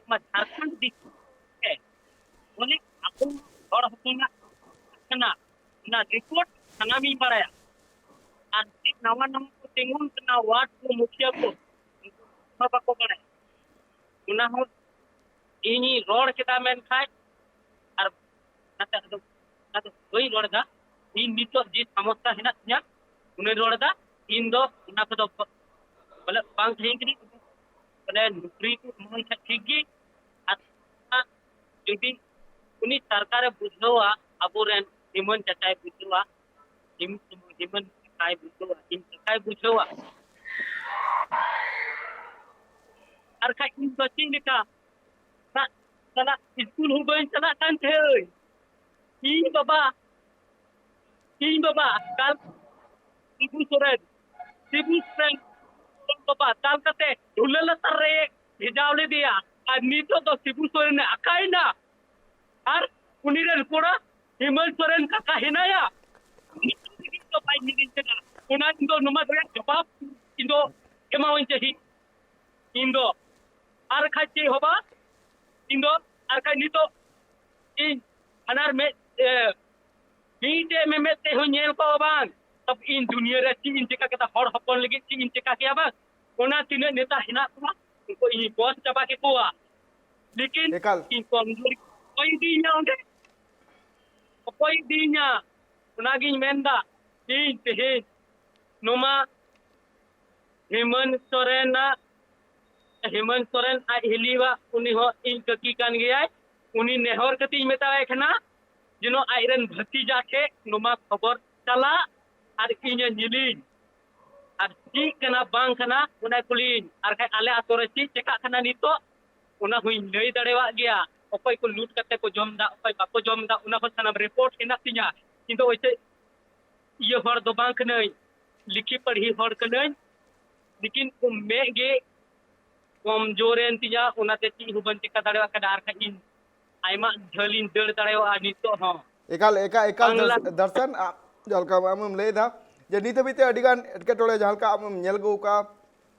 ᱱᱚᱣᱟ ᱡᱷᱟᱲᱠᱷᱚᱸᱰ ᱫᱤᱥᱚᱢ ᱨᱮ ᱵᱚᱞᱮ ᱟᱵᱚ ᱦᱚᱲ ᱦᱚᱯᱚᱱᱟᱜ ᱠᱟᱱᱟ, ᱚᱱᱟ ᱨᱤᱯᱳᱨᱴ ᱥᱟᱱᱟᱢᱤᱧ ᱵᱟᱲᱟᱭᱟ᱾ ᱟᱨ ᱪᱮᱫ ᱱᱟᱣᱟ ᱱᱟᱣᱟ ᱠᱚ ᱛᱤᱸᱜᱩᱱ ᱠᱟᱱᱟ, ᱣᱟᱨᱰ ᱠᱚ ᱢᱩᱠᱷᱤᱭᱟᱹ ᱠᱚ, ᱩᱱᱠᱩ ᱦᱚᱸ ᱵᱟᱠᱚ ᱵᱟᱲᱟᱭᱟ᱾ ᱚᱱᱟ ᱦᱚᱸ ᱤᱧᱤᱧ ᱨᱚᱲ ᱠᱮᱫᱟ, ᱢᱮᱱᱠᱷᱟᱡ ᱟᱨ ᱚᱱᱟᱛᱮ ᱟᱫᱚ ᱚᱱᱟ ᱫᱚ ᱵᱟᱹᱧ ᱨᱚᱲ ᱮᱫᱟ᱾ ᱤᱧ ᱱᱤᱛᱚᱜ ᱡᱮ ᱥᱚᱢᱚᱥᱥᱟ ᱦᱮᱱᱟᱜ ᱛᱤᱧᱟ, ᱩᱱᱟᱹᱧ ᱨᱚᱲ ᱮᱫᱟ᱾ ᱤᱧ ᱫᱚ ᱚᱱᱟ ᱠᱚᱫᱚ ᱵᱚᱞᱮ ᱵᱟᱝ ᱴᱷᱤᱠ ᱜᱮ, ᱵᱚᱞᱮ ᱱᱚᱠᱨᱤ ᱠᱚ ᱮᱢᱟᱭ ᱠᱷᱟᱡ ᱴᱷᱤᱠ ᱜᱮ᱾ ᱟᱨ ᱡᱩᱫᱤ ᱩᱱᱤ ᱥᱚᱨᱠᱟᱨᱮ ᱵᱩᱡᱷᱟᱹᱣᱟ, ᱟᱵᱚᱨᱮᱱ ᱦᱮᱢᱚᱱ ᱪᱟᱪᱟᱭ ᱵᱩᱡᱷᱟᱹᱣᱟ, ᱦᱮᱢ-, ᱦᱮᱢᱚᱱ ᱪᱟᱪᱟᱭ ᱵᱩᱡᱷᱟᱹᱣᱟ, ᱤᱧ ᱪᱟᱪᱟᱭ ᱵᱩᱡᱷᱟᱹᱣᱟ, ᱟᱨ ᱠᱷᱟᱡ ᱤᱧ ᱫᱚ ᱪᱮᱫ ᱞᱮᱠᱟ ᱪᱟᱞᱟᱜ, ᱪᱟᱞᱟᱜ, ᱥᱠᱩᱞ ᱦᱚᱸ ᱵᱟᱹᱧ ᱪᱟᱞᱟᱜ ᱠᱟᱱ ᱛᱟᱦᱮᱸᱫ᱾ ᱤᱧ ᱵᱟᱵᱟ, ᱤᱧ ᱵᱟᱵᱟ ᱠᱟᱞ ᱥᱤᱵᱩ ᱥᱚᱨᱮᱱ, ᱥᱤᱵᱩ ᱥᱚᱨᱮᱱ ᱵᱟᱵᱟ ᱫᱟᱞ ᱠᱟᱛᱮ ᱰᱷᱩᱞᱟᱹ ᱞᱟᱛᱟᱨ ᱨᱮ ᱵᱷᱮᱡᱟᱣ ᱞᱮᱫᱮᱭᱟ᱾ ᱟᱨ ᱱᱤᱛᱚᱜ ᱫᱚ ᱥᱤᱵᱩ ᱥᱚᱨᱮᱱᱮ ᱟᱠᱟᱭᱮᱱᱟ᱾ ᱟᱨ ᱩᱱᱤ ᱨᱮᱱ ᱠᱚᱲᱟ ᱦᱮᱢᱚᱱᱛ ᱥᱚᱨᱮᱱ ᱠᱟᱠᱟ ᱦᱮᱱᱟᱭᱟ, ᱩᱱᱤ ᱫᱚ ᱵᱟᱭ ᱧᱮᱞᱤᱧ ᱠᱟᱱᱟ᱾ ᱚᱱᱟ ᱤᱧ ᱫᱚ ᱱᱚᱣᱟ ᱨᱮᱭᱟᱜ ᱡᱚᱵᱟᱵ ᱤᱧ ᱫᱚ ᱮᱢᱟᱣᱟᱹᱧ ᱪᱟᱹᱦᱤ᱾ ᱤᱧ ᱫᱚ ᱟᱨ ᱠᱷᱟᱡ ᱪᱮᱫ ᱦᱚᱸ ᱵᱟᱝ, ᱤᱧ ᱫᱚ ᱟᱨ ᱠᱷᱟᱡ ᱱᱤᱛᱚᱜ ᱤᱧ ᱦᱟᱱᱟᱨ ᱢᱮᱫ, ᱮ, ᱢᱤᱫᱴᱮᱡ ᱢᱮᱢᱮᱫ ᱛᱮ ᱦᱚᱸ ᱧᱮᱞ ᱠᱚᱣᱟ ᱵᱟᱝ, ᱛᱚᱵᱮ ᱤᱧ ᱫᱩᱱᱤᱭᱟᱹ ᱨᱮ ᱪᱮᱫ ᱤᱧ ᱪᱮᱠᱟ ᱠᱮᱫᱟ, ᱦᱚᱲ ᱦᱚᱯᱚᱱ ᱞᱟᱹᱜᱤᱫ ᱪᱮᱫ ᱤᱧ ᱪᱮᱠᱟ ᱠᱮᱭᱟ ᱵᱟᱝ, ᱚᱱᱟ ᱛᱤᱱᱟᱹᱜ ᱱᱮᱛᱟ ᱦᱮᱱᱟᱜ ᱠᱚᱣᱟ, ᱩᱱᱠᱩ ᱤᱧ ᱵᱚᱥ ᱪᱟᱵᱟ ᱠᱮᱠᱚᱣᱟ᱾ ᱞᱮᱠᱤᱱ ᱮᱠᱟᱞ᱾ ᱤᱧ ᱠᱚᱢᱡᱳᱨᱤ ᱚᱠᱚᱭ ᱤᱫᱤᱭᱤᱧᱟ ᱚᱸᱰᱮ? ᱚᱠᱚᱭ ᱤᱫᱤᱭᱤᱧᱟ? ᱚᱱᱟᱜᱤᱧ ᱢᱮᱱᱫᱟ, ᱤᱧ ᱛᱮᱦᱮᱧ ᱱᱚᱣᱟ ᱦᱮᱢᱚᱱᱛ ᱥᱚᱨᱮᱱᱟᱜ, ᱦᱮᱢᱚᱱᱛ ᱥᱚᱨᱮᱱ ᱟᱡ ᱦᱤᱞᱤᱣᱟᱜ, ᱩᱱᱤ ᱦᱚᱸ ᱤᱧ ᱠᱟᱹᱠᱤ ᱠᱟᱱ ᱜᱮᱭᱟᱭ᱾ ᱩᱱᱤ ᱱᱮᱦᱚᱨ ᱠᱟᱛᱮᱧ ᱢᱮᱛᱟᱣᱟᱭ ᱠᱟᱱᱟ, ᱡᱮᱱᱚ ᱟᱡᱨᱮᱱ ᱵᱷᱟᱹᱛᱤᱡᱟ ᱴᱷᱮᱡ ᱱᱚᱣᱟ ᱠᱷᱚᱵᱚᱨ ᱪᱟᱞᱟᱜ ᱟᱨ ᱤᱧᱮ ᱧᱮᱞᱤᱧ᱾ ᱟᱨ ᱪᱮᱫ ᱠᱟᱱᱟ ᱵᱟᱝ ᱠᱟᱱᱟ ᱚᱱᱟᱭ ᱠᱩᱞᱤᱭᱤᱧ, ᱟᱨ ᱠᱷᱟᱡ ᱟᱞᱮ ᱟᱛᱳ ᱨᱮ ᱪᱮᱫ ᱪᱮᱠᱟᱜ ᱠᱟᱱᱟ ᱱᱤᱛᱚᱜ ᱚᱱᱟ ᱦᱚᱸᱧ ᱞᱟᱹᱭ ᱫᱟᱲᱮᱭᱟᱜ ᱜᱮᱭᱟ᱾ ᱚᱠᱚᱭ ᱠᱚ ᱞᱩᱴ ᱠᱟᱛᱮ ᱠᱚ ᱡᱚᱢ ᱮᱫᱟ, ᱚᱠᱚᱭ ᱵᱟᱠᱚ ᱡᱚᱢ ᱮᱫᱟ, ᱚᱱᱟ ᱦᱚᱸ ᱥᱟᱱᱟᱢ ᱨᱤᱯᱳᱨᱴ ᱦᱮᱱᱟᱜ ᱛᱤᱧᱟ᱾ ᱤᱧ ᱫᱚ ᱚᱭᱥᱮ ᱤᱭᱟᱹ ᱦᱚᱲ ᱫᱚ ᱵᱟᱝ ᱠᱟᱹᱱᱟᱹᱧ, ᱞᱤᱠᱷᱤ ᱯᱟᱲᱦᱤ ᱦᱚᱲ ᱠᱟᱹᱱᱟᱹᱧ, ᱞᱮᱠᱤᱱ ᱢᱮᱫ ᱜᱮ ᱠᱚᱢᱡᱳᱨ ᱮᱱ ᱛᱤᱧᱟ, ᱚᱱᱟᱛᱮ ᱪᱮᱫ ᱦᱚᱸ ᱵᱟᱹᱧ ᱪᱮᱠᱟ ᱫᱟᱲᱮᱭᱟᱜ ᱠᱟᱱᱟ᱾ ᱟᱨ ᱠᱷᱟᱡ ᱤᱧ ᱟᱭᱢᱟ ᱡᱷᱟᱹᱞᱤᱧ ᱫᱟᱹᱲ ᱫᱟᱲᱮᱭᱟᱜᱼᱟ ᱱᱤᱛᱚᱜ ᱦᱚᱸ᱾ ᱮᱠᱟᱞ, ᱮᱠᱟᱞ, ᱮᱠᱟᱞ, ᱵᱟᱝᱞᱟ ᱫᱚᱨᱥ-, ᱫᱚᱨᱥᱚᱱ, ᱟ-, ᱡᱟᱦᱟᱸ ᱞᱮᱠᱟ ᱟᱢᱮᱢ ᱞᱟᱹᱭ ᱮᱫᱟ ᱡᱮ ᱱᱤᱛ ᱦᱟᱹᱵᱤᱡ ᱛᱮ ᱟᱹᱰᱤ ᱜᱟᱱ ᱮᱴᱠᱮᱴᱚᱬᱮ ᱡᱟᱦᱟᱸ ᱞᱮᱠᱟ ᱟᱢᱮᱢ ᱧᱮᱞ ᱟᱹᱜᱩ ᱟᱠᱟᱫᱼᱟ,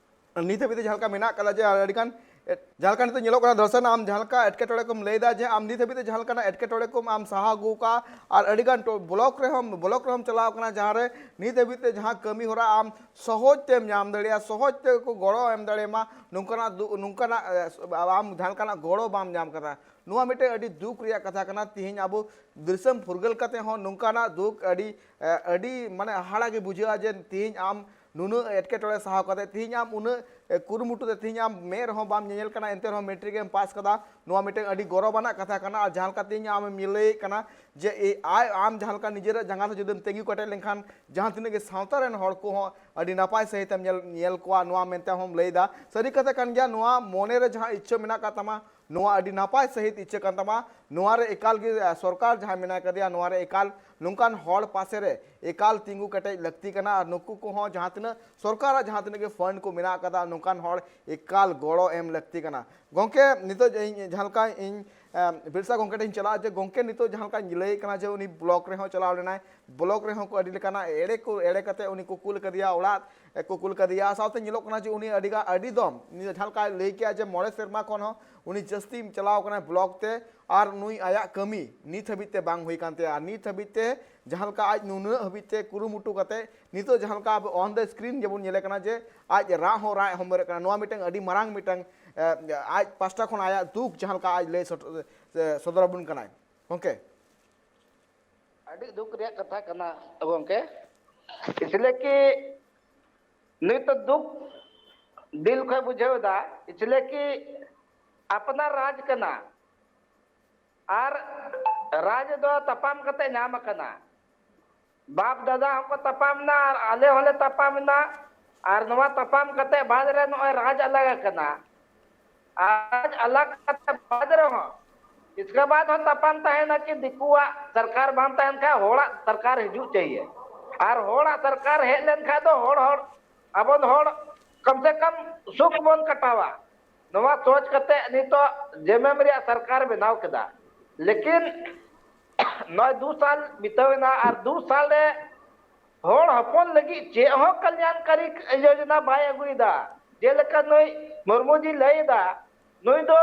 ᱱᱤᱛ ᱦᱟᱹᱵᱤᱡ ᱛᱮ ᱡᱟᱦᱟᱸ ᱞᱮᱠᱟ ᱢᱮᱱᱟᱜ ᱟᱠᱟᱫᱟ ᱡᱮ ᱟᱹᱰᱤ ᱜᱟᱱ ᱮᱴ-, ᱡᱟᱦᱟᱸ ᱞᱮᱠᱟ ᱱᱤᱛᱚᱜ ᱧᱮᱞᱚᱜ ᱠᱟᱱᱟ ᱫᱚᱨᱥᱚᱱ, ᱟᱢ ᱡᱟᱦᱟᱸ ᱞᱮᱠᱟ ᱮᱴᱠᱮᱴᱚᱬᱮ ᱠᱚᱢ ᱞᱟᱹᱭ ᱮᱫᱟ ᱡᱮ ᱟᱢ ᱱᱤᱛ ᱦᱟᱹᱵᱤᱡ ᱛᱮ ᱡᱟᱦᱟᱸ ᱞᱮᱠᱟᱱᱟᱜ ᱮᱴᱠᱮᱴᱚᱬᱮ ᱠᱚᱢ ᱟᱢ ᱥᱟᱦᱟ ᱟᱹᱜᱩ ᱟᱠᱟᱫᱼᱟ, ᱟᱨ ᱟᱹᱰᱤ ᱜᱟᱱ ᱴᱚ-, ᱵᱞᱚᱠ ᱨᱮᱦᱚᱸ, ᱵᱞᱚᱠ ᱨᱮᱦᱚᱸᱢ ᱪᱟᱞᱟᱣ ᱟᱠᱟᱱᱟ, ᱡᱟᱦᱟᱸ ᱨᱮ ᱱᱤᱛ ᱦᱟᱹᱵᱤᱡ ᱛᱮ ᱡᱟᱦᱟᱸ ᱠᱟᱹᱢᱤ ᱦᱚᱨᱟ ᱟᱢ ᱥᱚᱦᱚᱡᱽ ᱛᱮᱢ ᱧᱟᱢ ᱫᱟᱲᱮᱭᱟᱜᱼᱟ, ᱥᱚᱦᱚᱡᱽ ᱛᱮ ᱠᱚ ᱜᱚᱲᱚ ᱮᱢ ᱫᱟᱲᱮᱭᱟᱢᱟ, ᱱᱚᱝᱠᱟᱱᱟᱜ ᱫᱩ-, ᱱᱚᱝᱠᱟᱱᱟᱜ, ᱮ, ᱟᱢ ᱡᱟᱦᱟᱸ ᱞᱮᱠᱟᱱᱟᱜ ᱜᱚᱲᱚ ᱵᱟᱢ ᱧᱟᱢ ᱠᱟᱫᱟ᱾ ᱱᱚᱣᱟ ᱢᱤᱫᱴᱮᱱ ᱟᱹᱰᱤ ᱫᱩᱠ ᱨᱮᱭᱟᱜ ᱠᱟᱛᱷᱟ ᱠᱟᱱᱟ᱾ ᱛᱮᱦᱮᱧ ᱟᱵᱚ ᱫᱤᱥᱚᱢ ᱯᱷᱩᱨᱜᱟᱹᱞ ᱠᱟᱛᱮ ᱦᱚᱸ ᱱᱚᱝᱠᱟᱱᱟᱜ ᱫᱩᱠ ᱟᱹᱰᱤ, ᱮ, ᱟᱹᱰᱤ ᱢᱟᱱᱮ ᱦᱟᱦᱟᱲᱟ ᱜᱮ ᱵᱩᱡᱷᱟᱹᱜᱼᱟ ᱡᱮ ᱛᱮᱦᱮᱧ ᱟᱢ ᱱᱩᱱᱟᱹᱜ ᱮᱴᱠᱮᱴᱚᱬᱮ ᱥᱟᱦᱟᱣ ᱠᱟᱛᱮ ᱛᱮᱦᱮᱧ ᱟᱢ ᱩᱱᱟᱹᱜ ᱮ, ᱠᱩᱨᱩᱢᱩᱴᱩ ᱛᱮ ᱛᱮᱦᱮᱧ ᱟᱢ ᱢᱮᱫ ᱨᱮᱦᱚᱸ ᱵᱟᱢ ᱧᱮᱧᱮᱞ ᱠᱟᱱᱟ, ᱮᱱᱛᱮ ᱨᱮᱦᱚᱸ ᱢᱮᱴᱨᱤᱠ ᱮᱢ ᱯᱟᱥ ᱠᱟᱫᱟ᱾ ᱱᱚᱣᱟ ᱢᱤᱫᱴᱮᱱ ᱟᱹᱰᱤ ᱜᱚᱨᱚᱵᱟᱱᱟᱜ ᱠᱟᱛᱷᱟ ᱠᱟᱱᱟ᱾ ᱟᱨ ᱡᱟᱦᱟᱸ ᱞᱮᱠᱟ ᱛᱮᱦᱮᱧ ᱟᱢᱮᱢ ᱞᱟᱹᱭᱮᱫ ᱠᱟᱱᱟ ᱡᱮ ᱮ, ᱟᱭ ᱟᱢ ᱡᱟᱦᱟᱸ ᱞᱮᱠᱟ ᱱᱤᱡᱮᱨᱟᱜ ᱡᱟᱸᱜᱟ ᱛᱮ ᱡᱩᱫᱤᱢ ᱛᱤᱸᱜᱩ ᱠᱮᱴᱮᱡ ᱞᱮᱱᱠᱷᱟᱱ ᱡᱟᱦᱟᱸ ᱛᱤᱱᱟᱹᱜ ᱜᱮ ᱥᱟᱶᱛᱟ ᱨᱮᱱ ᱦᱚᱲ ᱠᱚᱦᱚᱸ ᱟᱹᱰᱤ ᱱᱟᱯᱟᱭ ᱥᱟᱺᱦᱤᱡ ᱮᱢ ᱧᱮᱞ, ᱧᱮᱞ ᱠᱚᱣᱟ, ᱱᱚᱣᱟ ᱢᱮᱱᱛᱮ ᱦᱚᱸᱢ ᱞᱟᱹᱭᱫᱟ᱾ ᱥᱟᱹᱨᱤ ᱠᱟᱛᱷᱟ ᱠᱟᱱ ᱜᱮᱭᱟ, ᱱᱚᱣᱟ ᱢᱚᱱᱮ ᱨᱮ ᱡᱟᱦᱟᱸ ᱤᱪᱪᱷᱟᱹ ᱢᱮᱱᱟᱜ ᱟᱠᱟᱫ ᱛᱟᱢᱟ, ᱱᱚᱣᱟ ᱟᱹᱰᱤ ᱱᱟᱯᱟᱭ ᱥᱟᱺᱦᱤᱡ ᱤᱪᱪᱷᱟᱹ ᱠᱟᱱ ᱛᱟᱢᱟ᱾ ᱱᱚᱣᱟ ᱨᱮ ᱮᱠᱟᱞ ᱜᱮ, ᱟ, ᱥᱚᱨᱠᱟᱨ ᱡᱟᱦᱟᱸᱭ ᱢᱮᱱᱟᱭ ᱠᱟᱫᱮᱭᱟ, ᱱᱚᱣᱟ ᱨᱮ ᱮᱠᱟᱞ ᱱᱚᱝᱠᱟᱱ ᱦᱚᱲ ᱯᱟᱥᱮ ᱨᱮ ᱮᱠᱟᱞ ᱛᱤᱸᱜᱩ ᱠᱮᱴᱮᱡ ᱞᱟᱹᱠᱛᱤ ᱠᱟᱱᱟ᱾ ᱟᱨ ᱱᱩᱠᱩ ᱠᱚᱦᱚᱸ ᱡᱟᱦᱟᱸ ᱛᱤᱱᱟᱹᱜ ᱥᱚᱨᱠᱟᱨᱟᱜ ᱡᱟᱦᱟᱸ ᱛᱤᱱᱟᱹᱜ ᱜᱮ ᱯᱷᱟᱱᱰ ᱠᱚ ᱢᱮᱱᱟᱜ ᱟᱠᱟᱫᱟ, ᱱᱚᱝᱠᱟᱱ ᱦᱚᱲ ᱮᱠᱟᱞ ᱜᱚᱲᱚ ᱮᱢ ᱞᱟᱹᱠᱛᱤ ᱠᱟᱱᱟ᱾ ᱜᱚᱢᱠᱮ, ᱱᱤᱛᱚᱜ ᱤᱧ ᱡᱟᱦᱟᱸ ᱞᱮᱠᱟ ᱤᱧ, ᱮ, ᱵᱤᱨᱥᱟ ᱜᱚᱢᱠᱮ ᱴᱷᱮᱱ ᱤᱧ ᱪᱟᱞᱟᱜᱼᱟ ᱡᱮ, ᱜᱚᱢᱠᱮ, ᱱᱤᱛᱚᱜ ᱡᱟᱦᱟᱸ ᱞᱮᱠᱟᱧ ᱞᱟᱹᱭᱮᱫ ᱠᱟᱱᱟ ᱡᱮ ᱩᱱᱤ ᱵᱞᱚᱠ ᱨᱮᱦᱚᱸ ᱪᱟᱞᱟᱣ ᱞᱮᱱᱟᱭ, ᱵᱞᱚᱠ ᱨᱮᱦᱚᱸ ᱠᱚ ᱟᱹᱰᱤ ᱞᱮᱠᱟᱱᱟᱜ ᱮᱲᱮ ᱠᱚ ᱮᱲᱮ ᱠᱟᱛᱮ ᱩᱱᱤ ᱠᱚ ᱠᱩᱞ ᱠᱟᱫᱮᱭᱟ, ᱚᱲᱟᱜ ᱠᱚ ᱠᱩᱞ ᱠᱟᱫᱮᱭᱟ᱾ ᱥᱟᱶᱛᱮ ᱧᱮᱞᱚᱜ ᱠᱟᱱᱟ ᱡᱮ ᱩᱱᱤ ᱟᱹᱰᱤ ᱜᱟᱱ, ᱟᱹᱰᱤ ᱫᱚᱢ, ᱩᱱᱤ ᱡᱟᱦᱟᱸ ᱞᱮᱠᱟᱭ ᱞᱟᱹᱭ ᱠᱮᱜᱼᱟ ᱡᱮ ᱢᱚᱬᱮ ᱥᱮᱨᱢᱟ ᱠᱷᱚᱱ ᱦᱚᱸ ᱩᱱᱤ ᱡᱟᱹᱥᱛᱤ ᱪᱟᱞᱟᱣ ᱠᱟᱱᱟᱭ ᱵᱞᱚᱠ ᱛᱮ, ᱟᱨ ᱱᱩᱭ ᱟᱭᱟᱜ ᱠᱟᱹᱢᱤ ᱱᱤᱛ ᱦᱟᱹᱵᱤᱡ ᱛᱮ ᱵᱟᱝ ᱦᱩᱭ ᱠᱟᱱ ᱛᱟᱭᱟ᱾ ᱟᱨ ᱱᱤᱛ ᱦᱟᱹᱵᱤᱡ ᱛᱮ ᱡᱟᱦᱟᱸ ᱞᱮᱠᱟ ᱟᱡ ᱱᱩᱱᱟᱹᱜ ᱦᱟᱹᱵᱤᱡ ᱛᱮ ᱠᱩᱨᱩᱢᱩᱴᱩ ᱠᱟᱛᱮ ᱱᱤᱛᱚᱜ ᱡᱟᱦᱟᱸ ᱞᱮᱠᱟ ᱟᱵᱚ on the screen ᱡᱮᱵᱚᱱ ᱧᱮᱞᱮ ᱠᱟᱱᱟ ᱡᱮ ᱟᱡ ᱨᱟᱜ ᱦᱚᱸ ᱨᱟᱜ ᱦᱚᱢᱚᱨᱮᱫ ᱠᱟᱱᱟ, ᱱᱚᱣᱟ ᱢᱤᱫᱴᱟᱝ ᱟᱹᱰᱤ ᱢᱟᱨᱟᱝ ᱢᱤᱫᱴᱟᱝ, ᱮ, ᱟᱡ ᱯᱟᱥᱴᱟ ᱠᱷᱚᱱ ᱟᱭᱟᱜ ᱫᱩᱠ ᱡᱟᱦᱟᱸ ᱞᱮᱠᱟ ᱟᱡ ᱞᱟᱹᱭ ᱥᱚᱫᱚᱨ, ᱥᱚᱫᱚᱨ ᱟᱵᱚᱱ ᱠᱟᱱᱟᱭ᱾ ᱜᱚᱢᱠᱮ, ᱟᱹᱰᱤ ᱫᱩᱠ ᱨᱮᱭᱟᱜ ᱠᱟᱛᱷᱟ ᱠᱟᱱᱟ ᱜᱚᱢᱠᱮ, ᱤᱥᱞᱮ ᱠᱤ ᱱᱤᱛ ᱫᱩᱠ ᱫᱤᱞ ᱠᱷᱚᱡ ᱵᱩᱡᱷᱟᱹᱣ ᱮᱫᱟ, ᱤᱥᱞᱮ ᱠᱤ ᱟᱯᱱᱟᱨ ᱨᱟᱡᱽ ᱠᱟᱱᱟ ᱟᱨ ᱨᱟᱡᱽ ᱫᱚ ᱛᱟᱯᱟᱢ ᱠᱟᱛᱮ ᱧᱟᱢ ᱟᱠᱟᱱᱟ᱾ ᱵᱟᱯ ᱫᱟᱫᱟ ᱦᱚᱸᱠᱚ ᱛᱟᱯᱟᱢ ᱮᱱᱟ ᱟᱨ ᱟᱞᱮ ᱦᱚᱸᱞᱮ ᱛᱟᱯᱟᱢ ᱮᱱᱟ᱾ ᱟᱨ ᱱᱚᱣᱟ ᱛᱟᱯᱟᱢ ᱠᱟᱛᱮ ᱵᱟᱫ ᱨᱮ ᱱᱚᱜᱼᱚᱭ ᱨᱟᱡᱽ ᱟᱞᱟᱜ ᱟᱠᱟᱱᱟ᱾ ᱟᱨ ᱨᱟᱡᱽ ᱟᱞᱟᱜ ᱠᱟᱛᱮ ᱵᱟᱫ ᱨᱮᱦᱚᱸ ᱤᱥᱠᱮ ᱵᱟᱫ ᱦᱚᱸ ᱛᱟᱯᱟᱢ ᱛᱟᱦᱮᱱᱟ ᱠᱤ ᱫᱤᱠᱩᱣᱟᱜ ᱥᱚᱨᱠᱟᱨ ᱵᱟᱝ ᱛᱟᱦᱮᱱ ᱠᱷᱟᱱ ᱦᱚᱲᱟᱜ ᱥᱚᱨᱠᱟᱨ ᱦᱤᱡᱩᱜ ᱪᱟᱹᱦᱤᱭᱮ᱾ ᱟᱨ ᱦᱚᱲᱟᱜ ᱥᱚᱨᱠᱟᱨ ᱦᱮᱡ ᱞᱮᱱᱠᱷᱟᱱ ᱫᱚ ᱦᱚᱲ, ᱦᱚᱲ, ᱟᱵᱚ ᱦᱚᱲ ᱠᱚᱢ ᱥᱮ ᱠᱚᱢ ᱥᱩᱠ ᱵᱚᱱ ᱠᱟᱴᱟᱣᱟ᱾ ᱱᱚᱣᱟ ᱥᱚᱪ ᱠᱟᱛᱮ ᱱᱤᱛᱚᱜ ᱡᱮᱢᱮᱢ ᱨᱮᱭᱟᱜ ᱥᱚᱨᱠᱟᱨ ᱵᱮᱱᱟᱣ ᱠᱮᱫᱟ, ᱞᱮᱠᱤᱱ ᱱᱚᱜᱼᱚᱭ ᱫᱩ ᱥᱟᱞ ᱵᱤᱛᱟᱹᱣ ᱮᱱᱟ ᱟᱨ ᱫᱩ ᱥᱟᱞ ᱨᱮ ᱦᱚᱲ ᱦᱚᱯᱚᱱ ᱞᱟᱹᱜᱤᱫ ᱪᱮᱫ ᱦᱚᱸ ᱠᱟᱞᱭᱟᱱ ᱠᱟᱨᱤ ᱭᱳᱡᱚᱱᱟ ᱵᱟᱭ ᱟᱹᱜᱩᱭᱮᱫᱟ᱾ ᱡᱮᱞᱮᱠᱟ ᱱᱩᱭ ᱢᱩᱨᱢᱩ ᱡᱤ ᱞᱟᱹᱭ ᱮᱫᱟ, ᱱᱩᱭ ᱫᱚ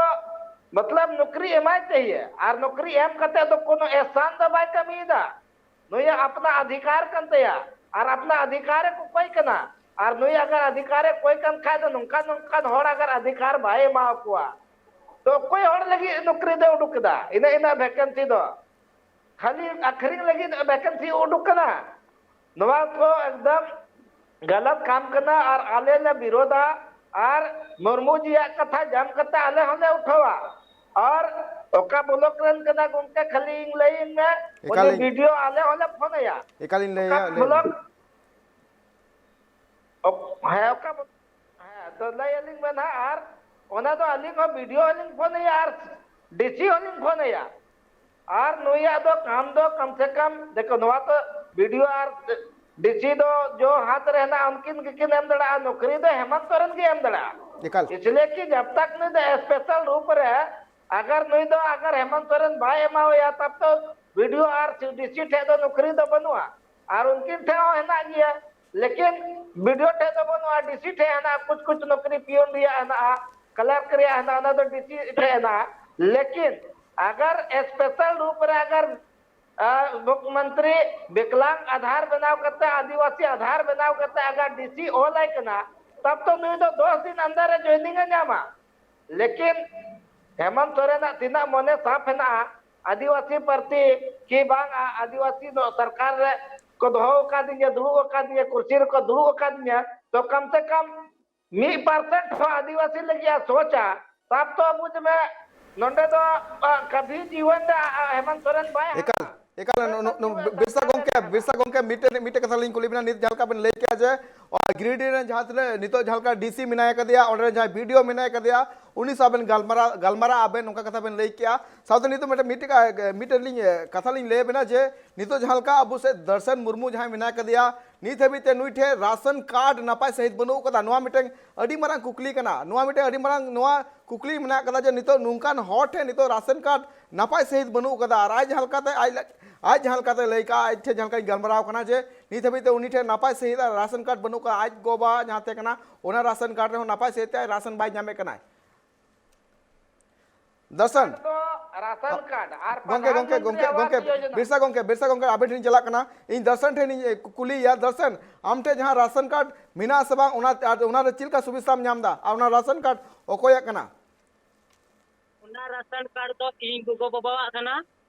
ᱢᱚᱛᱞᱚᱵ ᱱᱚᱠᱨᱤ ᱮᱢᱟᱭ ᱪᱟᱦᱤᱭᱮ, ᱟᱨ ᱱᱚᱠᱨᱤ ᱮᱢ ᱠᱟᱛᱮ ᱫᱚ ᱠᱳᱱᱳ ᱮᱦᱥᱟᱱ ᱫᱚ ᱵᱟᱭ ᱠᱟᱹᱢᱤᱭᱮᱫᱟ᱾ ᱱᱩᱭᱟᱜ ᱟᱯᱱᱟ ᱚᱫᱷᱤᱠᱟᱨ ᱠᱟᱱ ᱛᱟᱭᱟ, ᱟᱨ ᱟᱯᱱᱟ ᱚᱫᱷᱤᱠᱟᱨ ᱮ ᱠᱚᱠᱚᱭ ᱠᱟᱱᱟ᱾ ᱟᱨ ᱱᱩᱭ ᱟᱜᱟᱨ ᱚᱫᱷᱤᱠᱟᱨ ᱮ ᱠᱚᱭ ᱠᱟᱱ ᱠᱷᱟᱡ ᱫᱚ ᱱᱚᱝᱠᱟᱱ ᱱᱚᱝᱠᱟᱱ ᱦᱚᱲ ᱟᱜᱟᱨ ᱚᱫᱷᱤᱠᱟᱨ ᱵᱟᱭ ᱮᱢᱟ ᱠᱚᱣᱟ, ᱛᱚ ᱚᱠᱚᱭ ᱦᱚᱲ ᱞᱟᱹᱜᱤᱫ ᱱᱚᱠᱨᱤ ᱫᱚ ᱩᱰᱩᱠ ᱠᱮᱫᱟ? ᱤᱱᱟᱹ ᱤᱱᱟᱹ ᱵᱷᱮᱠᱮᱱᱥᱤ ᱫᱚ ᱠᱷᱟᱹᱞᱤ ᱟᱹᱠᱷᱨᱤᱧ ᱞᱟᱹᱜᱤᱫ ᱵᱷᱮᱠᱮᱱᱥᱤ ᱩᱰᱩᱠ ᱠᱟᱱᱟ᱾ ᱱᱚᱣᱟ ᱠᱚ ᱮᱠᱫᱚᱢ ᱜᱟᱞᱟᱛ ᱠᱟᱢ ᱠᱟᱱᱟ ᱟᱨ ᱟᱞᱮ ᱞᱮ ᱵᱤᱨᱳᱫᱟ᱾ ᱟᱨ ᱢᱩᱨᱢᱩ ᱡᱤᱭᱟᱜ ᱠᱟᱛᱷᱟ ᱡᱟᱢ ᱠᱟᱛᱮ ᱟᱞᱮ ᱦᱚᱸᱞᱮ ᱩᱴᱷᱟᱹᱣᱟ᱾ ᱟᱨ ᱚᱠᱟ ᱵᱞᱚᱠ ᱨᱮᱱ ᱠᱟᱱᱟ ᱜᱚᱢᱠᱮ, ᱠᱷᱟᱹᱞᱤ ᱤᱧ ᱞᱟᱹᱭᱟᱹᱧ ᱢᱮ, ᱩᱱᱤ ᱮᱠᱟᱞᱤᱧ- ᱵᱤᱰᱤᱳ ᱟᱞᱮ ᱦᱚᱸᱞᱮ ᱯᱷᱳᱱ ᱟᱭᱟ᱾ ᱮᱠᱟᱞᱤᱧ ᱚᱠᱟ ᱞᱟᱹᱭᱟ, ᱞᱟᱹᱭ ᱵᱞᱚᱠ? ᱚᱠ- ᱦᱮᱸ, ᱚᱠᱟ ᱵᱞᱚᱠ? ᱦᱮᱸ, ᱛᱚ ᱞᱟᱹᱭ ᱟᱹᱞᱤᱧ ᱢᱮ ᱱᱟᱦᱟᱜ᱾ ᱟᱨ ᱚᱱᱟ ᱫᱚ ᱟᱹᱞᱤᱧ ᱦᱚᱸ ᱵᱤᱰᱤᱳ ᱦᱚᱸᱞᱤᱧ ᱯᱷᱳᱱ ᱟᱭᱟ ᱟᱨ ᱰᱤᱥᱤ ᱦᱚᱸᱞᱤᱧ ᱯᱷᱳᱱ ᱟᱭᱟ᱾ ᱟᱨ ᱱᱩᱭᱟᱜ ᱫᱚ ᱠᱟᱢ ᱫᱚ ᱠᱟᱢ ᱥᱮ ᱠᱟᱢ, ᱫᱮᱠᱷᱚ, ᱱᱚᱣᱟ ᱛᱚ ᱵᱤᱰᱤᱳ ᱟᱨ ᱰᱤᱥᱤ ᱫᱚ ᱡᱚ ᱦᱟᱛ ᱨᱮ ᱦᱮᱱᱟᱜ, ᱩᱱᱠᱤᱱ ᱜᱮᱠᱤᱱ ᱮᱢ ᱫᱟᱲᱮᱭᱟᱜᱼᱟ, ᱱᱚᱠᱨᱤ ᱫᱚ ᱦᱮᱢᱚᱱᱛ ᱥᱚᱨᱮᱱ ᱜᱮ ᱮᱢ ᱫᱟᱲᱮᱭᱟᱜᱼᱟ᱾ ᱮᱠᱟᱞ᱾ ᱤᱥᱞᱤᱭᱮ ᱠᱤ ᱡᱟᱵ ᱛᱟᱠ ᱱᱩᱭ ᱫᱚ ᱥᱯᱮᱥᱟᱞ ᱨᱩᱯ ᱨᱮ ᱟᱜᱟᱨ ᱱᱩᱭ ᱫᱚ ᱟᱜᱟᱨ ᱦᱮᱢᱚᱱᱛ ᱥᱚᱨᱮᱱ ᱵᱟᱭ ᱮᱢᱟᱣᱟᱭᱟ, ᱛᱟᱵ ᱛᱚ ᱵᱤᱰᱤᱳ ᱟᱨ ᱰᱤᱥᱤ ᱴᱷᱮᱡ ᱫᱚ ᱱᱚᱠᱨᱤ ᱫᱚ ᱵᱟᱹᱱᱩᱜᱼᱟ᱾ ᱟᱨ ᱩᱱᱠᱤᱱ ᱴᱷᱮᱡ ᱦᱚᱸ ᱦᱮᱱᱟᱜ ᱜᱮᱭᱟ, ᱞᱮᱠᱤᱱ ᱵᱤᱰᱤᱳ ᱴᱷᱮᱡ ᱫᱚ ᱵᱟᱹᱱᱩᱜᱼᱟ, ᱰᱤᱥᱤ ᱴᱷᱮᱡ ᱦᱮᱱᱟᱜᱼᱟ, ᱠᱩᱪ ᱠᱩᱪ ᱱᱚᱠᱨᱤ ᱯᱤᱭᱚᱱ ᱨᱮᱭᱟᱜ ᱦᱮᱱᱟᱜᱼᱟ, ᱠᱞᱟᱨᱠ ᱨᱮᱭᱟᱜ ᱦᱮᱱᱟᱜᱼᱟ, ᱚᱱᱟ ᱫᱚ ᱰᱤᱥᱤ ᱴᱷᱮᱡ ᱦᱮᱱᱟᱜᱼᱟ᱾ ᱞᱮᱠᱤᱱ ᱟᱜᱟᱨ ᱥᱯᱮᱥᱟᱞ ᱨᱩᱯ ᱨᱮ ᱟᱜᱟᱨ ᱟ, ᱢᱩᱠᱷᱭᱚᱢᱚᱱᱛᱨᱤ ᱵᱤᱠᱞᱟᱝᱜ ᱟᱫᱷᱟᱨ ᱵᱮᱱᱟᱣ ᱠᱟᱛᱮ, ᱟᱹᱫᱤᱵᱟᱹᱥᱤ ᱟᱫᱷᱟᱨ ᱵᱮᱱᱟᱣ ᱠᱟᱛᱮ ᱟᱜᱟᱨ ᱰᱤᱥᱤ ᱚᱞ ᱟᱭ ᱠᱟᱱᱟ, ᱛᱟᱵ ᱛᱚ ᱱᱩᱭ ᱫᱚ ᱫᱚᱥ ᱫᱤᱱ ᱟᱱᱫᱟᱨ ᱨᱮ ᱡᱚᱭᱱᱤᱝ ᱮ ᱧᱟᱢᱟ᱾ ᱞᱮᱠᱤᱱ ᱦᱮᱢᱚᱱᱛ ᱥᱚᱨᱮᱱᱟᱜ ᱛᱤᱱᱟᱹᱜ ᱢᱚᱱᱮ ᱥᱟᱯ ᱦᱮᱱᱟᱜᱼᱟ, ᱟᱹᱫᱤᱵᱟᱹᱥᱤ ᱯᱟᱨᱴᱤ ᱠᱤ ᱵᱟᱝ, ᱟ-, ᱟᱹᱫᱤᱵᱟᱹᱥᱤ ᱫᱚ ᱥᱚᱨᱠᱟᱨ ᱨᱮ ᱠᱚ ᱫᱚᱦᱚ ᱟᱠᱟᱫᱤᱧᱟ, ᱫᱩᱲᱩᱵ ᱟᱠᱟᱫᱤᱧᱟ, ᱠᱩᱨᱥᱤ ᱨᱮᱠᱚ ᱫᱩᱲᱩᱵ ᱟᱠᱟᱫᱤᱧᱟ, ᱛᱚ ᱠᱟᱢ ᱥᱮ ᱠᱟᱢ ᱢᱤᱫ ᱯᱟᱨᱥᱮᱱᱴ ᱦᱚᱸ ᱟᱹᱫᱤᱵᱟᱹᱥᱤ ᱞᱟᱹᱜᱤᱫ ᱮ ᱥᱳᱪᱟ, ᱛᱟᱵ ᱛᱚ ᱵᱩᱡᱽ ᱢᱮ, ᱱᱚᱰᱮ ᱫᱚ, ᱟ, ᱠᱟᱵᱷᱤ ᱡᱤᱭᱚᱱ ᱨᱮ, ᱟ, ᱟ, ᱦᱮᱢᱚᱱᱛ ᱥᱚᱨᱮᱱ ᱵᱟᱭ ᱮᱠᱟᱞ, ᱮᱠᱟᱞ, ᱱᱚ-, ᱱᱚ-, ᱱᱚ-, ᱵᱤᱨᱥᱟ ᱜᱚᱝᱠᱮ, ᱵᱤᱨᱥᱟ ᱜᱚᱝᱠᱮ, ᱢᱤᱫᱴᱮᱱ, ᱢᱤᱫᱴᱮᱱ ᱠᱟᱛᱷᱟ ᱞᱤᱧ ᱠᱩᱞᱤ ᱵᱮᱱᱟ, ᱱᱤᱛ ᱡᱟᱦᱟᱸ ᱞᱮᱠᱟ ᱵᱮᱱ ᱞᱟᱹᱭ ᱠᱮᱜᱼᱟ ᱡᱮ, ᱚᱱᱟ ᱜᱤᱨᱤᱰᱤ ᱨᱮᱱ ᱡᱟᱦᱟᱸ ᱛᱤᱱᱟᱹᱜ ᱱᱤᱛᱚᱜ ᱡᱟᱦᱟᱸ ᱞᱮᱠᱟ ᱰᱤᱥᱤ ᱢᱮᱱᱟᱭ ᱠᱟᱫᱮᱭᱟ, ᱚᱸᱰᱮ ᱨᱮᱱ ᱡᱟᱦᱟᱸᱭ ᱵᱤᱰᱤᱳ ᱢᱮᱱᱟᱭ ᱠᱟᱫᱮᱭᱟ, ᱩᱱᱤ ᱥᱟᱶ ᱵᱮᱱ ᱜᱟᱞᱢᱟᱨᱟᱣ, ᱜᱟᱞᱢᱟᱨᱟᱜ ᱟᱵᱮᱱ, ᱱᱚᱝᱠᱟ ᱠᱟᱛᱷᱟ ᱵᱮᱱ ᱞᱟᱹᱭ ᱠᱮᱜᱼᱟ᱾ ᱥᱟᱶᱛᱮ ᱱᱤᱛᱚᱜ ᱢᱤᱫᱴᱮᱱ, ᱢᱤᱫᱴᱮᱱ, ᱢᱤᱫᱴᱮᱱ ᱞᱤᱧ, ᱮ, ᱠᱟᱛᱷᱟ ᱞᱤᱧ ᱞᱟᱹᱭ ᱟᱵᱮᱱᱟ ᱡᱮ, ᱱᱤᱛᱚᱜ ᱡᱟᱦᱟᱸ ᱞᱮᱠᱟ ᱟᱵᱚ ᱥᱮᱫ ᱫᱚᱨᱥᱚᱱ ᱢᱩᱨᱢᱩ ᱡᱟᱦᱟᱸᱭ ᱢᱮᱱᱟᱭ ᱠᱟᱫᱮᱭᱟ, ᱱᱤᱛ ᱦᱟᱹᱵᱤᱡ ᱛᱮ ᱱᱩᱭ ᱴᱷᱮᱱ ᱨᱟᱥᱚᱱ ᱠᱟᱨᱰ ᱱᱟᱯᱟᱭ ᱥᱟᱺᱦᱤᱡ ᱵᱟᱹᱱᱩᱜ ᱠᱟᱫᱟ᱾ ᱱᱚᱣᱟ ᱢᱤᱫᱴᱮᱱ ᱟᱹᱰᱤ ᱢᱟᱨᱟᱝ ᱠᱩᱠᱞᱤ ᱠᱟᱱᱟ᱾ ᱱᱚᱣᱟ ᱢᱤᱫᱴᱮᱱ ᱟᱹᱰᱤ ᱢᱟᱨᱟᱝ ᱱᱚᱣᱟ ᱠᱩᱠᱞᱤ ᱢᱮᱱᱟᱜ ᱠᱟᱫᱟ ᱡᱮ ᱱᱤᱛᱚᱜ ᱱᱚᱝᱠᱟᱱ ᱦᱚᱲ ᱴᱷᱮᱱ ᱱᱤᱛᱚᱜ ᱨᱟᱥᱚᱱ ᱠᱟᱨᱰ ᱱᱟᱯᱟᱭ ᱥᱟᱺᱦᱤᱡ ᱵᱟᱹᱱᱩᱜ ᱠᱟᱫᱟ᱾ ᱟᱨ ᱟᱡ ᱡᱟᱦᱟᱸ ᱞᱮᱠᱟᱛᱮ ᱟᱡ, ᱟᱡ ᱡᱟᱦᱟᱸ ᱞᱮᱠᱟᱛᱮ ᱞᱟᱹᱭ ᱠᱟᱜᱼᱟ, ᱟᱡ ᱴᱷᱮᱱ ᱡᱟᱦᱟᱸ ᱞᱮᱠᱟᱧ ᱜᱟᱞᱢᱟᱨᱟᱣ ᱠᱟᱱᱟ ᱡᱮ ᱱᱤᱛ ᱦᱟᱹᱵᱤᱡ ᱛᱮ ᱩᱱᱤ ᱴᱷᱮᱱ ᱱᱟᱯᱟᱭ ᱥᱟᱺᱦᱤᱡ ᱟᱨ ᱨᱟᱥᱚᱱ ᱠᱟᱨᱰ ᱵᱟᱹᱱᱩᱜ ᱠᱟᱫᱟ᱾ ᱟᱡ ᱜᱚ ᱵᱟᱵᱟ ᱡᱟᱦᱟᱸ ᱛᱟᱦᱮᱸ ᱠᱟᱱᱟ, ᱚᱱᱟ ᱨᱟᱥᱚᱱ ᱠᱟᱨᱰ ᱨᱮᱦᱚᱸ ᱱᱟᱯᱟᱭ ᱥᱟᱺᱦᱤᱡ ᱛᱮ ᱨᱟᱥᱚᱱ ᱵᱟᱭ ᱧᱟᱢᱮᱫ ᱠᱟᱱᱟᱭ᱾ ᱫᱚᱨᱥᱚᱱ᱾ ᱫᱚ ᱨᱟᱥᱚᱱ ᱠᱟᱨᱰ ᱟᱨ ᱜᱚᱝᱠᱮ, ᱜᱚᱝᱠᱮ, ᱯᱨᱚᱫᱷᱟᱱ ᱢᱚᱱᱛᱨᱤ ᱜᱚᱝᱠᱮ, ᱟᱵᱟᱥ ᱜᱚᱝᱠᱮ, ᱡᱳᱡᱚᱱᱟ᱾ ᱵᱤᱨᱥᱟ ᱜᱚᱝᱠᱮ, ᱵᱤᱨᱥᱟ ᱜᱚᱝᱠᱮ, ᱟᱵᱮᱱ ᱴᱷᱮᱱ ᱤᱧ ᱪᱟᱞᱟᱜ ᱠᱟᱱᱟ᱾ ᱤᱧ ᱫᱚᱨᱥᱚᱱ ᱴᱷᱮᱱ ᱤᱧ, ᱮ, ᱠᱩ-, ᱠᱩᱞᱤᱭᱮᱭᱟ, ᱫᱚᱨᱥᱚᱱ, ᱟᱢ ᱴᱷᱮᱱ ᱡᱟᱦᱟᱸ ᱨᱟᱥᱚᱱ ᱠᱟᱨᱰ ᱢᱮᱱᱟᱜ ᱟᱥᱮ ᱵᱟᱝ, ᱚᱱᱟ, ᱟᱨ ᱚᱱᱟ ᱨᱮ ᱪᱮᱫ ᱞᱮᱠᱟ ᱥᱩᱵᱤᱫᱷᱟᱢ ᱧᱟᱢ ᱮᱫᱟ, ᱟᱨ ᱚᱱᱟ ᱨᱟᱥᱚᱱ ᱠᱟᱨᱰ ᱚᱠᱚᱭᱟᱜ ᱠᱟᱱᱟ? ᱚᱱᱟ ᱨᱟᱥᱚᱱ ᱠᱟᱨᱰ ᱫᱚ ᱤᱧ ᱜᱚᱜᱚ ᱵᱟᱵᱟᱣᱟᱜ ᱠᱟᱱᱟ,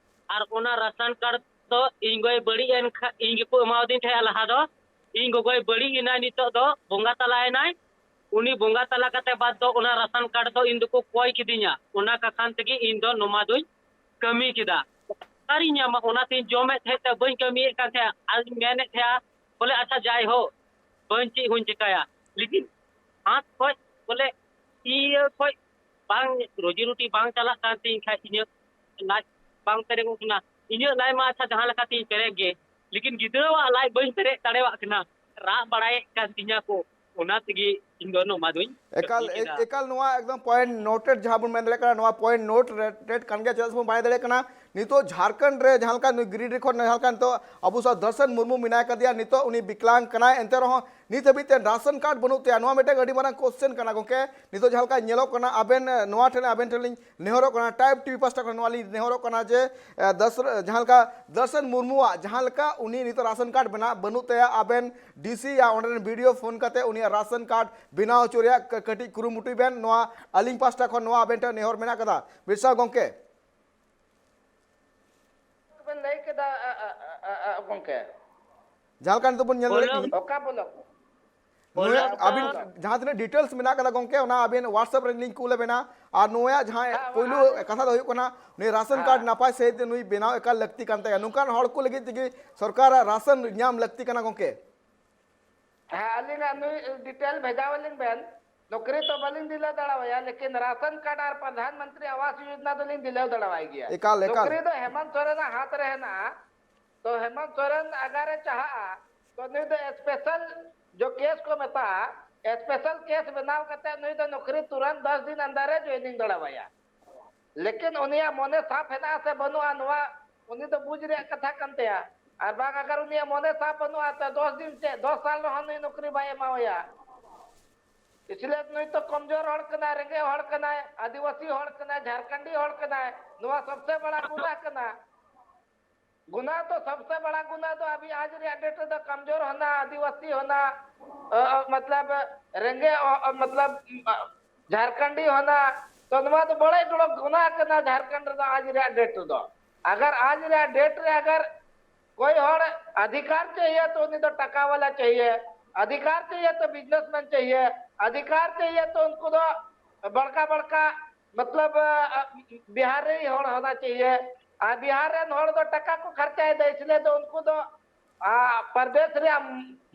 ᱟᱨ ᱚᱱᱟ ᱨᱟᱥᱚᱱ ᱠᱟᱨᱰ ᱫᱚ ᱤᱧ ᱜᱚᱭ ᱵᱟᱹᱲᱤᱡ ᱮᱱ ᱠᱷᱟᱱ ᱤᱧ ᱜᱮᱠᱚ ᱮᱢᱟᱣᱫᱤᱧ ᱛᱟᱦᱮᱸᱫ ᱞᱟᱦᱟ ᱫᱚ᱾ ᱤᱧ ᱜᱚᱜᱚᱭ ᱵᱟᱹᱲᱤᱡ ᱮᱱᱟᱭ, ᱱᱤᱛᱚᱜ ᱫᱚ ᱵᱚᱸᱜᱟ ᱛᱟᱞᱟᱭᱮᱱᱟᱭ᱾ ᱩᱱᱤ ᱵᱚᱸᱜᱟ ᱛᱟᱞᱟ ᱠᱟᱛᱮ ᱵᱟᱫ ᱫᱚ ᱚᱱᱟ ᱨᱟᱥᱚᱱ ᱠᱟᱨᱰ ᱫᱚ ᱤᱧ ᱫᱚᱠᱚ ᱠᱚᱭ ᱠᱤᱫᱤᱧᱟ᱾ ᱚᱱᱟ ᱠᱟᱠᱷᱟᱱ ᱛᱮᱜᱮ ᱤᱧ ᱫᱚ ᱱᱚᱣᱟ ᱫᱚᱧ ᱠᱟᱹᱢᱤ ᱠᱮᱫᱟ᱾ ᱚᱠᱟᱨᱤᱧ ᱧᱟᱢᱟ? ᱚᱱᱟᱛᱤᱧ ᱡᱚᱢᱮᱫ ᱛᱟᱦᱮᱸᱫ ᱛᱮ ᱵᱟᱹᱧ ᱠᱟᱹᱢᱤᱭᱮᱫ ᱠᱟᱱ ᱛᱟᱦᱮᱸᱫ᱾ ᱟᱨᱤᱧ ᱢᱮᱱᱮᱫ ᱛᱟᱦᱮᱸᱫᱼᱟ ᱵᱚᱞᱮ, ᱟᱪᱪᱷᱟ, ᱡᱟᱭᱦᱳᱠ, ᱵᱟᱹᱧ ᱪᱮᱫ ᱦᱚᱸᱧ ᱪᱤᱠᱟᱹᱭᱟ, ᱞᱮᱠᱤᱱ ᱦᱟᱛ ᱠᱷᱚᱡ ᱵᱚᱞᱮ ᱤᱭᱟᱹ ᱠᱷᱚᱡ ᱵᱟᱝ, ᱨᱩᱡᱤ ᱨᱩᱴᱤ ᱵᱟᱝ ᱪᱟᱞᱟᱜ ᱠᱟᱱ ᱛᱤᱧ ᱠᱷᱟᱡ ᱤᱧᱟᱹᱜ ᱞᱟᱡ ᱵᱟᱝ ᱯᱮᱨᱮᱡᱚᱜ ᱠᱟᱱᱟ᱾ ᱤᱧᱟᱹᱜ ᱞᱟᱡ ᱢᱟ ᱟᱪᱪᱷᱟ ᱡᱟᱦᱟᱸ ᱞᱮᱠᱟᱛᱤᱧ ᱯᱮᱨᱮᱡ ᱜᱮ, ᱞᱮᱠᱤᱱ ᱜᱤᱫᱽᱨᱟᱹᱣᱟᱜ ᱞᱟᱡ ᱵᱟᱹᱧ ᱯᱮᱨᱮᱡ ᱫᱟᱲᱮᱭᱟᱜ ᱠᱟᱱᱟ᱾ ᱨᱟᱜ ᱵᱟᱲᱟᱭᱮᱫ ᱠᱟᱱ ᱛᱤᱧᱟ ᱠᱚ, ᱚᱱᱟ ᱛᱮᱜᱮ ᱤᱧ ᱫᱚ ᱱᱚᱣᱟ ᱫᱚᱧ ᱮᱠᱟᱞ ᱠᱟᱹᱢᱤ ᱠᱮᱫᱟ᱾ ᱮᱠᱟᱞ ᱱᱚᱣᱟ ᱮᱠᱫᱚᱢ point noted ᱡᱟᱦᱟᱸ ᱵᱚᱱ ᱢᱮᱱ ᱫᱟᱲᱮᱭᱟᱜ ᱠᱟᱱᱟ, ᱱᱚᱣᱟ point noted ᱠᱟᱱ ᱜᱮᱭᱟ᱾ ᱪᱮᱫᱟᱜ ᱥᱮ ᱵᱚᱱ ᱵᱟᱲᱟᱭ ᱫᱟᱲᱮᱭᱟᱜ ᱠᱟᱱᱟ, ᱱᱤᱛᱚᱜ ᱡᱷᱟᱲᱠᱷᱚᱸᱰ ᱨᱮ ᱡᱟᱦᱟᱸ ᱞᱮᱠᱟ ᱱᱩᱭ ᱜᱤᱨᱤᱰᱤ ᱠᱷᱚᱱ ᱡᱟᱦᱟᱸ ᱞᱮᱠᱟ ᱱᱤᱛᱚᱜ ᱟᱵᱚ ᱥᱟᱶ ᱫᱚᱨᱥᱚᱱ ᱢᱩᱨᱢᱩ ᱢᱮᱱᱟᱭ ᱠᱟᱫᱮᱭᱟ, ᱱᱤᱛᱚᱜ ᱩᱱᱤ ᱵᱤᱠᱞᱟᱝ ᱠᱟᱱᱟᱭ, ᱮᱱᱛᱮ ᱨᱮᱦᱚᱸ ᱱᱤᱛ ᱦᱟᱹᱵᱤᱡ ᱛᱮ ᱨᱟᱥᱚᱱ ᱠᱟᱨᱰ ᱵᱟᱹᱱᱩᱜ ᱛᱟᱭᱟ᱾ ᱱᱚᱣᱟ ᱢᱤᱫᱴᱮᱱ ᱟᱹᱰᱤ ᱢᱟᱨᱟᱝ question ᱠᱟᱱᱟ ᱜᱚᱝᱠᱮ᱾ ᱱᱤᱛᱚᱜ ᱡᱟᱦᱟᱸ ᱞᱮᱠᱟ ᱧᱮᱞᱚᱜ ᱠᱟᱱᱟ, ᱟᱵᱮᱱ ᱱᱚᱣᱟ ᱴᱷᱮᱱ, ᱟᱵᱮᱱ ᱴᱷᱮᱱ ᱞᱤᱧ ᱱᱮᱦᱚᱨᱚᱜ ᱠᱟᱱᱟ, ᱴᱟᱭᱤᱢ ᱴᱤᱵᱷᱤ ᱯᱟᱥᱴᱟ ᱠᱷᱚᱱ ᱱᱚᱣᱟ ᱞᱤᱧ ᱱᱮᱦᱚᱨᱚᱜ ᱠᱟᱱᱟ ᱡᱮ ᱮ, ᱫᱚᱥ-, ᱡᱟᱦᱟᱸ ᱞᱮᱠᱟ ᱫᱚᱨᱥᱚᱱ ᱢᱩᱨᱢᱩᱣᱟᱜ ᱡᱟᱦᱟᱸ ᱞᱮᱠᱟ ᱩᱱᱤ ᱱᱤᱛᱚᱜ ᱨᱟᱥᱚᱱ ᱠᱟᱨᱰ ᱵᱮᱱᱟᱜ ᱵᱟᱹᱱᱩᱜ ᱛᱟᱭᱟ, ᱟᱵᱮᱱ ᱰᱤ ᱥᱤ ᱭᱟ ᱚᱸᱰᱮ ᱨᱮᱱ ᱵᱤ ᱰᱤ ᱳ ᱯᱷᱳᱱ ᱠᱟᱛᱮ ᱩᱱᱤᱭᱟᱜ ᱨᱟᱥᱚᱱ ᱠᱟᱨᱰ ᱵᱮᱱᱟᱣ ᱦᱚᱪᱚ ᱨᱮᱭᱟᱜ ᱠᱟ-, ᱠᱟᱹᱴᱤᱡ ᱠᱩᱨᱩᱢᱩᱴᱩᱭ ᱵᱮᱱ᱾ ᱱᱚᱣᱟ ᱟᱹᱞᱤᱧ ᱯᱟᱥᱴᱟ ᱠᱷᱚᱱ ᱱᱚᱣᱟ ᱟᱵᱮᱱ ᱴᱷᱮᱱ ᱱᱮᱦᱚᱨ ᱢᱮᱱᱟᱜ ᱠᱟᱫᱟ᱾ ᱵᱤᱨᱥᱟ ᱜᱚᱝᱠᱮ, ᱵᱮᱱ ᱞᱟᱹᱭ ᱠᱮᱫᱟ, ᱟ, ᱟ, ᱟ, ᱟ, ᱜᱚᱝᱠᱮ᱾ ᱡᱟᱦᱟᱸ ᱞᱮᱠᱟ ᱱᱤᱛᱚᱜ ᱵᱚᱱ ᱧᱮᱞ ᱫᱟᱲᱮᱭᱟᱜ ᱵᱚᱞᱚᱠ᱾ ᱠᱟᱱᱟ, ᱚᱠᱟ ᱵᱚᱞᱚᱠ? ᱱᱩᱭᱟᱜ ᱵᱚᱞᱚᱠ ᱫᱚ ᱟᱹᱵᱤᱱ ᱡᱟᱦᱟᱸ ᱛᱤᱱᱟᱹᱜ details ᱢᱮᱱᱟᱜ ᱠᱟᱫᱟ ᱜᱚᱝᱠᱮ, ᱚᱱᱟ ᱟᱹᱵᱤᱱ WhatsApp ᱨᱮ link ᱠᱩᱞ ᱟᱵᱮᱱᱟ᱾ ᱟᱨ ᱱᱩᱭᱟᱜ ᱡᱟᱦᱟᱸ ᱦᱮᱸ, ᱯᱩᱭᱞᱩ ᱟᱹᱞᱤᱧ ᱠᱟᱛᱷᱟ ᱫᱚ ᱦᱩᱭᱩᱜ ᱠᱟᱱᱟ, ᱱᱩᱭ ᱨᱟᱥᱚᱱ ᱦᱮᱸ᱾ ᱠᱟᱨᱰ ᱱᱟᱯᱟᱭ ᱥᱟᱹᱦᱤᱡ ᱛᱮ ᱱᱩᱭ ᱵᱮᱱᱟᱣ ᱮᱠᱟᱞ ᱞᱟᱹᱠᱛᱤ ᱠᱟᱱ ᱛᱟᱭᱟ᱾ ᱱᱚᱝᱠᱟᱱ ᱦᱚᱲ ᱠᱚ ᱞᱟᱹᱜᱤᱫ ᱛᱮᱜᱮ ᱥᱚᱨᱠᱟᱨᱟᱜ ᱨᱟᱥᱚᱱ ᱧᱟᱢ ᱞᱟᱹᱠᱛᱤ ᱠᱟᱱᱟ ᱜᱚᱝᱠᱮ᱾ ᱦᱮᱸ, ᱟᱹᱞᱤᱧᱟᱜ ᱱᱩᱭ detail ᱵᱷᱮᱡᱟ ᱟᱹᱞᱤᱧ ᱵᱮᱱ᱾ ᱱᱚᱠᱨᱤ ᱛᱚ ᱵᱟᱹᱞᱤᱧ ᱫᱤᱞᱟᱹᱣ ᱫᱟᱲᱮᱣᱟᱭᱟ, ᱞᱮᱠᱤᱱ ᱨᱟᱥᱚᱱ ᱠᱟᱨᱰ ᱟᱨ ᱯᱨᱚᱫᱷᱟᱱ ᱢᱚᱱᱛᱨᱤ ᱟᱣᱟᱥ ᱭᱳᱡᱚᱱᱟ ᱫᱚᱞᱤᱧ ᱫᱤᱞᱟᱹᱣ ᱫᱟᱲᱮᱣᱟᱭ ᱜᱮᱭᱟ᱾ ᱮᱠᱟᱞ, ᱮᱠᱟᱞ᱾ ᱱᱚᱠᱨᱤ ᱫᱚ ᱦᱮᱢᱚᱱᱛ ᱥᱚᱨᱮᱱᱟᱜ ᱦᱟᱛ ᱨᱮ ᱦᱮᱱᱟᱜᱼᱟ, ᱛᱚ ᱦᱮᱢᱚᱱᱛ ᱥᱚᱨᱮᱱ ᱟᱜᱟᱨᱮ ᱪᱟᱦᱟᱜᱼᱟ, ᱛᱚ ᱱᱩᱭ ᱫᱚ special ᱡᱚ case ᱠᱚ ᱢᱮᱛᱟᱜᱼᱟ, special case ᱵᱮᱱᱟᱣ ᱠᱟᱛᱮ ᱱᱩᱭ ᱫᱚ ᱱᱚᱠᱨᱤ ᱛᱩᱨᱟᱱᱛ ᱫᱚᱥ ᱫᱤᱱ ᱟᱱᱫᱟᱨ ᱨᱮ joining ᱫᱟᱲᱮᱣᱟᱭᱟ᱾ ᱞᱮᱠᱤᱱ ᱩᱱᱤᱭᱟᱜ ᱢᱚᱱᱮ ᱥᱟᱯ ᱦᱮᱱᱟᱜᱼᱟ ᱥᱮ ᱵᱟᱹᱱᱩᱜᱼᱟ, ᱱᱚᱣᱟ ᱩᱱᱤ ᱫᱚ ᱵᱩᱡᱽ ᱨᱮᱭᱟᱜ ᱠᱟᱛᱷᱟ ᱠᱟᱱ ᱛᱟᱭᱟ᱾ ᱟᱨ ᱵᱟᱝ, ᱟᱜᱟᱨ ᱩᱱᱤᱭᱟᱜ ᱢᱚᱱᱮ ᱥᱟᱯ ᱵᱟᱹᱱᱩᱜᱼᱟ, ᱛᱚ ᱫᱚᱥ ᱫᱤᱱ ᱪᱮᱫ, ᱫᱚᱥ ᱥᱟᱞ ᱨᱮᱦᱚᱸ ᱱᱩᱭ ᱱᱚᱠᱨᱤ ᱵᱟᱭ ᱮᱢᱟᱣᱟᱭᱟ᱾ ᱤᱥᱞᱤᱭᱮ ᱱᱩᱭ ᱛᱚ ᱠᱚᱢᱡᱳᱨ ᱦᱚᱲ ᱠᱟᱱᱟᱭ, ᱨᱮᱸᱜᱮᱡ ᱦᱚᱲ ᱠᱟᱱᱟᱭ, ᱟᱹᱫᱤᱵᱟᱹᱥᱤ ᱦᱚᱲ ᱠᱟᱱᱟᱭ, ᱡᱷᱟᱨᱠᱷᱚᱸᱰᱤ ᱦᱚᱲ ᱠᱟᱱᱟᱭ, ᱱᱚᱣᱟ ᱥᱚᱵᱥᱮ ᱵᱟᱲᱟ ᱜᱩᱱᱟ ᱠᱟᱱᱟ᱾ गुना तो सबसे बड़ा गुना तो अभी आज रिया डेट द कमजोर होना, आदिवासी होना, अ, अ, मतलब रेंगे, अ, अ, मतलब, अ, झारखंडी होना, तो नवा तो बड़े बड़ो गुना करना झारखंड द आज रिया डेट द। अगर आज रिया डेट रे अगर कोई और अधिकार चाहिए तो उन्हें तो टका वाला चाहिए, अधिकार चाहिए तो बिजनेसमैन चाहिए, अधिकार चाहिए तो उनको तो बड़का बड़का मतलब अ, बिहार रे ही होड़ होना चाहिए। आ बिहार रे होड़ तो टका को खर्चा है, इसलिए तो उनको तो आ, परदेश रे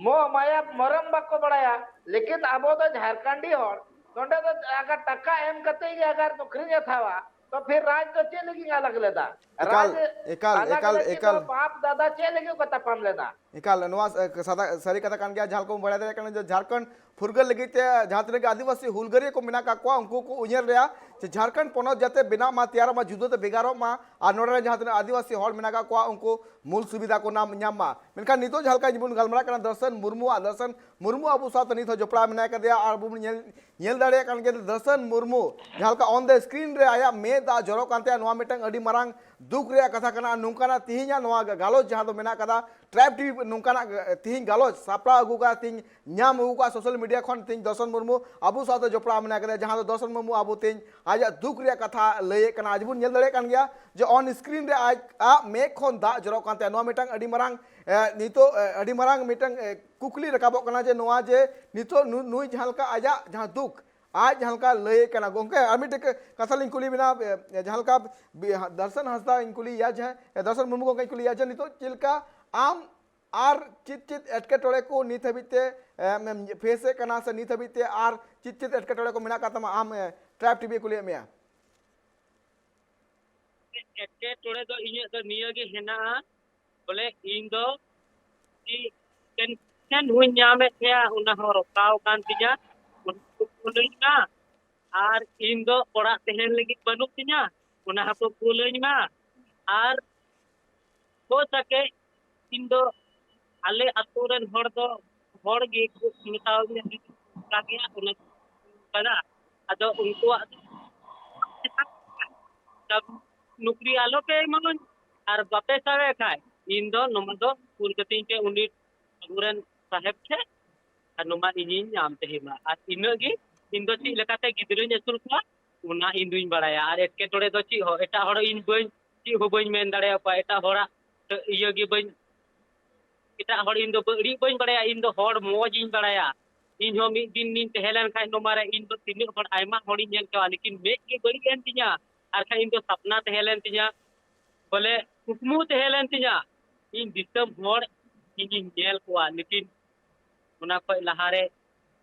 मोह माया मरम बाको बड़ाया। लेकिन अब तो झारखंडी होड़ नोंडे तो अगर टका एम कते ही अगर नौकरी ने थावा तो फिर राज तो चेल लगी अलग लेदा। एकाल राज एकाल अलग एकाल लेके एकाल तो बाप दादा चेल लगी को तपम लेदा। ᱮᱠᱟᱞ ᱱᱚᱣᱟ ᱥᱟᱫᱟ ᱥᱟᱹᱨᱤ ᱠᱟᱛᱷᱟ ᱠᱟᱱ ᱜᱮᱭᱟ᱾ ᱡᱟᱦᱟᱸ ᱞᱮᱠᱟ ᱵᱚᱱ ᱵᱟᱲᱟᱭ ᱫᱟᱲᱮᱭᱟᱜ ᱠᱟᱱᱟ ᱡᱮ ᱡᱷᱟᱲᱠᱷᱚᱸᱰ ᱯᱷᱩᱨᱜᱟᱹᱞ ᱞᱟᱹᱜᱤᱫ ᱛᱮ ᱡᱟᱦᱟᱸ ᱛᱤᱱᱟᱹᱜ ᱜᱮ ᱟᱹᱫᱤᱵᱟᱹᱥᱤ ᱦᱩᱞᱜᱟᱹᱨᱤᱭᱟᱹ ᱠᱚ ᱢᱮᱱᱟᱜ ᱟᱠᱟᱫ ᱠᱚᱣᱟ, ᱩᱱᱠᱩ ᱠᱚ ᱩᱭᱦᱟᱹᱨ ᱞᱮᱫᱟ ᱡᱮ ᱡᱷᱟᱲᱠᱷᱚᱸᱰ ᱯᱚᱱᱚᱛ ᱡᱟᱛᱮ ᱵᱮᱱᱟᱜ ᱢᱟ, ᱛᱮᱭᱟᱨᱚᱜ ᱢᱟ, ᱡᱩᱫᱟᱹ ᱛᱮ ᱵᱷᱮᱜᱟᱨᱚᱜ ᱢᱟ ᱟᱨ ᱱᱚᱰᱮ ᱨᱮᱱ ᱡᱟᱦᱟᱸ ᱛᱤᱱᱟᱹᱜ ᱟᱹᱫᱤᱵᱟᱹᱥᱤ ᱦᱚᱲ ᱢᱮᱱᱟᱜ ᱟᱠᱟᱫ ᱠᱚᱣᱟ ᱩᱱᱠᱩ ᱢᱩᱞ ᱥᱩᱵᱤᱫᱷᱟ ᱠᱚ ᱧᱟᱢ ᱧᱟᱢ ᱢᱟ᱾ ᱢᱮᱱᱠᱷᱟᱱ ᱱᱤᱛᱚᱜ ᱡᱟᱦᱟᱸ ᱞᱮᱠᱟ ᱵᱚᱱ ᱜᱟᱞᱢᱟᱨᱟᱜ ᱠᱟᱱᱟ ᱫᱚᱨᱥᱚᱱ ᱢᱩᱨᱢᱩᱣᱟᱜ, ᱫᱚᱨᱥᱚᱱ ᱢᱩᱨᱢᱩ ᱟᱵᱚ ᱥᱟᱶᱛᱮ ᱱᱤᱛ ᱦᱚᱸ ᱡᱚᱯᱲᱟᱣ ᱢᱮᱱᱟᱭ ᱠᱟᱫᱮᱭᱟ ᱟᱨ ᱟᱵᱚ ᱵᱚᱱ ᱧᱮᱞ ᱧᱮᱞ ᱫᱟᱲᱮᱭᱟᱜ ᱠᱟᱱ ᱜᱮᱭᱟ ᱫᱚᱨᱥᱚᱱ ᱢᱩᱨᱢᱩ ᱡᱟᱦᱟᱸ ᱞᱮᱠᱟ on the screen ᱨᱮ ᱟᱭᱟᱜ ᱢᱮᱫ ᱫᱟᱜ ᱡᱚᱨᱚᱜ ᱠᱟᱱ ᱛᱟᱭᱟ, ᱱᱚᱣᱟ ᱢᱤᱫᱴᱟᱝ ᱟᱹᱰᱤ ᱢᱟᱨᱟᱝ ᱫᱩᱠ ᱨᱮᱭᱟᱜ ᱠᱟᱛᱷᱟ ᱠᱟᱱᱟ᱾ ᱟᱨ ᱱᱚᱝᱠᱟᱱᱟᱜ ᱛᱮᱦᱮᱧᱟᱜ ᱱᱚᱣᱟ ᱜᱟᱞᱚᱪ ᱡᱟᱦᱟᱸ ᱫᱚ ᱢᱮᱱᱟᱜ ᱠᱟᱫᱟ ᱴᱨᱟᱭᱤᱵᱽ ᱴᱤᱵᱷᱤ ᱱᱚᱝᱠᱟᱱᱟᱜ ᱛᱮᱦᱮᱧ ᱜᱟᱞᱚᱪ ᱥᱟᱯᱲᱟᱣ ᱟᱹᱜᱩ ᱠᱟᱜᱼᱟ, ᱛᱮᱦᱮᱧ ᱧᱟᱢ ᱟᱹᱜᱩ ᱠᱟᱜᱼᱟ ᱥᱳᱥᱟᱞ ᱢᱤᱰᱤᱭᱟ ᱠᱷᱚᱱ᱾ ᱛᱮᱦᱮᱧ ᱫᱚᱨᱥᱚᱱ ᱢᱩᱨᱢᱩ ᱟᱵᱚ ᱥᱟᱶᱛᱮ ᱡᱚᱯᱲᱟᱣ ᱢᱮᱱᱟᱭ ᱠᱟᱫᱮᱭᱟ, ᱡᱟᱦᱟᱸ ᱫᱚ ᱫᱚᱨᱥᱚᱱ ᱢᱩᱨᱢᱩ ᱟᱵᱚ ᱛᱮᱦᱮᱧ ᱟᱡᱟᱜ ᱫᱩᱠ ᱨᱮᱭᱟᱜ ᱠᱟᱛᱷᱟ ᱞᱟᱹᱭᱮᱫ ᱠᱟᱱᱟ᱾ ᱟᱡ ᱵᱚᱱ ᱧᱮᱞ ᱫᱟᱲᱮᱭᱟᱜ ᱠᱟᱱ ᱜᱮᱭᱟ ᱡᱮ on screen ᱨᱮ ᱟᱡ ᱟᱜ ᱢᱮᱫ ᱠᱷᱚᱱ ᱫᱟᱜ ᱡᱚᱨᱚᱜ ᱠᱟᱱ ᱛᱟᱭᱟ᱾ ᱱᱚᱣᱟ ᱢᱤᱫᱴᱟᱝ ᱟᱹᱰᱤ ᱢᱟᱨᱟᱝ ᱮ, ᱱᱤᱛᱚᱜ ᱮ, ᱟᱹᱰᱤ ᱢᱟᱨᱟᱝ ᱢᱤᱫᱴᱟᱝ ᱮ, ᱠᱩᱠᱞᱤ ᱨᱟᱠᱟᱵᱚᱜ ᱠᱟᱱᱟ ᱡᱮ ᱱᱚᱣᱟ ᱡᱮ ᱱᱤᱛᱚᱜ ᱱᱩ- ᱱᱩᱭ ᱡᱟᱦᱟᱸ ᱞᱮᱠᱟ ᱟᱡᱟᱜ ᱡᱟᱦᱟᱸ ᱫᱩᱠ ᱟᱡ ᱡᱟᱦᱟᱸ ᱞᱮᱠᱟ ᱞᱟᱹᱭᱮᱫ ᱠᱟᱱᱟ᱾ ᱜᱚᱝᱠᱮ ᱟᱨ ᱢᱤᱫᱴᱮᱡ ᱠᱟᱛᱷᱟ ᱞᱤᱧ ᱠᱩᱞᱤ ᱵᱮᱱᱟ, ᱮ, ᱡᱟᱦᱟᱸ ᱞᱮᱠᱟ ᱵᱤ- ᱫᱚᱨᱥᱚᱱ ᱦᱟᱸᱥᱫᱟ ᱤᱧ ᱠᱩᱞᱤᱭᱮᱭᱟ ᱡᱮ ᱮ, ᱫᱚᱨᱥᱚᱱ ᱢᱩᱨᱢᱩ ᱜᱚᱝᱠᱮᱧ ᱠᱩᱞᱤᱭᱮᱭᱟ ᱡᱮ ᱱᱤᱛᱚᱜ ᱪᱮᱫ ᱞᱮᱠᱟ ᱟᱢ ᱟᱨ ᱪᱮᱫ ᱪᱮᱫ ᱮᱴᱠᱮᱴᱚᱬᱮ ᱠᱚ ᱱᱤᱛ ᱦᱟᱹᱵᱤᱡ ᱛᱮ ᱮᱢ ᱯᱷᱮᱥ ᱮᱫ ᱠᱟᱱᱟ ᱥᱮ ᱱᱤᱛ ᱦᱟᱹᱵᱤᱡ ᱛᱮ ᱟᱨ ᱪᱮᱫ ᱪᱮᱫ ᱮᱴᱠᱮᱴᱚᱬᱮ ᱠᱚ ᱢᱮᱱᱟᱜ ᱟᱠᱟᱫ ᱛᱟᱢᱟ ᱟᱢ ᱮ, ᱴᱨᱟᱭᱤᱵᱽ ᱴᱤᱵᱷᱤ ᱠᱩᱞᱤᱭᱮᱫ ᱢᱮᱭᱟ? ᱮᱴᱠᱮᱴᱚᱬᱮ ᱫᱚ ᱤᱧᱟᱹᱜ ᱫᱚ ᱱᱤᱭᱟᱹ ᱜᱮ ᱦᱮᱱᱟᱜᱼᱟ, ᱵᱚᱞᱮ ᱤᱧ ᱫᱚ ᱠᱤ ᱯᱮᱱᱥᱚᱱ ᱦᱚᱸᱧ ᱧᱟᱢᱮᱫ ᱛᱟᱦᱮᱸᱜᱼᱟ, ᱚᱱᱟ ᱦᱚᱸ ᱨᱚᱯᱟᱣ ᱠᱟᱱ ᱛᱤᱧᱟ, ᱚᱱᱟ ᱠᱚ ᱠᱩᱞᱟᱹᱧ ᱢᱟ᱾ ᱟᱨ ᱤᱧ ᱫᱚ ᱚᱲᱟᱜ ᱛᱟᱦᱮᱱ ᱞᱟᱹᱜᱤᱫ ᱵᱟᱹᱱᱩᱜ ᱛᱤᱧᱟ, ᱚᱱᱟ ᱦᱚᱸᱠᱚ ᱠᱩᱞᱟᱹᱧ ᱢᱟ᱾ ᱟᱨ ᱦᱳ ᱥᱟᱠᱮ ᱤᱧ ᱫᱚ ᱟᱞᱮ ᱟᱹᱛᱩ ᱨᱮᱱ ᱦᱚᱲ ᱫᱚ ᱦᱚᱲ ᱜᱮ ᱠᱚ ᱢᱮᱛᱟᱣ ᱫᱤᱧᱟ ᱚᱱᱠᱟ ᱜᱮᱭᱟ, ᱚᱱᱟ ᱠᱟᱱᱟ᱾ ᱟᱫᱚ ᱩᱱᱠᱩᱣᱟᱜ ᱫᱚ ᱱᱚᱠᱨᱤ ᱟᱞᱚ ᱯᱮ ᱮᱢᱟᱹᱧ, ᱟᱨ ᱵᱟᱯᱮ ᱥᱟᱵᱮ ᱠᱷᱟᱡ ᱤᱧ ᱫᱚ ᱱᱚᱣᱟ ᱫᱚ ᱠᱩᱞ ᱠᱟᱹᱛᱤᱧ ᱯᱮ ᱩᱱᱤ ᱟᱵᱚᱨᱮᱱ ᱥᱟᱦᱮᱵᱽ ᱴᱷᱮᱡ, ᱟᱨ ᱱᱚᱣᱟ ᱤᱧᱤᱧ ᱧᱟᱢ ᱛᱟᱦᱮᱸ ᱢᱟ᱾ ᱟᱨ ᱤᱱᱟᱹᱜ ᱜᱮ ᱤᱧ ᱫᱚ ᱪᱮᱫ ᱞᱮᱠᱟᱛᱮ ᱜᱤᱫᱽᱨᱟᱹᱧ ᱟᱹᱥᱩᱞ ᱠᱚᱣᱟ ᱚᱱᱟ ᱤᱧ ᱫᱩᱧ ᱵᱟᱲᱟᱭᱟ᱾ ᱟᱨ ᱮᱴᱠᱮᱴᱚᱬᱮ ᱫᱚ ᱪᱮᱫ ᱦᱚᱸ ᱮᱴᱟᱜ ᱦᱚᱲ ᱤᱧ ᱵᱟᱹᱧ ᱪᱮᱫ ᱦᱚᱸ ᱵᱟᱹᱧ ᱢᱮᱱ ᱫᱟᱲᱮᱭᱟᱠᱚᱣᱟ, ᱮᱴᱟᱜ ᱦᱚᱲᱟᱜ ᱤᱭᱟᱹ ᱜᱮ ᱵᱟᱹᱧ ᱮᱴᱟᱜ ᱦᱚᱲ ᱤᱧ ᱫᱚ ᱵᱟᱹᱲᱤᱡ ᱵᱟᱹᱧ ᱵᱟᱲᱟᱭᱟ, ᱤᱧ ᱫᱚ ᱦᱚᱲ ᱢᱚᱡᱽ ᱤᱧ ᱵᱟᱲᱟᱭᱟ᱾ ᱤᱧ ᱦᱚᱸ ᱢᱤᱫ ᱫᱤᱱ ᱤᱧ ᱛᱟᱦᱮᱸ ᱞᱮᱱ ᱠᱷᱟᱱ ᱱᱚᱣᱟ ᱨᱮ ᱤᱧ ᱫᱚ ᱛᱤᱱᱟᱹᱜ ᱦᱚᱲ ᱟᱭᱢᱟ ᱦᱚᱲᱤᱧ ᱧᱮᱞ ᱠᱚᱣᱟ, ᱞᱮᱠᱤᱱ ᱢᱮᱫ ᱜᱮ ᱵᱟᱹᱲᱤᱡ ᱮᱱ ᱛᱤᱧᱟ᱾ ᱟᱨ ᱠᱷᱟᱱ ᱤᱧ ᱫᱚ ᱥᱟᱯᱱᱟ ᱛᱟᱦᱮᱸ ᱞᱮᱱ ᱛᱤᱧᱟ, ᱵᱚᱞᱮ ᱠᱩᱠᱢᱩ ᱛᱟᱦᱮᱸ ᱞᱮᱱ ᱛᱤᱧᱟ ᱤᱧ ᱫᱤᱥᱚᱢ ᱦᱚᱲ ᱤᱧᱤᱧ ᱧᱮᱞ ᱠᱚᱣᱟ, ᱞᱮᱠᱤᱱ ᱚᱱᱟ ᱠᱷᱚᱡ ᱞᱟᱦᱟᱨᱮ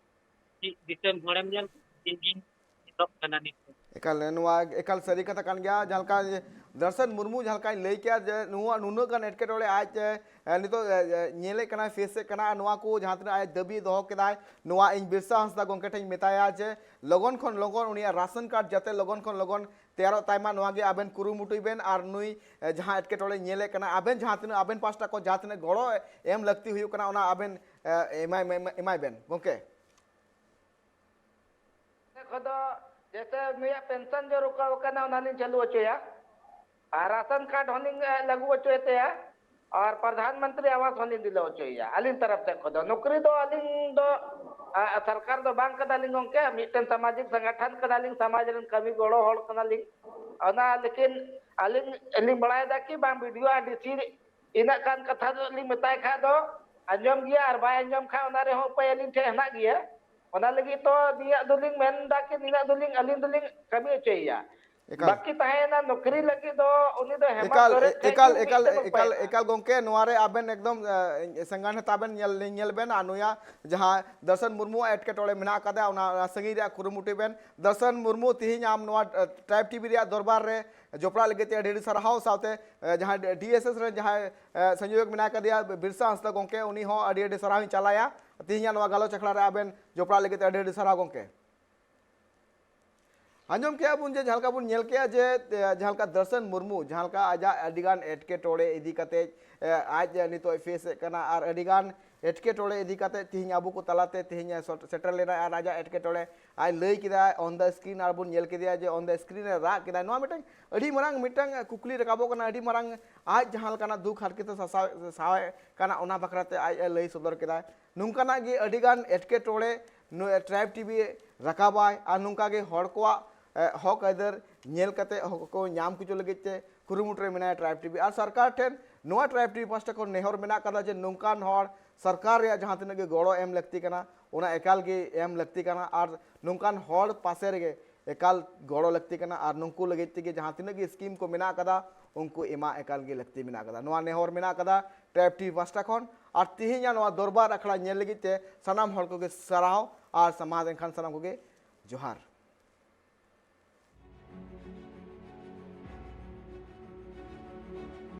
ᱪᱮᱫ ᱫᱤᱥᱚᱢ ᱦᱚᱲᱮᱢ ᱧᱮᱞ ᱠᱚᱣᱟ? ᱤᱧ ᱜᱤᱧ ᱮᱛᱚᱦᱚᱵ ᱠᱟᱱᱟ ᱱᱤᱛᱚᱜ᱾ ᱮᱠᱟᱞ, ᱱᱚᱣᱟ ᱮᱠᱟᱞ ᱥᱟᱹᱨᱤ ᱠᱟᱛᱷᱟ ᱠᱟᱱ ᱜᱮᱭᱟ᱾ ᱡᱟᱦᱟᱸ ᱞᱮᱠᱟ ᱫᱚᱨᱥᱚᱱ ᱢᱩᱨᱢᱩ ᱡᱟᱦᱟᱸ ᱞᱮᱠᱟᱭ ᱞᱟᱹᱭ ᱠᱮᱜᱼᱟ ᱡᱮ ᱱᱚᱣᱟ ᱱᱩᱱᱟᱹᱜ ᱜᱟᱱ ᱮᱴᱠᱮᱴᱚᱬᱮ ᱟᱡ, ᱮ, ᱱᱤᱛᱚᱜ, ᱮ, ᱮ, ᱧᱮᱞᱮᱫ ᱠᱟᱱᱟᱭ, ᱯᱷᱮᱥᱮᱫ ᱠᱟᱱᱟ, ᱟᱨ ᱱᱚᱣᱟ ᱠᱚ ᱡᱟᱦᱟᱸ ᱛᱤᱱᱟᱹᱜ ᱟᱡ ᱫᱟᱹᱵᱤ ᱫᱚᱦᱚ ᱠᱮᱫᱟᱭ, ᱱᱚᱣᱟ ᱤᱧ ᱵᱤᱨᱥᱟ ᱦᱟᱸᱥᱫᱟ ᱜᱚᱢᱠᱮ ᱴᱷᱮᱱ ᱤᱧ ᱢᱮᱛᱟᱭᱟ ᱡᱮ ᱞᱚᱜᱚᱱ ᱠᱷᱚᱱ ᱞᱚᱜᱚᱱ ᱩᱱᱤᱭᱟᱜ ᱨᱟᱥᱚᱱ ᱠᱟᱨᱰ ᱡᱟᱛᱮ ᱞᱚᱜᱚᱱ ᱠᱷᱚᱱ ᱞᱚᱜᱚᱱ ᱛᱮᱭᱟᱨᱚᱜ ᱛᱟᱭ ᱢᱟ, ᱱᱚᱣᱟ ᱜᱮ ᱟᱵᱮᱱ ᱠᱩᱨᱩᱢᱩᱴᱩᱭ ᱵᱮᱱ᱾ ᱟᱨ ᱱᱩᱭ, ᱮ, ᱡᱟᱦᱟᱸ ᱮᱴᱠᱮᱴᱚᱬᱮ ᱧᱮᱞᱮᱫ ᱠᱟᱱᱟ, ᱟᱵᱮᱱ ᱡᱟᱦᱟᱸ ᱛᱤᱱᱟᱹᱜ ᱟᱵᱮᱱ ᱯᱟᱥᱴᱟ ᱠᱷᱚᱱ ᱡᱟᱦᱟᱸ ᱛᱤᱱᱟᱹᱜ ᱜᱚᱲᱚ ᱮᱢ ᱞᱟᱹᱠᱛᱤ ᱦᱩᱭᱩᱜ ᱠᱟᱱᱟ, ᱚᱱᱟ ᱟᱵᱮᱱ, ᱮ, ᱮᱢᱟᱭ ᱢᱮ, ᱮᱢᱟᱭ ᱵᱮᱱ ᱜᱚᱢᱠᱮ᱾ ᱠᱷᱚᱱ ᱫᱚ ᱡᱮᱥᱮ ᱱᱩᱭᱟᱜ ᱯᱮᱱᱥᱚᱱ ᱡᱳᱨ ᱚᱠᱟ ᱠᱟᱱᱟ, ᱚᱱᱟ ᱞᱤᱧ ᱪᱟᱹᱞᱩ ᱦᱚᱪᱚᱭᱟ, ᱟᱨ ᱨᱟᱥᱚᱱ ᱠᱟᱨᱰ ᱦᱚᱸᱞᱤᱧ, ᱮ, ᱞᱟᱹᱜᱩ ᱦᱚᱪᱚᱭ ᱛᱟᱭᱟ, ᱟᱨ ᱯᱨᱚᱫᱷᱟᱱ ᱢᱚᱱᱛᱨᱤ ᱟᱵᱟᱥ ᱦᱚᱸᱞᱤᱧ ᱫᱤᱞᱟᱹᱣ ᱦᱚᱪᱚᱭᱮᱭᱟ᱾ ᱟᱹᱞᱤᱧ ᱛᱚᱨᱚᱯ ᱥᱮᱫ ᱠᱷᱚᱱ ᱫᱚ ᱱᱚᱠᱨᱤ ᱫᱚ ᱟᱹᱞᱤᱧ ᱫᱚ, ᱟ, ᱥᱚᱨᱠᱟᱨ ᱫᱚ ᱵᱟᱝ ᱠᱟᱱᱟᱞᱤᱧ ᱜᱚᱢᱠᱮ, ᱢᱤᱫᱴᱮᱱ ᱥᱟᱢᱟᱡᱤᱠ ᱥᱚᱝᱜᱚᱴᱷᱚᱱ ᱠᱟᱱᱟᱞᱤᱧ, ᱥᱚᱢᱟᱡᱽ ᱨᱮᱱ ᱠᱟᱹᱢᱤ ᱜᱚᱲᱚ ᱦᱚᱲ ᱠᱟᱱᱟᱞᱤᱧ᱾ ᱚᱱᱟ ᱞᱮᱠᱤᱱ ᱟᱹᱞᱤᱧ ᱞᱤᱧ ᱵᱟᱲᱟᱭᱮᱫᱟ ᱠᱤ ᱵᱟᱝ, ᱵᱤ ᱰᱤ ᱳ ᱟᱨ ᱰᱤ ᱥᱤ ᱤᱱᱟᱹᱜ ᱜᱟᱱ ᱠᱟᱛᱷᱟ ᱫᱚ ᱞᱤᱧ ᱢᱮᱛᱟᱭ ᱠᱷᱟᱡ ᱫᱚ ᱟᱸᱡᱚᱢ ᱜᱮᱭᱟ, ᱟᱨ ᱵᱟᱭ ᱟᱸᱡᱚᱢ ᱠᱷᱟᱡ ᱚᱱᱟ ᱨᱮᱦᱚᱸ ᱩᱯᱟᱹᱭ ᱟᱹᱞᱤᱧ ᱴᱷᱮᱱ ᱦᱮᱱᱟᱜ ᱜᱮᱭᱟ᱾ ᱚᱱᱟ ᱞᱟᱹᱜᱤᱫ ᱫᱚ ᱱᱤᱭᱟᱹ ᱫᱚᱞᱤᱧ ᱢᱮᱱ ᱮᱫᱟ ᱠᱤ ᱱᱤᱱᱟᱹᱜ ᱫᱚᱞᱤᱧ ᱟᱹᱞᱤᱧ ᱫᱚᱞᱤᱧ ᱠᱟᱹᱢᱤ ᱦᱚᱪᱚᱭᱮᱭᱟ᱾ ᱮᱠᱟᱞ᱾ ᱵᱟᱹᱠᱤ ᱛᱟᱦᱮᱸᱭᱮᱱᱟ ᱱᱚᱠᱨᱤ ᱞᱟᱹᱜᱤᱫ ᱫᱚ ᱩᱱᱤ ᱫᱚ ᱦᱮᱢᱟᱞ ᱮᱠᱟᱞ, ᱫᱚᱨᱮᱫ ᱴᱷᱮᱡ ᱮᱠᱟᱞ, ᱜᱮ ᱮᱠᱟᱞ, ᱢᱤᱫᱴᱮᱱ ᱮᱠᱟᱞ, ᱩᱯᱟᱹᱭ ᱦᱮᱱᱟᱜᱼᱟ᱾ ᱮᱠᱟᱞ ᱜᱚᱢᱠᱮ, ᱱᱚᱣᱟ ᱨᱮ ᱟᱵᱮᱱ ᱮᱠᱫᱚᱢ, ᱮ, ᱥᱮᱸᱜᱟᱱ ᱦᱟᱛᱟᱣ ᱵᱮᱱ, ᱧᱮᱞ, ᱧᱮᱞ ᱵᱮᱱ, ᱟᱨ ᱱᱩᱭᱟᱜ ᱡᱟᱦᱟᱸ ᱫᱚᱨᱥᱚᱱ ᱢᱩᱨᱢᱩᱣᱟᱜ ᱮᱴᱠᱮᱴᱚᱬᱮ ᱢᱮᱱᱟᱜ ᱟᱠᱟᱫᱟ, ᱚᱱᱟ, ᱚᱱᱟ ᱥᱟᱺᱜᱤᱧ ᱨᱮᱭᱟᱜ ᱠᱩᱨᱩᱢᱩᱴᱩᱭ ᱵᱮᱱ᱾ ᱫᱚᱨᱥᱚᱱ ᱢᱩᱨᱢᱩ, ᱛᱤᱦᱤᱧ ᱟᱢ ᱱᱚᱣᱟ, ᱮ, ᱴᱨᱟᱭᱤᱵᱽ ᱴᱤ ᱵᱷᱤ ᱨᱮᱭᱟᱜ ᱫᱚᱨᱵᱟᱨ ᱨᱮ ᱡᱚᱯᱲᱟᱜ ᱞᱟᱹᱜᱤᱫ ᱛᱮ ᱟᱹᱰᱤ ᱟᱹᱰᱤ ᱥᱟᱨᱦᱟᱣ᱾ ᱥᱟᱶᱛᱮ, ᱮ, ᱡᱟᱦᱟᱸᱭ ᱰᱤ ᱮᱥ ᱮᱥ ᱨᱮᱱ ᱡᱟᱦᱟᱸᱭ, ᱮ, ᱥᱚᱝᱡᱳᱡᱚᱠ ᱢᱮᱱᱟᱭ ᱟᱠᱟᱫᱮᱭᱟ ᱵᱤᱨᱥᱟ ᱦᱟᱸᱥᱫᱟ ᱜᱚᱢᱠᱮ, ᱩᱱᱤ ᱦᱚᱸ ᱟᱹᱰᱤ ᱟᱹᱰᱤ ᱥᱟᱨᱦᱟᱣ ᱤᱧ ᱪᱟᱞᱟᱭᱟ ᱛᱤᱦᱤᱧᱟᱜ ᱱᱚᱣᱟ ᱜᱟᱞᱚᱪ ᱟᱠᱷᱲᱟ ᱨᱮ ᱟᱵᱮᱱ ᱡᱚᱯᱲᱟᱜ ᱞᱟᱹᱜᱤᱫ ᱛᱮ ᱟᱹᱰᱤ ᱟᱹᱰᱤ ᱥᱟᱨᱦᱟᱣ ᱜᱚᱢᱠᱮ᱾ ᱟᱸᱡᱚᱢ ᱠᱮᱜᱼᱟ ᱵᱚᱱ ᱡᱮ ᱡᱟᱦᱟᱸ ᱞᱮᱠᱟ ᱵᱚᱱ ᱧᱮᱞ ᱠᱮᱜᱼᱟ ᱡᱮ, ᱮ, ᱡᱟᱦᱟᱸ ᱞᱮᱠᱟ ᱫᱚᱨᱥᱚᱱ ᱢᱩᱨᱢᱩ ᱡᱟᱦᱟᱸ ᱞᱮᱠᱟ ᱟᱡᱟᱜ ᱟᱹᱰᱤᱜᱟᱱ ᱮᱴᱠᱮᱴᱚᱬᱮ ᱤᱫᱤ ᱠᱟᱛᱮ, ᱮ, ᱟᱡ ᱱᱤᱛᱚᱜ ᱮ ᱯᱷᱮᱥ ᱮᱫ ᱠᱟᱱᱟ, ᱟᱨ ᱟᱹᱰᱤᱜᱟᱱ ᱮᱴᱠᱮᱴᱚᱬᱮ ᱤᱫᱤ ᱠᱟᱛᱮ ᱛᱤᱦᱤᱧ ᱟᱵᱚ ᱠᱚ ᱛᱟᱞᱟᱛᱮ ᱛᱤᱦᱤᱧ ᱮ ᱥᱚᱴ-, ᱥᱮᱴᱮᱨ ᱞᱮᱱᱟ, ᱟᱨ ᱟᱡᱟᱜ ᱮᱴᱠᱮᱴᱚᱬᱮ ᱟᱡ ᱞᱟᱹᱭ ᱠᱮᱫᱟ on the screen, ᱟᱨ ᱵᱚᱱ ᱧᱮᱞ ᱠᱮᱫᱮᱭᱟ ᱡᱮ on the screen ᱮ ᱨᱟᱜ ᱠᱮᱫᱟ᱾ ᱱᱚᱣᱟ ᱢᱤᱫᱴᱟᱝ ᱟᱹᱰᱤ ᱢᱟᱨᱟᱝ ᱢᱤᱫᱴᱟᱝ ᱠᱩᱠᱞᱤ ᱨᱟᱠᱟᱵᱚᱜ ᱠᱟᱱᱟ, ᱟᱹᱰᱤ ᱢᱟᱨᱟᱝ ᱟᱡ ᱡᱟᱦᱟᱸ ᱞᱮᱠᱟᱱᱟᱜ ᱫᱩᱠ ᱦᱟᱨᱠᱮᱛ ᱮ ᱥᱟᱥᱟᱣ-, ᱥᱟᱦᱟᱣᱮᱫ ᱠᱟᱱᱟ, ᱚᱱᱟ ᱵᱟᱠᱷᱨᱟ ᱛᱮ ᱟᱡ ᱮ ᱞᱟᱹᱭ ᱥᱚᱫᱚᱨ ᱠᱮᱫᱟ᱾ ᱱᱚᱝᱠᱟᱱᱟᱜ ᱜᱮ ᱟᱹᱰᱤᱜᱟᱱ ᱮᱴᱠᱮᱴᱚᱬᱮ ᱱᱩᱭ ᱴᱨᱟᱭᱤᱵᱽ ᱴᱤ ᱵᱷᱤ ᱨᱟᱠᱟᱵᱟᱭ, ᱟᱨ ᱱᱚᱝᱠᱟ ᱜᱮ ᱦᱚᱲ ᱠᱚᱣᱟᱜ, ᱮ, ᱦᱚᱠ ᱟᱹᱭᱫᱟᱹᱨ ᱧᱮᱞ ᱠᱟᱛᱮ ᱦᱚᱠ ᱠᱚ ᱧᱟᱢ ᱦᱚᱪᱚ ᱞᱟᱹᱜᱤᱫ ᱛᱮ ᱠᱩᱨᱩᱢᱩᱴᱩ ᱨᱮ ᱢᱮᱱᱟᱭᱟ ᱴᱨᱟᱭᱤᱵᱽ ᱴᱤ ᱵᱷᱤ᱾ ᱟᱨ ᱥᱚᱨᱠᱟᱨ ᱴᱷᱮᱱ ᱱᱚᱣᱟ ᱴᱨᱟᱭᱤᱵᱽ ᱴᱤᱵᱷᱤ ᱯᱟᱦᱴᱟ ᱠᱷᱚᱱ ᱱᱮᱦᱚᱨ ᱢᱮᱱᱟᱜ ᱠᱟᱫᱟ ᱡᱮ ᱱᱚᱝᱠᱟᱱ ᱦᱚᱲ ᱥᱚᱨᱠᱟᱨ ᱨᱮᱭᱟᱜ ᱡᱟᱦᱟᱸ ᱛᱤᱱᱟᱹᱜ ᱜᱮ ᱜᱚᱲᱚ ᱮᱢ ᱞᱟᱹᱠᱛᱤ ᱠᱟᱱᱟ, ᱚᱱᱟ ᱮᱠᱟᱞ ᱜᱮ ᱮᱢ ᱞᱟᱹᱠᱛᱤ ᱠᱟᱱᱟ᱾ ᱟᱨ ᱱᱚᱝᱠᱟᱱ ᱦᱚᱲ ᱯᱟᱥᱮ ᱨᱮᱜᱮ ᱮᱠᱟᱞ ᱜᱚᱲᱚ ᱞᱟᱹᱠᱛᱤ ᱠᱟᱱᱟ᱾ ᱟᱨ ᱱᱩᱠᱩ ᱞᱟᱹᱜᱤᱫ ᱛᱮᱜᱮ ᱡᱟᱦᱟᱸ ᱛᱤᱱᱟᱹᱜ ᱜᱮ ᱥᱠᱤᱢ ᱠᱚ ᱢᱮᱱᱟᱜ ᱠᱟᱫᱟ, ᱩᱱᱠᱩ ᱮᱢᱟ ᱮᱠᱟᱞ ᱜᱮ ᱞᱟᱹᱠᱛᱤ ᱢᱮᱱᱟᱜ ᱠᱟᱫᱟ᱾ ᱱᱚᱣᱟ ᱱᱮᱦᱚᱨ ᱢᱮᱱᱟᱜ ᱠᱟᱫᱟ ᱴᱨᱟᱭᱤᱵᱽ ᱴᱤᱵᱷᱤ ᱯᱟᱦᱴᱟ ᱠᱷᱚᱱ᱾ ᱟᱨ ᱛᱤᱦᱤᱧᱟᱜ ᱱᱚᱣᱟ ᱫᱚᱨᱵᱟᱨ ᱟᱠᱷᱲᱟ ᱧᱮᱞ ᱞᱟᱹᱜᱤᱫ ᱛᱮ ᱥᱟᱱᱟᱢ ᱦᱚᱲ ᱠᱚᱜᱮ ᱥᱟᱨᱦᱟᱣ ᱟᱨ ᱥᱟᱢᱟᱝ ᱮᱱᱠᱷᱟᱱ ᱥᱟᱱᱟᱢ ᱠᱚᱜᱮ ᱡᱚᱦᱟᱨ᱾